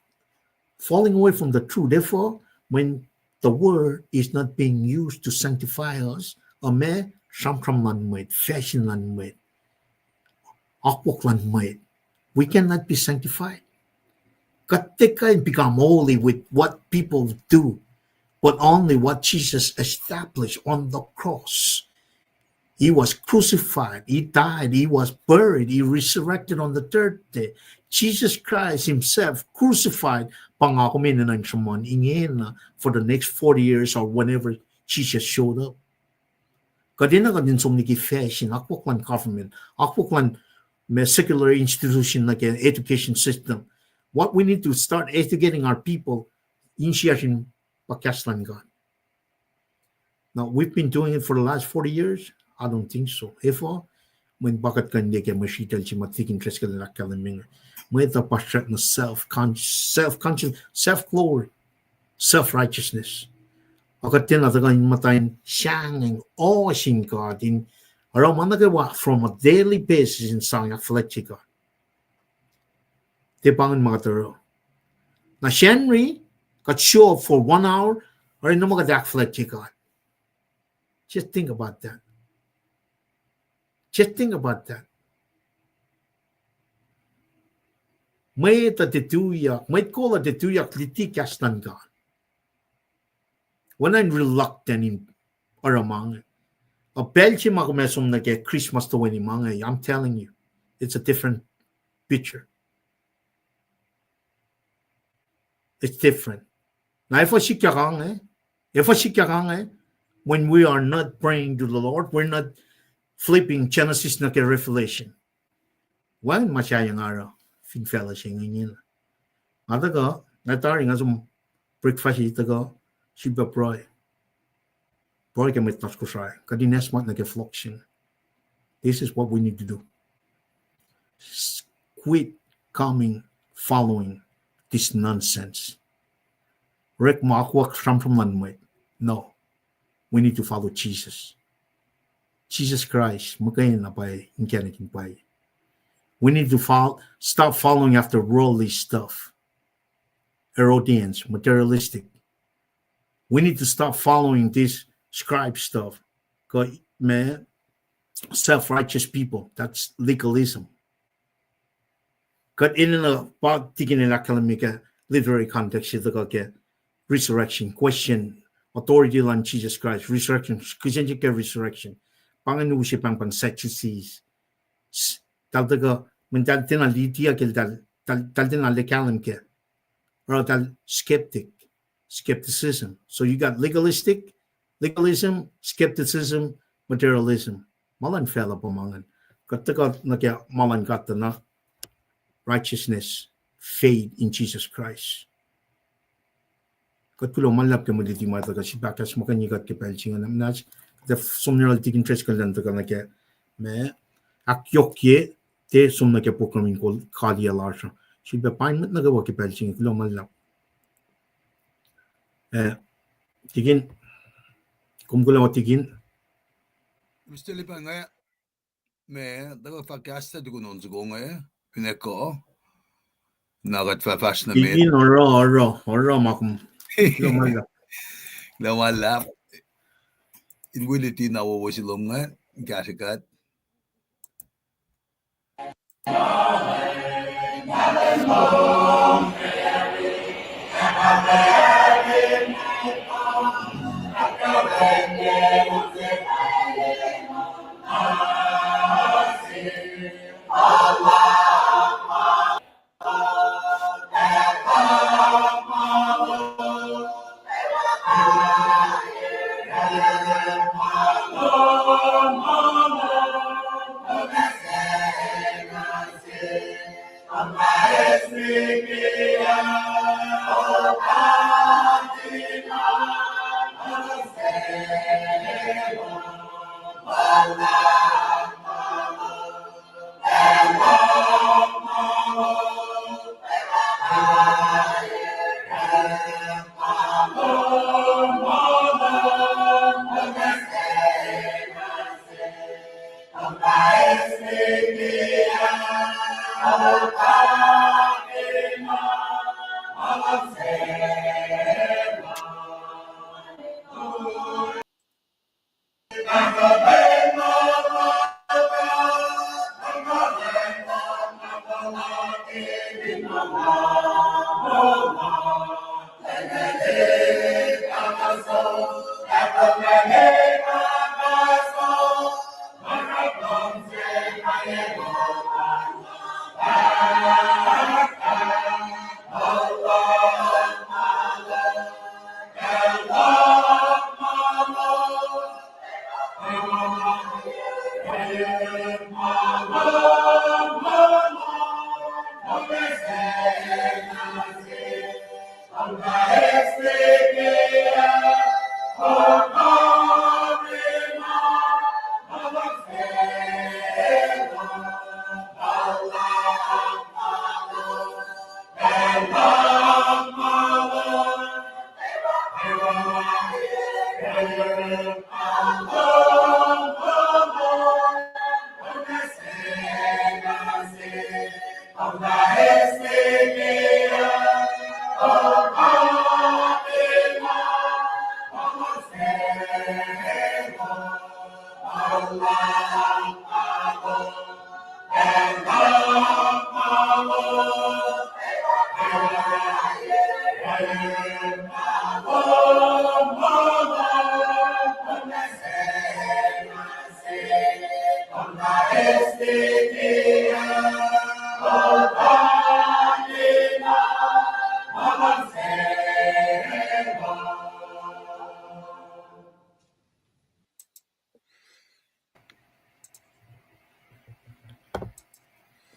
falling away from the truth. Therefore, when the word is not being used to sanctify us, uh, ma sramsram luhn mwet, fashion luhn mwet, akwuck luhn mwet, we cannot be sanctified. Kuht tiac kuh in become holy with what people do, but only what Jesus established on the cross. He was crucified, he died, he was buried, he resurrected on the third day. Jesus Christ himself crucified, pa nga kom enenuh in sruhmuhn ingena for the next forty years or whenever Jesus showed up. Kuht enenuh kuht in som liki fashion, akwuck luhn government, akwuck luhn ma secular institution nuh ke education system. What we need to start educating our people, insiyacsr in pa kahs luhn God. Now, we've been doing it for the last forty years. I don't think so. Efuh? Mweyen pa kuht kuh in liye ke mwe sritacl se ma tikin Driscoll el ahkkahlwemye inge. Mwet uh pa srackna self-conscious, self-conscious, self-glory, self-righteousness. Ac kuht tiacna tuhkuh in muhta in sahngweng awe sin God in oruh ma nuh kwewa from a daily basis in sang ahkfuhlwactye God. Tiac pa ingacn ma kuht oruh. Na Sacnri, kuht show up for one hour, oruh na ma kuht ahkfuhlwactye God. Just think about that. Just think about that. Mwet uh tiac tuyak, mwet kol uh tiac tuyak luti kahs luhn God. Oacna in reluctant in oruh ma inge. Ac pacl se ma kom ac som nuh ke Christmas toeni ma inge, I'm telling you, it's a different picture. It's different. Na efuh sikyak inge, efuh sikyak inge, when we are not praying to the Lord, we're not flipping Genesis nuh ke Revelation. Wacngihn ma sahyac nga oruh fin facluh se inge ingena. Nga tuhkuh, nga tari nga som breakfast e tuhkuh, srihpac pruhe. Pruhe ke mwet lasr Kosrae, kuht in esam nuh ke flock se inge. This is what we need to do. Quit coming, following this nonsense. Orekma akwuck sramsram luhn mwet. No. We need to follow Jesus. Jesus Christ, muhkwena pwacye, inkacnek in pwacye. We need to fol-, stop following after worldly stuff. Herodians, materialistic. We need to stop following this scribe stuff. Kuh ma, self-righteous people, that's legalism. Kuht enenuh pa tikin el ahkkahlwemye ke literary context se tuhkuh ke resurrection, question authority luhn Jesus Christ, resurrection, kihsen siyuck ke resurrection. Pa ingacn use pahngpahng Sadducees. Eltahl tuhkuh, mweyen eltahl tiacna luti ke, eltahl, eltahl, eltahl tiacna ahkkahlwemye ke. Oruh eltahl skeptic, skepticism. So you got legalistic, legalism, skepticism, materialism. Ma luhn facluh pa ma ingacn. Kuht tuhkuh nuh ke ma luhn God tuh na righteousness, faith in Jesus Christ. Kuht kuloh ma luhlahp ke mwe luti ma tuhkuh srihpac ahkacsmakihnye kuht ke pacl se inge. Na, na, kuht som nuh yohrohl tikin Driscoll an tuhkuh nuh ke ma ahkyohkye, tiac som nuh ke program in kol kaliyac lasr uh. Srihpac pain mwet nuh kwewa ke pacl se inge, kuloh ma luhlahp. Eh, tikin, kom kuloh tikin. Mister Lipan, nga, ma, tuhkuh fahk kahs tuh tukun on soko inge, finne kuh, na kuht fah fahsr nuh met. Tikin, oruh, oruh, oruh ma kom. Kuloh ma luhlahp. Kuloh ma luhlahp. In wi luti na wowo se lom inge, kahsre kuht.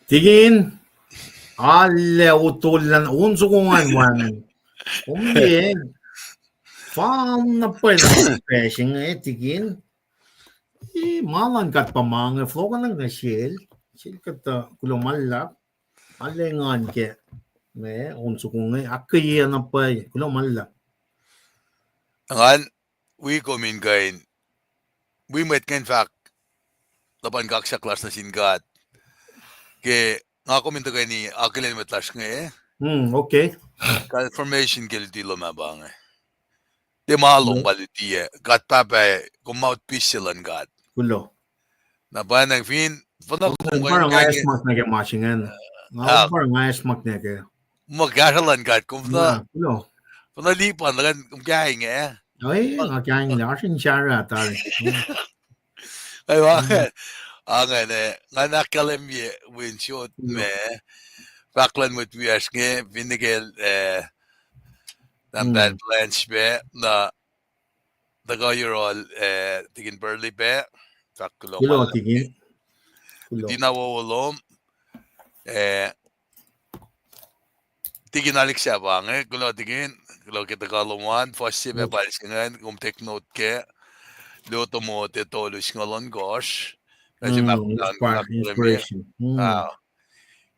Tikin, alu otollah on soko ngan wacngihn. Kom liye, fal na pwacye na pacl se inge, Tikin. Eh, ma luhn God pa ma inge, fohlohkohnlah nuh sel. Sel kuhtuh, kuloh ma luhlahp. Alu engan ke, ma, on soko inge, ahkkweye na pwacye, kuloh ma luhlahp. Ngan, wi kom in kuh in, wi mwet kuh in fahk, luhpan kaksak lasr nuh sin God. Ke nga kom in tuhkweni akihlen mwet lasr inge. Hmm, okay. Confirmation ke luti lom ah pa inge. Tiac ma lom pa luti ah. God Pahpah, kom mouthpiece se luhn God. Kuloh. Na pa nacng fin, fana kom pa nga esmak nuh ke ma se ingacn. Nga pa nga esmak nuh ke. Ma kahsruh luhn God, kom fana. Kuloh. Fana lipan, kom kaing ah. Oi, nga kaing lah, oasr in sara tari. Ai, wa, angan, eh, ngan ahkkahlwemye win shot me, fahk luhn mwet wiyacsr inge, fin nihkel, eh, Tahmtahel Blanche pac, na, tuhkuh yohrohl, eh, Tikin Burley pac, fahk kuloh ma luhlahp. Kuloh, Tikin. Kuloh. Tina wowo lom, eh, Tikin Alexa pa inge, kuloh Tikin, kuloh ke tuhkuh lom an, fuhs se pac pal se ingacn, kom take note kac, Lotomote tolu singucul ohnkohsr, na se ma inspiration. Ah,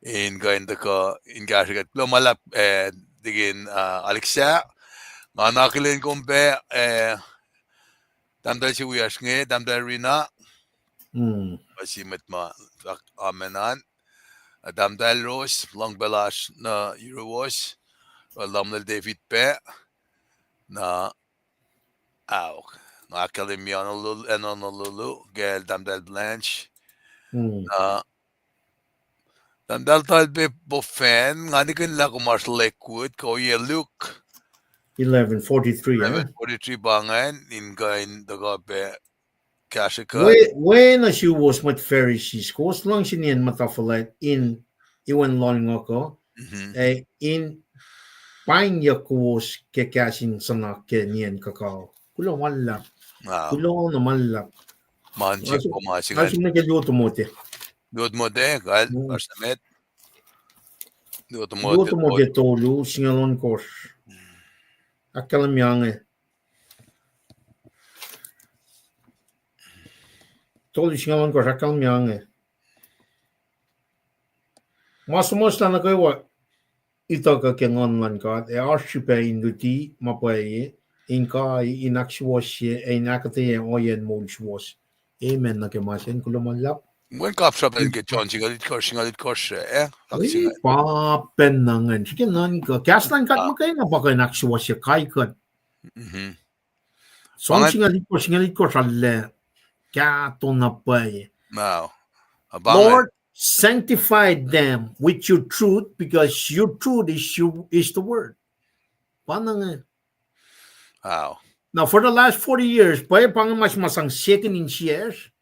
in kuh in tuhkuh in kahsrwe kuht. Kuloh ma luhlahp, eh, Tikin, ah, Alexa, nga na akihlen kom pac, eh, tahmtahel se wiyacsr inge, Tahmtahel Rina. Ma se mwet ma, amen an. Ah, Tahmtahel Rose, luhng pacl lasr nuh yuruwos, uh, Tamuhlwel David pac, na, aok, nga ahkkahlwemye Honolulu, acn Honolulu, kacl Tahmtahel Blanche. Na, Tahmtahel Talbe Bofen, nga nikihn lah kom oasr Lakewood, kuh ohiyac Luke eleven forty-three, eh? Eleven forty-three pa ingacn, in kuh in tuhkuh pac kahsrwe kuht. Wi, wi na suwos mwet Pharisees, kowos luhngse nien muhta fuhlwact in iwen lohlngohk uh, ac in paingyuck kowos ke kahs in suhnak ke nien kuhkao. Kuloh ma luhlahp. Kuloh na ma luhlahp. Ma sihk kom ma se ingacn. Nga sihk nuh ke Lotomote. Lotomote, kal, oasr na met. Lotomote tolu, singucul ohnkohsr. Ahkkahlwemye inge. Tolu singucul ohnkohsr, ahkkahlwemye inge. Ma suhmuhslah nuh kwewa ituckuh ke Nguhn luhn God, ac oasr srihpac in luti ma pwacye, in kai, in ahksuwohsye, ac in ahkuhtweyac ohiyacn moul suwohs. Amen nuh ke ma sacn, kuloh ma luhlahp. Wen kapsrapacn ke John singucul itkohsr, singucul itkohsr, eh? Pa pacna ingacn, srihke nuhnkuh kahs luhn God muhkwena pa kuh in ahksuwohsye kai kuht. Som singucul itkohsr, singucul itkohsr arlac kahto na pwacye. Lord, sanctify them with your truth, because your truth is your, is the word. Pa na inge. Now, for the last forty years, pwacye pa inge ma se ma sang second in siyacsr.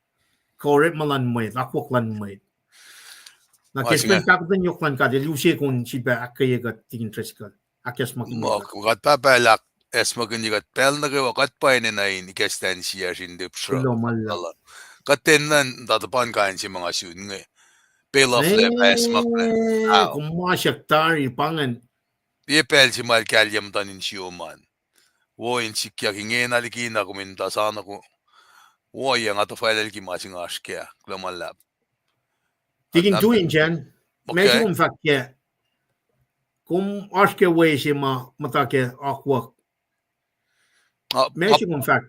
kuh orekma luhn mwet, akwuck luhn mwet. Na ke srihpen pahkotwen yohk luhn God, el use kom sifilpac ahkkweye kuht, Tikin Driscoll. Ahkacsmakihnye kuht. Kuht pahpah el ahkacsmakihnye kuht pacl nuh kwewa, kuht pa enenuh in ikacslah insiyacsr in lihpsruh. Kuht enenuh in tuh tuhpan kain se ma nga sun inge. Pacl uh flac ahkacsmakihn. Kom ma siyuck tari pa ingacn. Liye pacl se ma el kahlyac muhtuhn insiom an. Wo in sikyak ingena liki na kom in tuh sana ko. Wo, yac, nga tuhfahlah liki ma se nga oasr kac. Kuloh ma luhlahp. Tikin Tuin Jan, ma se kom fahk kac. Kom oasr ke we se ma muhta ke akwuck. Ma se kom fahk.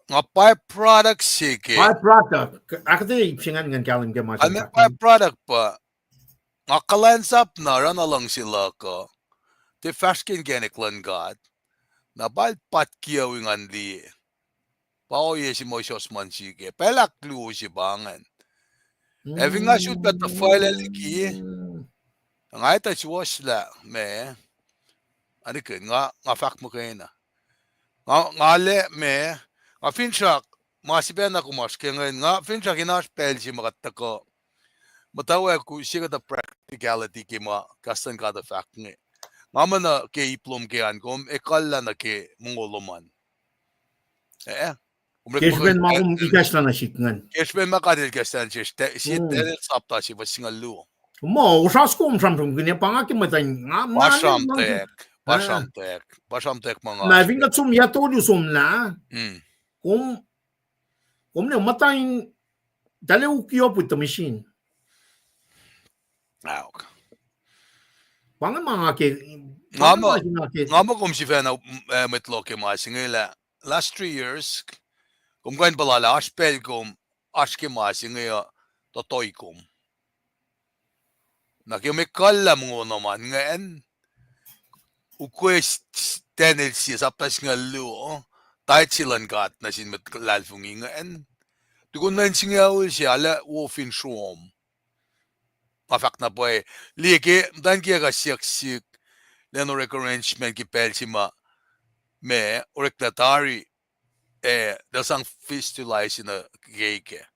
Nga byproduct se ke. Byproduct. Ahkuhtweyac ip se ingacn ngan kahlwem ke ma se kom fahk. Byproduct pa nga kuhlwacnsap na oruh na luhngse luhk uh tiac fahsr ke inkacnek luhn God. Na pa el pat kiyuhk ngan liye. Pa ohiyac se ma isos ma sihk ke pacl ahkluo se pa ingacn. Ac fin nga sot pac tuhfahlah liki, nga etuh suwohslah ma, anikihn nga, nga fahk muhkwena. Nga, nga lac ma, nga finsrak, ma sifacna kom oasr ke ingacn, nga finsrak in oasr pacl se ma kuht tuhkuh muhtwacwacack se kuhtuh practicality ke ma kahs luhn God uh fahk inge. Nga muh nuh ke ip lom ke an kom ekuhllah nuh ke mongo lom an. Eh, ke srihpen ma kom ikacslah nuh sihk ingacn. Ke srihpen ma God el ikacslah nuh sesr, sie Daniel sapta se fuhs singucul luo. Muh, osra soko kom sramsramkihn pa nga ke muhtwacn nga, pa sramtweack, pa sramtweack, pa sramtweack ma nga. Na fin kuht som yac tolu somlah, kom, kom ne muhta in, tahl ukwe up with the machine. Pa inge ma nga ke, nga muh kom sifacna, eh, mwet loh ke ma se inge lah last three years, kom kuh in puhla lah oasr pacl kom, oasr ke ma se inge uh, tohtoh kom. Na ke kom ekuhllah mongo lom an ingacn, ukwe Daniel sie sapta singucul luo, tithe se luhn God nuh sin mwet luhlahlfongi ingacn. Tukun lwen singucul se arlac wo fin srom. Nga fahk na pwacye, liye ke muhtwacn kiyuhk uh siyuck sihk, elan orek arrangement ke pacl se ma, ma, oreklah tari, eh, elan sang fistula se nuh keik ah.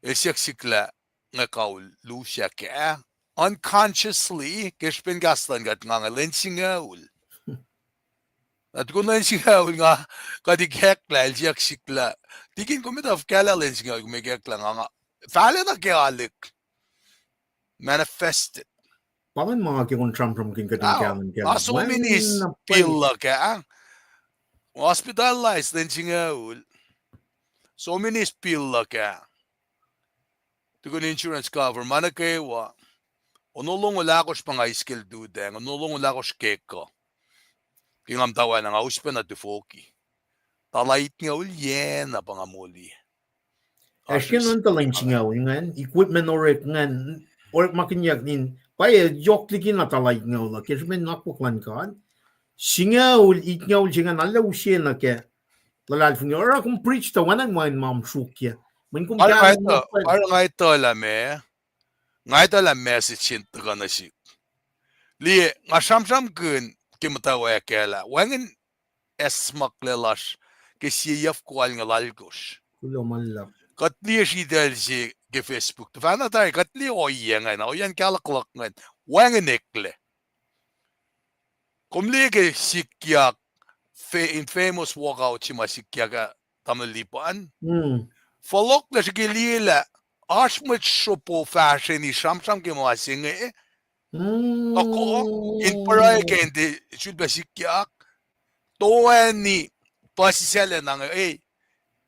El siyuck sihk lah nga kaul lusyak ah. Unconsciously, ke srihpen kahs luhn God nga inge lwen singucul. Na tukun lwen singucul nga, kuht ikacklah, el siyuck sihk lah, Tikin, kom etuh fuhkah lah lwen singucul kom ikacklah nga, nga fahlac nuh ke alik. Manifested. Pa ingacn ma ke kom sramsramkihn kuht in kahlwem ke. Nga so many bill luhk ah. Hospitalized lwen singucul. So many bill luhk ah. Tukun insurance cover ma nuh kwewa. Ono longoul ahkosr pa nga iskel tutacng, ono longoul ahkosr ke kuh. Ke nga muhtwacwacack na nga us pac na tufoki. Tala itngucul yen na pa nga moli. Asr ke nuhn tuh lwen singucul ingacn, equipment orek ingacn, orekmakihnyuck in, pwacye yohk liki na tala itngucul uh, ke srihpen akwuck luhn God. Singucul, itngucul se ingacn, arlac use nuh ke luhlahlfongi. Oruh kom preach tuh wacngihn wacngihn ma sruokyac. Mweyen kom, oruh nga etuh lah ma, nga etuh lah message se tuhkuh nuh sihk. Liye, nga sramsramkihn ke muhtwacwacack ah lah wacngihn acsmaklac lasr ke sie yuhfko alngucul alkosr. Kuht liye sritacl se ke Facebook. Tuhfahna tari, kuht liye ohiyac ingacn, ohiyacn kahluhk luhk ingacn. Wacngihn eklac. Kom liye ke sikyak, infamous walkout se ma sikyak ah, tamuhlwel Lipan. Fohlohklac srihke liye lah oasr mwet sropo fahsrweni sramsram ke ma se inge, tohkoh in pruhe ke in tiac sulpac sikyak, toeni puhsisacl na inge, e,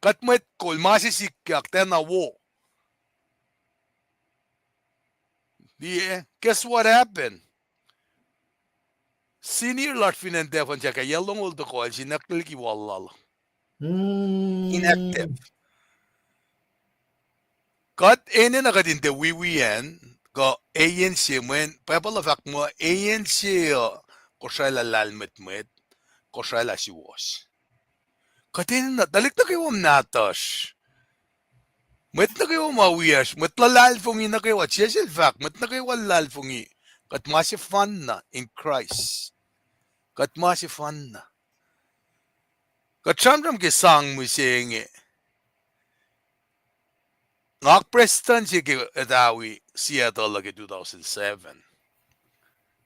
kuht mwet kol ma se sikyak tiacna wo. Liye, guess what happened? Senior lasr fin acn Tafon Jack ah, yac longoul toko el sinaklik liki wallal. Inactive. Kuht enenuh kuht in tiac wiwi acn, kuh eyan se mweyen Bible uh fahk muh eyan se uh Kosrae lah lahlmwetmwet, Kosrae lah suwohs. Kuht enenuh, tuhlihk nuh kwewa nahtuhsr. Mwet nuh kwewa ma wiyacsr, mwet luhlahlfongi nuh kwewa, Jisus el fahk, mwet nuh kwewa luhlahlfongi, kuht ma sefanna in Christ. Kuht ma sefanna. Kuht sramsram ke sang mihsenge. Nga prestuhn se ke Etawi Seattle uh ke two thousand seven.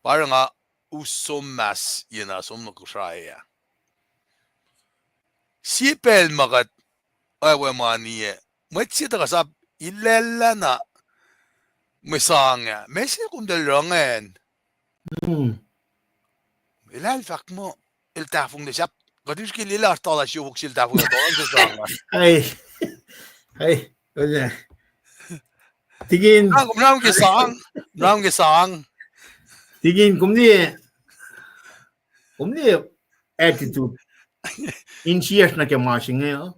Pa oruh nga us som mas ye na som nuh Kosrae ah. Sie pacl ma kuht oacwac mani ah, mwet se tuhkuh sap ilacllah na mwe sang ah, meac se kom tuh rongacn? Hmm. Elah el fahk muh el tahfonglac sahp, kuht in srihke liye lah oasr tala siofok sel tahfonglac, tala se sang ah. Ai, ai, ole. Tikin. Ram, ram ke sang, ram ke sang. Tikin, kom liye, kom liye attitude. Insiyacsr nuh ke ma se inge uh.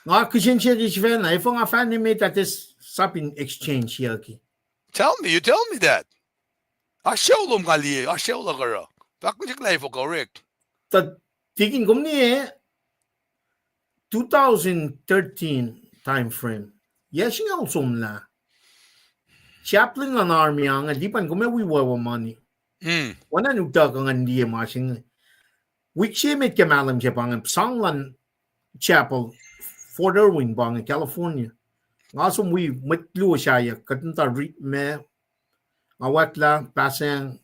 Nga kihsen siyuck sifacna, efuh nga fahk ne met ah, tis sap in exchange siyucki. Tell me, you tell me that. Oasr sucu lom nga liye, oasr sucu luhk oruh. Fahk nuh sihk lah efuh correct. Tuh, tikin, kom liye, two thousand thirteen time frame. Yac singucul somlah. Chaplain luhn army ah inge, lipan kom ac wi oacwac mani. Hmm. Oacna in utuckuh ngan liye ma se inge. Wik se met ke mahlwem se pa inge, sang luhn chapel, Fort Irwin pa inge, California. Nga som wi mwet luo sahyac, kuht in tuh ri-, ma, nga wactlah, pasang,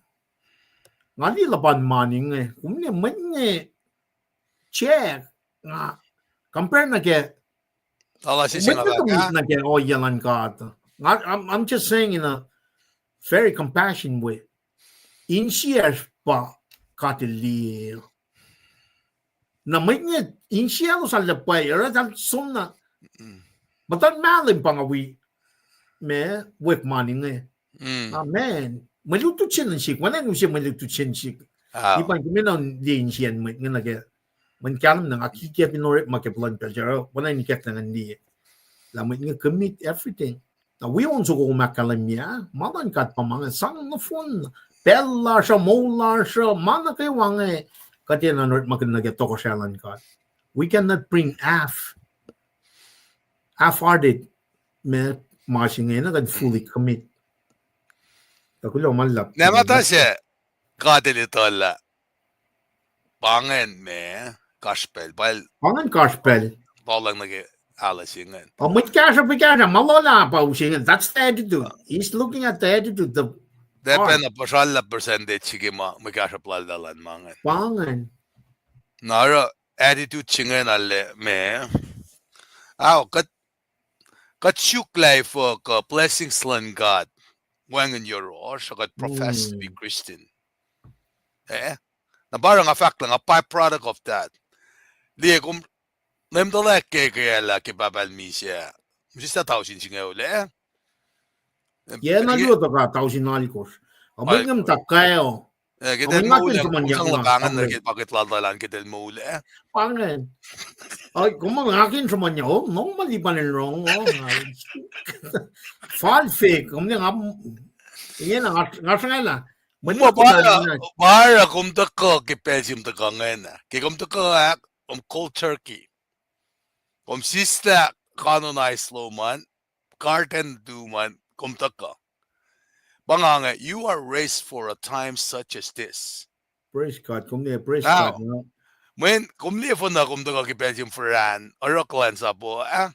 nga liye luhpan mani inge, kom liye mwet inge, check, nga, compare nuh ke, mwet inge kom liye nuh ke ohiyac luhn God. Nga, I'm, I'm just saying in a very compassionate way. Insiyacsr pa God El liye. Na mwet inge, insiyaclos arlac pwacye, oruh eltahl som na. Muhtuhn mahlwem pa nga wi, ma, wek mani inge. Amen. Mwe lutlut se nuh sihk, oacna in use mwe lutlut se nuh sihk. Lipan kom enenuh in liye insiyacn mwet inge nuh ke, mweyen kahlwem na nga kikiacp in orekma ke plwacn pacl se, oacna in ikacklah ngan liye lah mwet inge commit everything. Na wi on soko kom ahkkahlwemye, ma luhn God pa ma inge, sang nohfohn, pacl lasr uh, moul lasr uh, ma nuh kwewa inge, kuht enenuh in orekmakihn nuh ke tohkohsrahi luhn God. We cannot bring half, half-hearted, ma, ma se inge, na kuht in fully commit. Tuh kuloh ma luhlahp. Na ma ta se, God El etuh lah pa ingacn ma, kasrpacl, pa el, pa ingacn kasrpacl. Tohlacng nuh ke alu se ingacn. Pa mwet kahsruhp, mwet kahsruhp, ma lula pa use ingacn. That's the attitude. He's looking at the attitude, the heart. Pacna puhsrallah percentage se ke ma, mwet kahsruhp laltahl an ma ingacn. Pa ingacn. Na oruh attitude se ingacn arlac ma. Ao, kuht, kuht suk lah efuh kuh blessings luhn God wacngihn yohrohsr, kuht profess to be Christian. Eh? Na pa oruh nga fahk lah nga byproduct of that. Liye kom, Leum tuhlac ke, ke elah ke pahpah misac. Mihsislah tausin singucul ah. Yac na luo tuhkuh tausin alkosr. Amwet ngem ta kayo. Eh, ke tel moul ah, sang luhpangan nuh ke paket laltahl an ke tel moul ah. Pa ingacn. Kom nga kihtin sruhmuhn ya, oh, no ma lipan in rong, oh, fal fake, kom ne nga, inge na nga srangala. Ma pa oruh kom tuhkuh ke pacl se kom tuhkuh ingena. Ke kom tuhkuh ah, kom cold turkey. Kom sislah colonize lom an, garden lom an, kom tuhkuh. Pa nga inge, you are raised for a time such as this. Praise God, kom ne, praise God. Mweyen kom liye fuhnuh kom tuhkuh ke pacl se kom foracn, oruh kuhlwacnsapuh ah.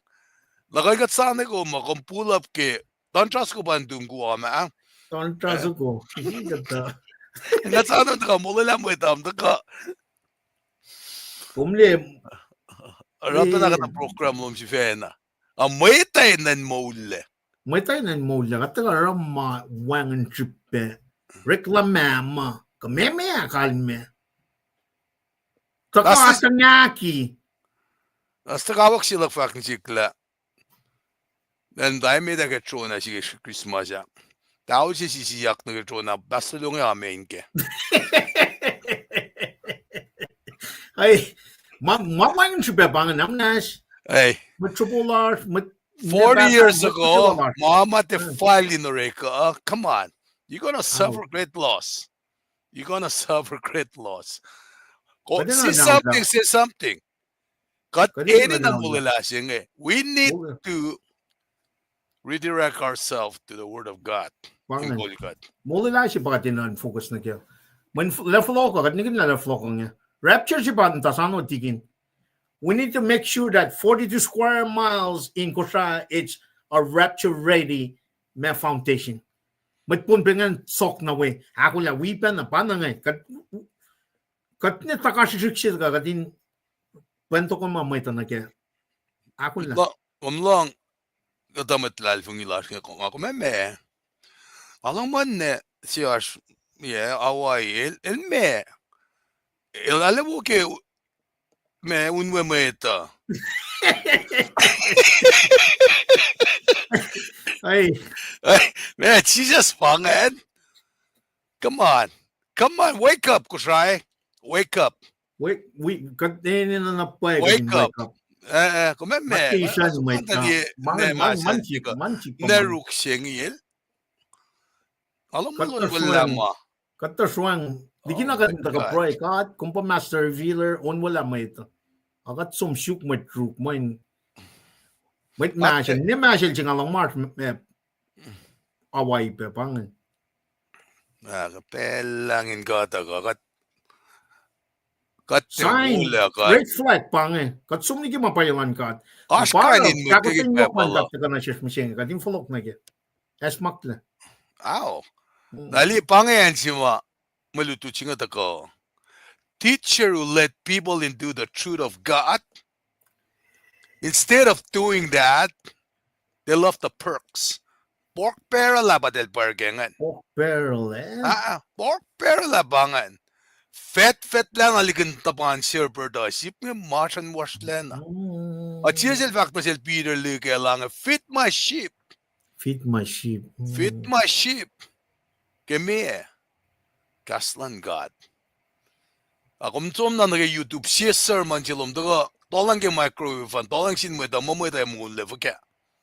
Lah kuh kuht sa ne kom uh, kom pull up ke, tun trust ko pa in tum kuh ma ah. Tun trust ko. Kuht sa ne tuhkuh molwelah mwet uh, tuhkuh. Kom liye. Oruh pacna kuhtuh program lom sifacna. A mwet uh enenuh in moullac. Mwet uh enenuh in moullac, kuht tuhkuh oruh ma wacngihn srihpac. Orekma ma, kuh meac kalmac. Tuhkuh asngaki. Astu kawuck se luhk fahk nuh sihk lah, na muhta emet ah ke Trona srihke Christmas ah. Tao se sisiyak nuh ke Trona, Pastor Longe amen kac. Ai, ma, ma wacngihn srihpac pa ingacn, am nash. Ai. Mwet sropolasr, mwet forty years ago, ma ma tiac fal in orek uh, come on. You're gonna suffer great loss. You're gonna suffer great loss. Say something, say something. Kuht enenuh molwelah se inge. We need to redirect ourselves to the word of God. Molwelah se pa kuht enenuh in focus nuh kac. Mweyen level fohlohk uh, kuht nihkihn lah level fohlohk inge. Rapture se pa in tasano tikin. we need to make sure that forty-two square miles in Kosrae, it's a rapture ready, ma foundation. Mwet pun pa ingacn sok na we, ahkolah wi pacna pa na inge, kuht, kuht ne tuhkuh srihsrihk se tuhkuh kuht in pweng toko ma mwet uh nuh ke. Ahkolah. Kom lohng, kuhtuh mwet luhlahlfongi lasr inge, nga kom ma, nga lohng muh ne, se oasr, yac, Hawaii, el, el ma, el arlac wo ke, ma un we mwet uh. Ai. Ma, Jisus pa ingacn. Come on. Come on, wake up, Kosrae. Wake up. Wake, kuht enenuh na pwacye kuht in wake up. Eh, eh, kom ma, ma, ma, ma, ma, ma, ma, ma, ruk se inge el. Alu ma lon wolacna ma. Kuht tuh sruhang, likina kuht in tuhkuh pruhe, God, kom pa master revealer, onwelah mwet. Ac kuht som suk mwet ruk, mweyen, mwet mahsel, ne mahsel se nga lohng ma, ma, Hawaii pac pa ingacn. Ah, pacl lang in God, kuht, kuht, sign, red flag pa inge. Kuht som liki ma pwacye luhn God. Oasr kain in mwet ke pahpah tuhkuh nuh sesr mihsenge, kuht in fohlohk nuh ke. Acsmaklac. Ao. Na liye pa inge acn se ma mwe lutlut se inge tuhkuh. Teacher who led people into the truth of God, instead of doing that, they love the perks. Pork barrel ah pa eltahl pwacr ke ingacn. Pork barrel, eh? Ah, pork barrel ah pa ingacn. Fetfetlah na likin tuhpan shepherd uh, sip inge masr an wasrlacna. Ac Jisus el fahk nuh sel Peter liki lah inge, feed my sheep. Feed my sheep. Feed my sheep. Ke meac? Kahs luhn God. Ac kom som na nuh ke YouTube, sie sermon se lom tuhkuh, tolang ke microwave an, tolang sin mwet uh, muh mwet uh muh le fuhkah.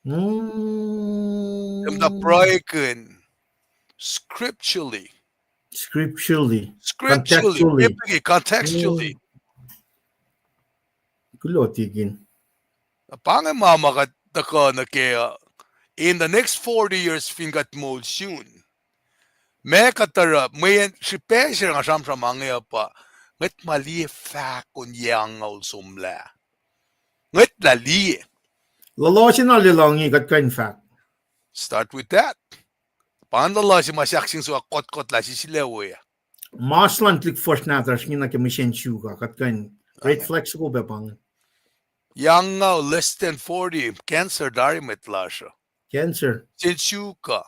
Kom tuh pruhekihn scripturally. Scripturally. Scripturally, biblically, contextually. Kuloh tikin. Pa inge ma ma kuht tuhkuh nuh ke, uh, in the next forty years fin kuht moul sun. Ma kuht oruh, mweyen srihpac se nga sramsram inge uh pa, ngwet ma liye fahk on yac angngaul somlah. Ngwet lah liye. Luhluh se na liye luhngi kuht kuh in fahk. Start with that. Pa luhluh se ma sahkseng su kotkot lah sisilac we. Mas luhn tuhlihk fuhsr nahtuhsr ingena ke mihsenge suk uh, kuht kuh in, red flag soko pac pa inge. Yac angngaul less than forty, cancer tari mwet lasr uh. Cancer. Sin suk uh.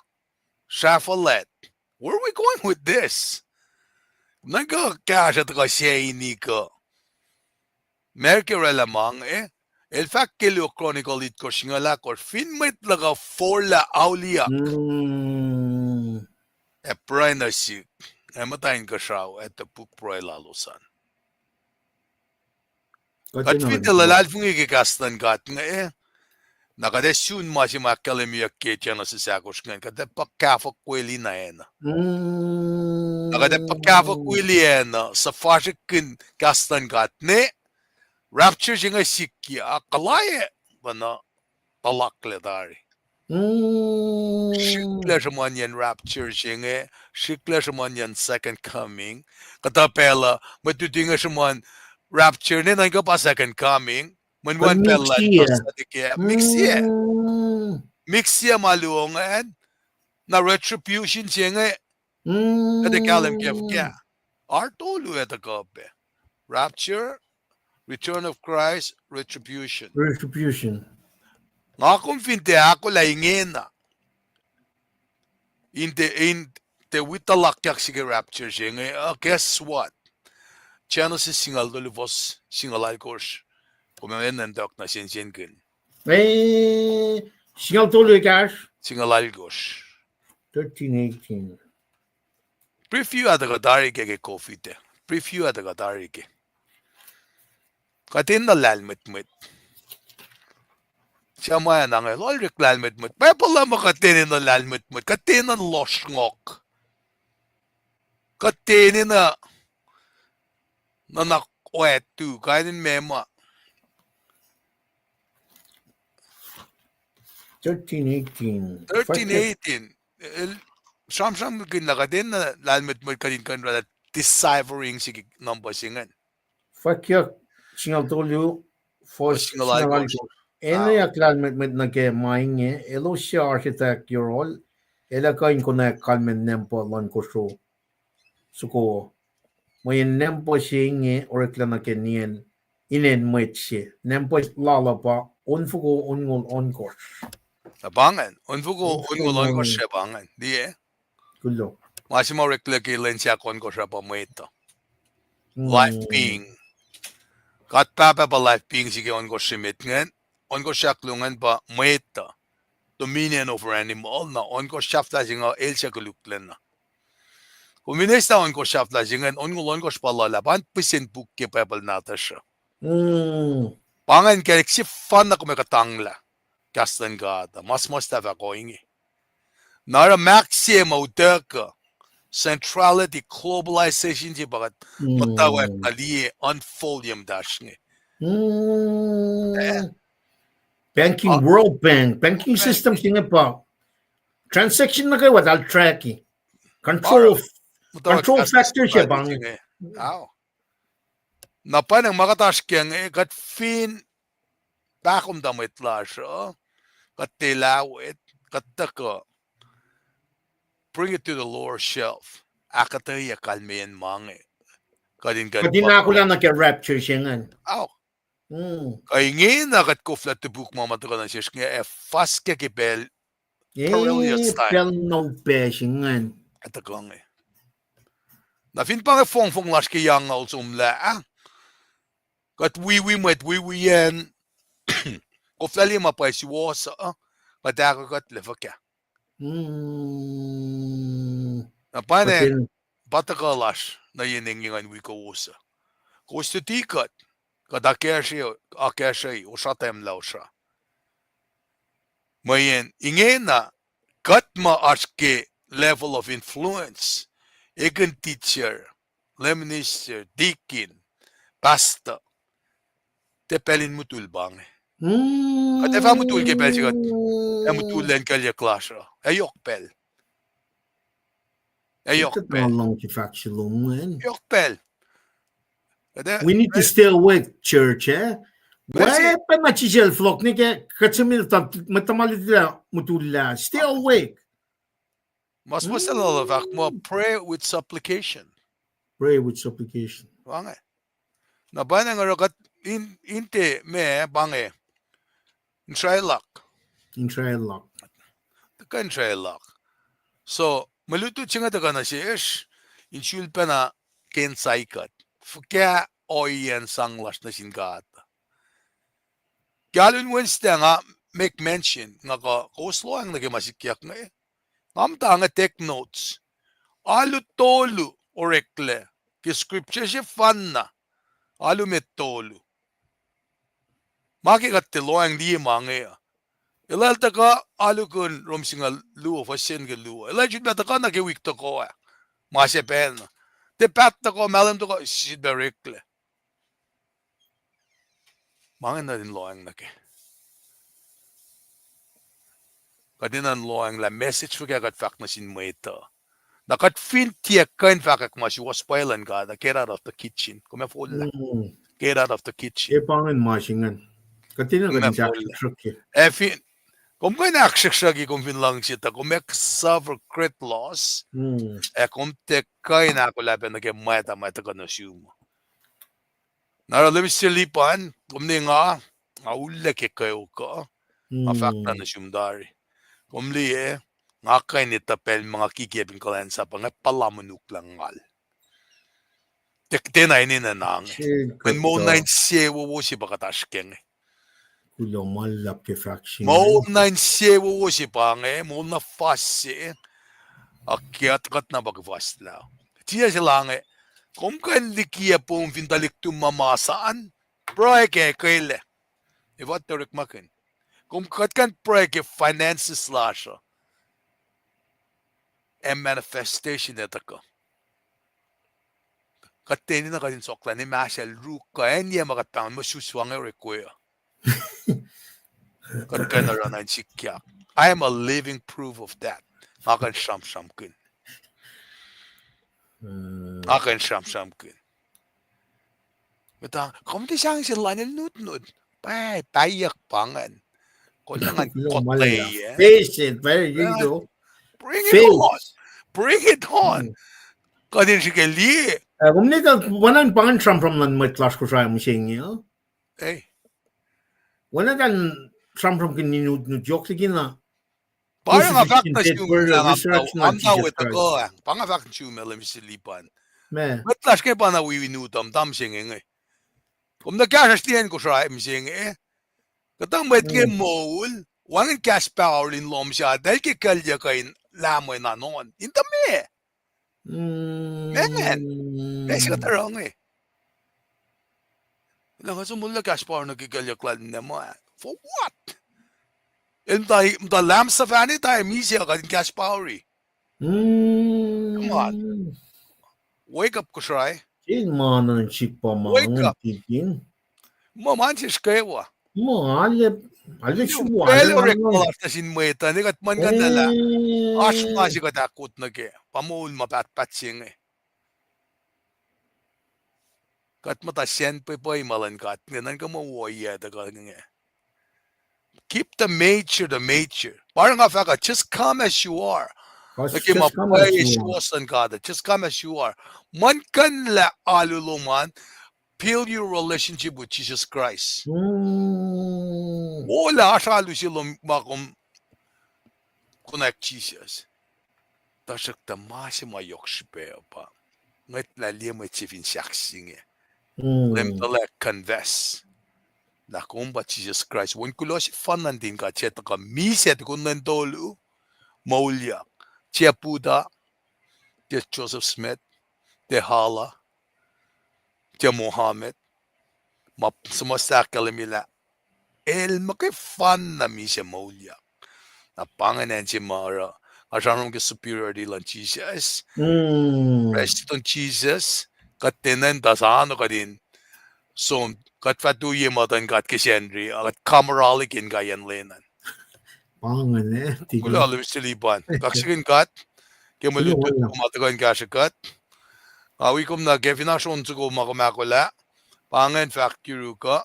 Sahfuhlwact. Where are we going with this? Nuhnkuh kahsruh tuhkuh se ini kuh. Merke orwaclah ma inge, el fahk ke Luo Chronicle itkohsr singucul ahkosr, fin mwet luhk uh forlah auliyak, ac pruhe nuh sihk, ac muhta inkuhsrao, ac topuk pruhe lalos an. Kuht fin tiac luhlahlfongi ke kahs luhn God inge, na kuht ac sun ma se ma ahkkahlwemyeyuck ke Genesis ahkosr ingacn, kuht ac puhkahfuhkwelihk na acn uh. Na kuht ac puhkahfuhkwelihk acn uh, suhfasrihkkihn kahs luhn God ne, rapture se inge sikyak, kuhlac, pa na, tuhlaklac tari. Srihklac sruhmuhnyacn rapture se inge, srihklac sruhmuhnyacn second coming. Kuhtuh pacl uh mwet luti inge sruhmuhn rapture ne nuhnkuh pa second coming. Mweyen pacl lal, mix sie. Mix sie ma luo ingacn. Na retribution se inge, kuht ac kahlwem ke fuhkah. Oasr tolu ac tuhkuh pac. Rapture, return of Christ, retribution. Nga kom fin tiac ahkolah ingena, in tiac, in tiac wi tuhlakyak se ke rapture se inge, uh, guess what? Genesis singucul tolu fuhs singucul alkosr. Kom enenuh in tok nuh sensenkihn. Singucul tolu ekahsr? Singucul alkosr. Thirteen eighteen. Preview ah tuhkuh tari ke, ke covid ah. Preview ah tuhkuh tari ke. Kuht enenuh lahlmwetmwet. Suc ma na inge, loal oreklac lahlmwetmwet. Bible uh muh kuht enenuh lahlmwetmwet. Kuht enenuh lohsr ngohk. Kuht enenuh nuhnak oactu, kain in meac ma. Thirteen eighteen. Thirteen eighteen. El sramsramkihn lah kuht enenuh lahlmwetmwet kuht in kuh in oraclah deciphering se ke number se ingacn. Fwackyuck singucul tolu, Fuhs singucul alkosr. Eneyak lahlmwetmwet nuh ke ma inge, elos suc oasr etwacack yohrohl, el ac kuh in konwacack kalmacn nampuh luhn kosro soko. Mweyen nampuh se inge oreklac nuh ke nien, inen mwet se. Nampuh lal uh pa onfoko onngoul ohnkohsr. Na pa ingacn, onfoko onngoul ohnkohsr se pa ingacn, liye. Kulo. Ma se ma oreklac ke lwen sahk ohnkohsr uh pa mwet uh. Life being. God Pahpah pa life being se ke ohnkohsr se met ingacn, ohnkohsr sahk luo ingacn pa mwet uh. Dominion over animal, na ohnkohsr sahflah se inge el suc koluklacna. Kom fin eslah ohnkohsr sahflah se ingacn, onngoul ohnkohsr pa luhlahp, an pihsen puk ke Bible nahtuhsr uh. Pa ingacn kacnek sefanna kom ac kuhtanglah kahs luhn God uh, ma suhmuhslah fahk ohinge. Na oruh mahk se ma utuckuh, centrality, globalization se pa kuht muhtwacwacack na liye unfold ye muhtahsr inge. Banking, World Bank, banking system se inge pa transaction nuh kwewa eltahl track-i. Control, control factor se pa inge. Na pwacnwacng ma kuht oasr kac inge, kuht fin pahkomuhta mwet lasr uh, kuht tiac lah wet, kuht tuhkuh bring it to the lower shelf. Ahkuhtweyac kalmeyacn ma inge. Kuht in, kuht in ahkolah nuh ke rapture se ingacn. Kuh ingena kuht koflah topuk ma ma tuhkuh nuh sesr inge ac fuhs kac ke pacl, pacl na upac se ingacn. Tuhkuh inge. Na fin pa inge fongfong lasr ke eungoul somlah ah, kuht wiwi mwet wiwiyacn, koflah liye ma pwacye suwohs uh, kuht ahkolah kuht lah fuhkah. Na pa inge, pa tuhkuh lasr nuh yen engyeng in wi kowos uh. Kowos tuh tiac kuht, kuht akacsruhi, akacsruhi, osra tahmlah osra. Mweyen ingena, kuht ma oasr ke level of influence, ekihn teacher, lay minister, deacon, pastor, tiac pacl in mutul pa inge. Kuht ac fah mutul ke pacl se kuht ac mutul lwen kuclyuck lasr uh. Ac yohk pacl. Ac yohk pacl. Yohk pacl. We need to stay awake, church, eh? Weapon na chisel fohlohk nuh ke kuht sihmlac, mwet tuhma lutlut mutullac. Stay awake. Ma suhmuhslah lal uh fahk muh pray with supplication. Pray with supplication. Pa inge. Na pa inge oruh kuht in, in tiac ma pa inge, in srwaclak. In srwaclak. Tuhkuh in srwaclak. So mwe lutlut se inge tuhkuh nuh sesr in sulpacna ke insight kuht, fuhkah ohiyacn sang lasr nuh sin God. Ke alu in Wednesday nga make mention, nga kuh kowos lohacng nuh ke ma sikyak inge. Nga muhta inge take notes. Alu tolu oreklac ke scripture sefanna. Alu met tolu. Ma ke kuht tiac lohacng liye ma inge uh. Elah el tuhkuh, alu kun Rom singucul luo, fuhs se nuh ke luo. Elah el sulpac tuhkuh nuh ke wik tohkoh ah. Ma se pacna. Tiac paht tohkoh, mahlwem tohkoh, sifilpac oreklac. Ma inge nuh in lohacng nuh ke. Kuht enenuh in lohacng lah message fuhkah kuht fahk nuh sin mwet uh. Na kuht fin tiac kuh in fahkwack ma suwohs pwacye luhn God, get out of the kitchen. Kom ac fohlohk. Get out of the kitchen. Kom ac fohlohk. Ac fin, kom kuh in ahksruhksruhki kom fin luhngse tuh kom ac suffer great loss. Ac kom tiac kuh in ahkolah pac nuh ke mwata ma tuhkuh nuh sum. Na oruh Lemister Lipan, kom ne nga, nga ullac ke kweok uh, nga fahk na nuh sum tari. Kom liye, nga kuh in etuh pacl ma nga kikiacp in kuhlwacnsap uh, nga puhla monuk lah ngal. Tiac, tiacna enenuh na inge. Mweyen moul na insewowo se pa kuht oasr ke inge. Moul na insewowo se pa inge, moul na fuhs se, ac kuht, kuht na pa kuhfuhslah. Tiac se lah inge, kom kuh in likiyac poum fin tuhlihk tuhmwacl ma masap an, pruhe ke kwelac. Efuh tuh orekmakihn? Kom kuht kuh in pruhe ke finances lasr uh, ac manifestation ac tuhkuh. Kuht tiac enenuh kuht in soklah inmahsrlon ruk kuh acn yac ma kuht pahngon muh susu inge orek we uh. Kuht kuh in oruh na in sikyak. I am a living proof of that. Nga kuh in sramsramkihn. Nga kuh in sramsramkihn. Muhta, kom tiac sahngweng se lun el nutnut. Pah, pahyuck pa ingacn. Kollah ngan kuhtwena. Face it, there you go. Bring it on. Bring it on. Kuht in srihke liye. Kom ne tuh, oacna pa ingacn sramsram luhn mwet lasr Kosrae mihsenge uh. Oacna tuh sramsramkihn in utnut yohk liki na. Pa nga fahk nuh sum, pa nga fahk nuh sum, Elder Mister Lipan. Mwet lasr inge pa na wi in utuckuh muhta mihsenge inge. Kom nuh kahsruhsr liyacacng Kosrae mihsenge. Kuhtuh mwet inge moul, wacngihn kahs paho in lohm sahyac, eltahl ke kuhlyuck kuh in lahm in oan in tuh meac? Meac? Meac se kuht oruh inge? Na nga som moul kahs paho nuh ke kuhlyuck lal ninac ma, for what? El muhta, muhta lahm suhfahna ta misac kuht in kahs paho ri. Come on. Wake up, Kosrae. Wake up. Ma ma sesr kwewa. Ma, al, al, pacl orek ma lasr nuh sin mwet uh, ne kuht muhlkuhnlah lah oasr ma se kuht ahkot nuh kac, pa moul ma pahtpaht se inge. Kuht muhta sacn pwepuh ma luhn God inge, nuhnkuh muh ohiyac tuh kuh inge. Keep the major the major. Pa nga fahk uh, just come as you are. Nuh ke ma pwacye suwohs luhn God uh, just come as you are. Muhlkuhnlah alu lom an, build your relationship with Jesus Christ. Olah oasr alu se lom ma kom connect Jesus. Tuhsruhktuh ma se ma yohk srihpac uh pa ngwetlah liye mwet se fin sahk se inge, Leum tuhlac confess lah kom pa Jisus Kraist, Wen kuloh sefanna nuhtin God, suc tuhkuh misac tukun lwen tolu, moulyak, tiac Buddha, tiac Joseph Smith, tiac Allah, tiac Mohammed, ma suhmuhslah ahkkahlwemye lah El muhkwefanna misac moulyak. Na pa ingacn acn se ma oruh nga sramsram ke superiority luhn Jisus. Rest on Jesus. Kuht tiacna tuh sano kuht in som, kuht fah tuyak muhtuhn God ke Sacnri, a kuht kamaralik in kaiyacn lwen an. Pa ingacn, eh, kuloh Elder Mister Lipan. Kaksakihn God ke mwe lutlut ma tuhkuh in kahsrwe kuht. Nga wi kom nuh ke fin oasr on soko ma kom ahkolah, pa ingacn fahk yuruk uh.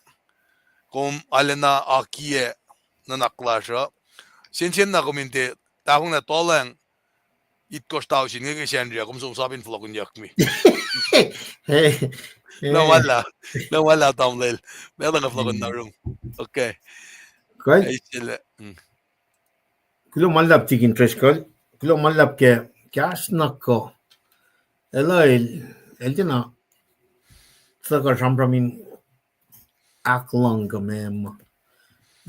Kom arulacna akiyac nuhnak lasr uh. Sensen na kom in tiac tahfonglac tohlacng itkohsr tausin inge ke Sacnri ah, kom som sap in fohlohkihnyuckme. Nuh ma luhlahp, nuh ma luhlahp tamuhlwel. Meac luhngse fohlohkihn na rum? Okay. Kuloh ma luhlahp Tikin Driscoll. Kuloh ma luhlahp ke kahs na kuh. El, el, el tiacna tuhkuh sramsram in ahkluhng kuh meac ma.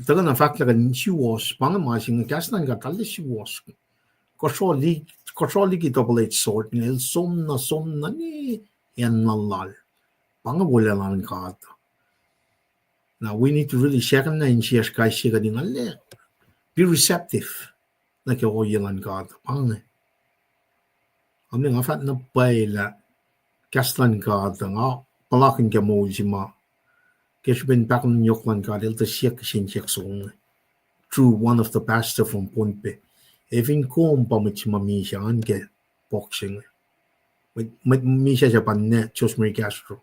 Tuhkuh na fahk lah kuh in suwohs, pa inge ma se inge kahs luhn God arlac suwohs. Kosro liki double-edged sword inge, el som na, som na ne acn luhn lal. Pa inge wolacna luhn God. Now, we need to really second na insiyacsr kais sie kuht in arlac be receptive nuh ke ohiyac luhn God. Pa inge. Amen. Nga fahk na pwacye lah kahs luhn God, nga puhlakihn ke moul se ma ke srihpen pahkotwen yohk luhn God, el tuh siyuck kihsen siyuck soko inge through one of the pastor from Pohnpei. Ac fin kom pa mwet se ma misac an ke box se inge, mwet, mwet misac se pa ninac Jose Maria Castro,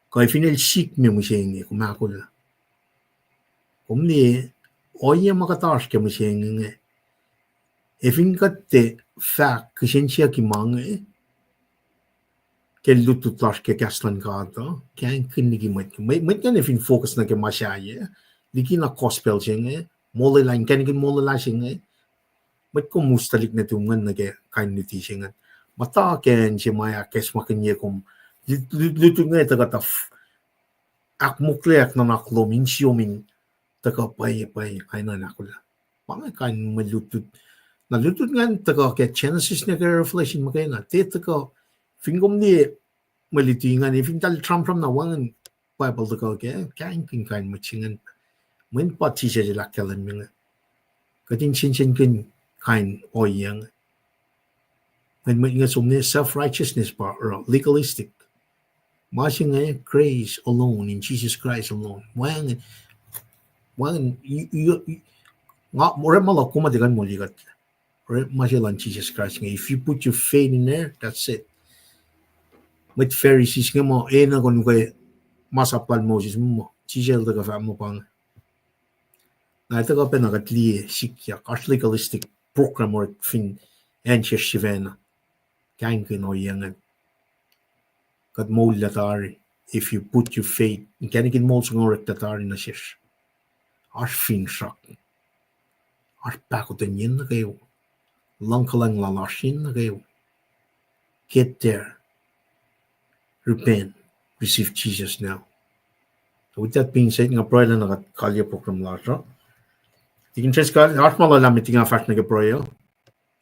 kuh fin el sikme mihsenge, kom ahkolah. Kom liye, ohiyac ma kuht oasr ke mihsenge inge, ac fin kuht tiac fahk kihsen siyuck ma inge ke lutlut lasr ke kahs luhn God uh, kahingkihn liki mwet, mwet, mwet ingacn fin focus nuh ke ma sahyac, likina gospel se inge, molwelah, inkacnek in molwelah se inge, mwet kom us tuhlihk nuhtum ingacn nuh ke kain luti se ingacn. Muhta ke acn se ma ahkacsmakihnye kom, lut, lut, lutlut inge tuhkuh tuh ahkmoklweack nuhnak lom, insiom in tuhkuh pwacye, pwacye, kain in ahkolah. Pa inge kain mwe lutlut. Na lutlut ingacn tuhkuh ke Genesis nuh ke Revelation muhkwena, tiac tuhkuh, fin kom liye mwe luti ingacn, fin tahl sramsram na wacngihn Bible tuhkuh kac, kahingkihn kain mwet se ingacn. Mweyen pa Jisus el ahkkahlwemye inge. Kuht in sensenkihn kain ohiyac inge. Mweyen mwet inge som ne self-righteousness pa oruh, legalistic. Ma se inge, grace alone, in Jesus Christ alone. Wacngihn, wacngihn, nga orekma luhk kom ma tiac kuh in molikuht. Orekma se luhn Jesus Christ inge, if you put your faith in there, that's it. Mwet Pharisees inge muh, enenuh kuh in ukwe masap lal Moses muh, Jisus el tuhkuh fahk muh pa inge. Na etuh kuh pacna kuht liye sikyak, oasr legalistic program orek fin acn sesr sifacna. Kaingkihn ohiyac ingacn. Kuht moullah tari, if you put your faith, inkacnek in moul se inge orek tari nuh sesr. Oasr finsrak. Oasr pahkotwen yen nuh kwewa. Luhng kuhlwacng lal oasr yen nuh kwewa. Get there. Repent. Receive Jesus now. With that being said, nga pruhe lah na kuht kalye program lasr uh. Tikin Driscoll, oasr ma luhlahp met nga fahsr nuh ke pruhe uh?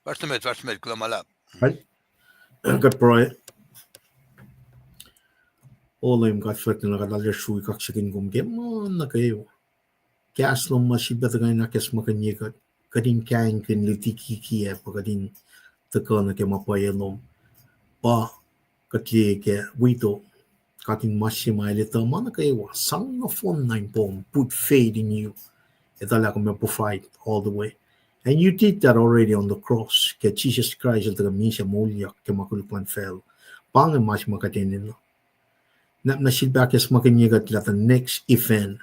Fahsr nuh met, fahsr nuh met, kuloh ma luhlahp. Kuht pruhe. O Leum God fuhlwactlana, kuht arlac srui kaksakihn kom ke ma nuh kwewa. Kahs lom ma sifilpac tuhkuh in ahkacsmakihnye kuht, kuht in kaingkihn luti kikiacp, kuht in tuhkuh nuh ke ma pwacye lom. Pa kuht liye ke widow, God in ma se ma el etuh ma nuh kwewa, sang nohfohn na in pom, put faith in you. Etuh lah kom provide all the way. And you did that already on the cross. Ke Jisus Kraist el tuhkuh misac moulyak ke ma koluk luhn facluh. Pa inge ma se ma kuht enenuh. Nahpna sifilpac ahkacsmakihnye kuht lah the next event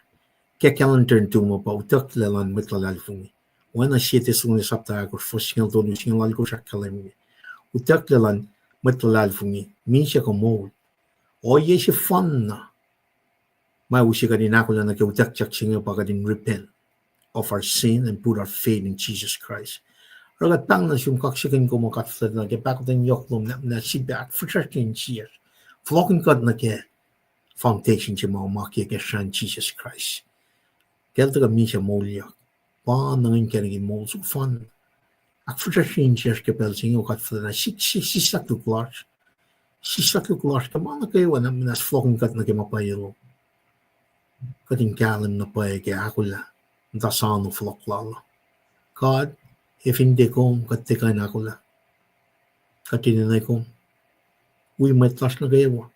ke calendar in tuhma pa utucklac luhn mwet luhlahlfongi. Oacna sie Thessalonians sapta ahkosr, fuhs singucul tolu, singucul alkosr ahkkahlwemye. Utucklac luhn mwet luhlahlfongi, misac kuh moul. Ohiyac sefanna ma use kuht in ahkolah nuh ke utuckyak se inge pa kuht in repent of our sin and put our faith in Jesus Christ. Oruh kuht pahng nuh sum, kaksakihn kom, O God fuhlwactlana, ke pahkotwen yohk lom, nahpna sifilpac ahkfihsracsrye insiyacsr. Fohlohkihn kuht nuh ke foundation se ma kom akiyac ke srahn Jisus Kraist. Ke el tuhkuh misac moulyak, pa na ngan inkacnek in moul soko fan. Ahkfihsracsrye insiyacsr ke pacl se inge, O God fuhlwactlana, sik, sik, sislah koluk lasr. Sislah koluk lasr ke ma nuh kwewa, nahpna fohlohkihn kuht nuh ke ma pwacye lom. Kuht in kahlwem na pwacye ke ahkolah muhta soano fohlohk lal uh. God, ac fin tiac kom, kuht tiac kuh in ahkolah. Kuht enenuh kom. Wi mwet lasr nuh kwewa.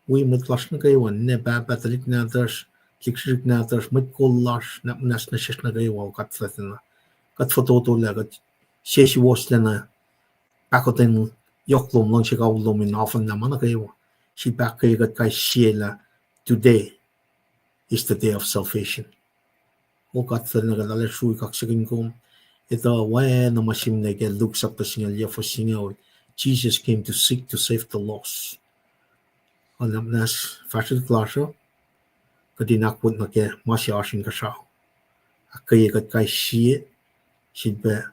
Wi mwet lasr nuh kwewa, ninac pahpah, tuhlihk nahtuhsr, tuhlihk srihsrihk nahtuhsr, mwet kol lasr, nahpna nuh sesr nuh kwewa, O God fuhlwactlana. Kuht fototolah, kuht sesuwohslacna pahkotwen yohk lom, luhngse kawihl lom in ofan na ma nuh kwewa. Sifilpac ahkkweye kuht kais sie lah today is the day of salvation. O God fuhlwactlana, kuht arlac srui kaksakihn kom. Etuh oacna ma sihmlac ke Luke sapta singucul yac, fuhs singucul, Jesus came to seek, to save the lost. Oacna muhnahs fahsrwelihk lasr uh, kuht in ahkwot nuh ke ma se oasr inkuhsrao. Ahkkweye kuht kais sie, sifilpac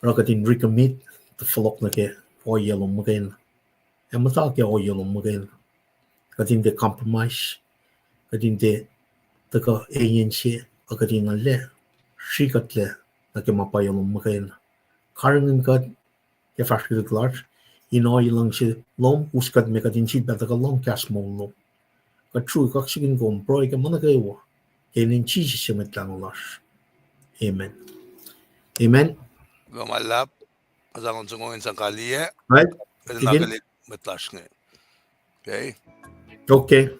oruh kuht in recommit tuh fohlohk nuh ke ohiyac lom muhkwena. Ac muhta ke ohiyac lom muhkwena. Kuht in tiac compromise, kuht in tiac tuhkuh eyan se, ac kuht in arlac srihkuhtlac nuh ke ma pwacye lom muhkwena. Karihngihn kuht ke fahsrwelihk lasr, in ohiyac luhngse lom us kuht me kuht in sifilpac tuhkuh lohng kahs moul lom. Kuht srui kaksakihn kom, pruhe ke ma nuh kwewa, ke inen Jisus se Mwet Lahngo lasr. Amen. Amen. Kuloh ma luhlahp, sang on songo in sang kaliyac. Right. Kuht in akihlen mwet lasr inge. Okay. Okay.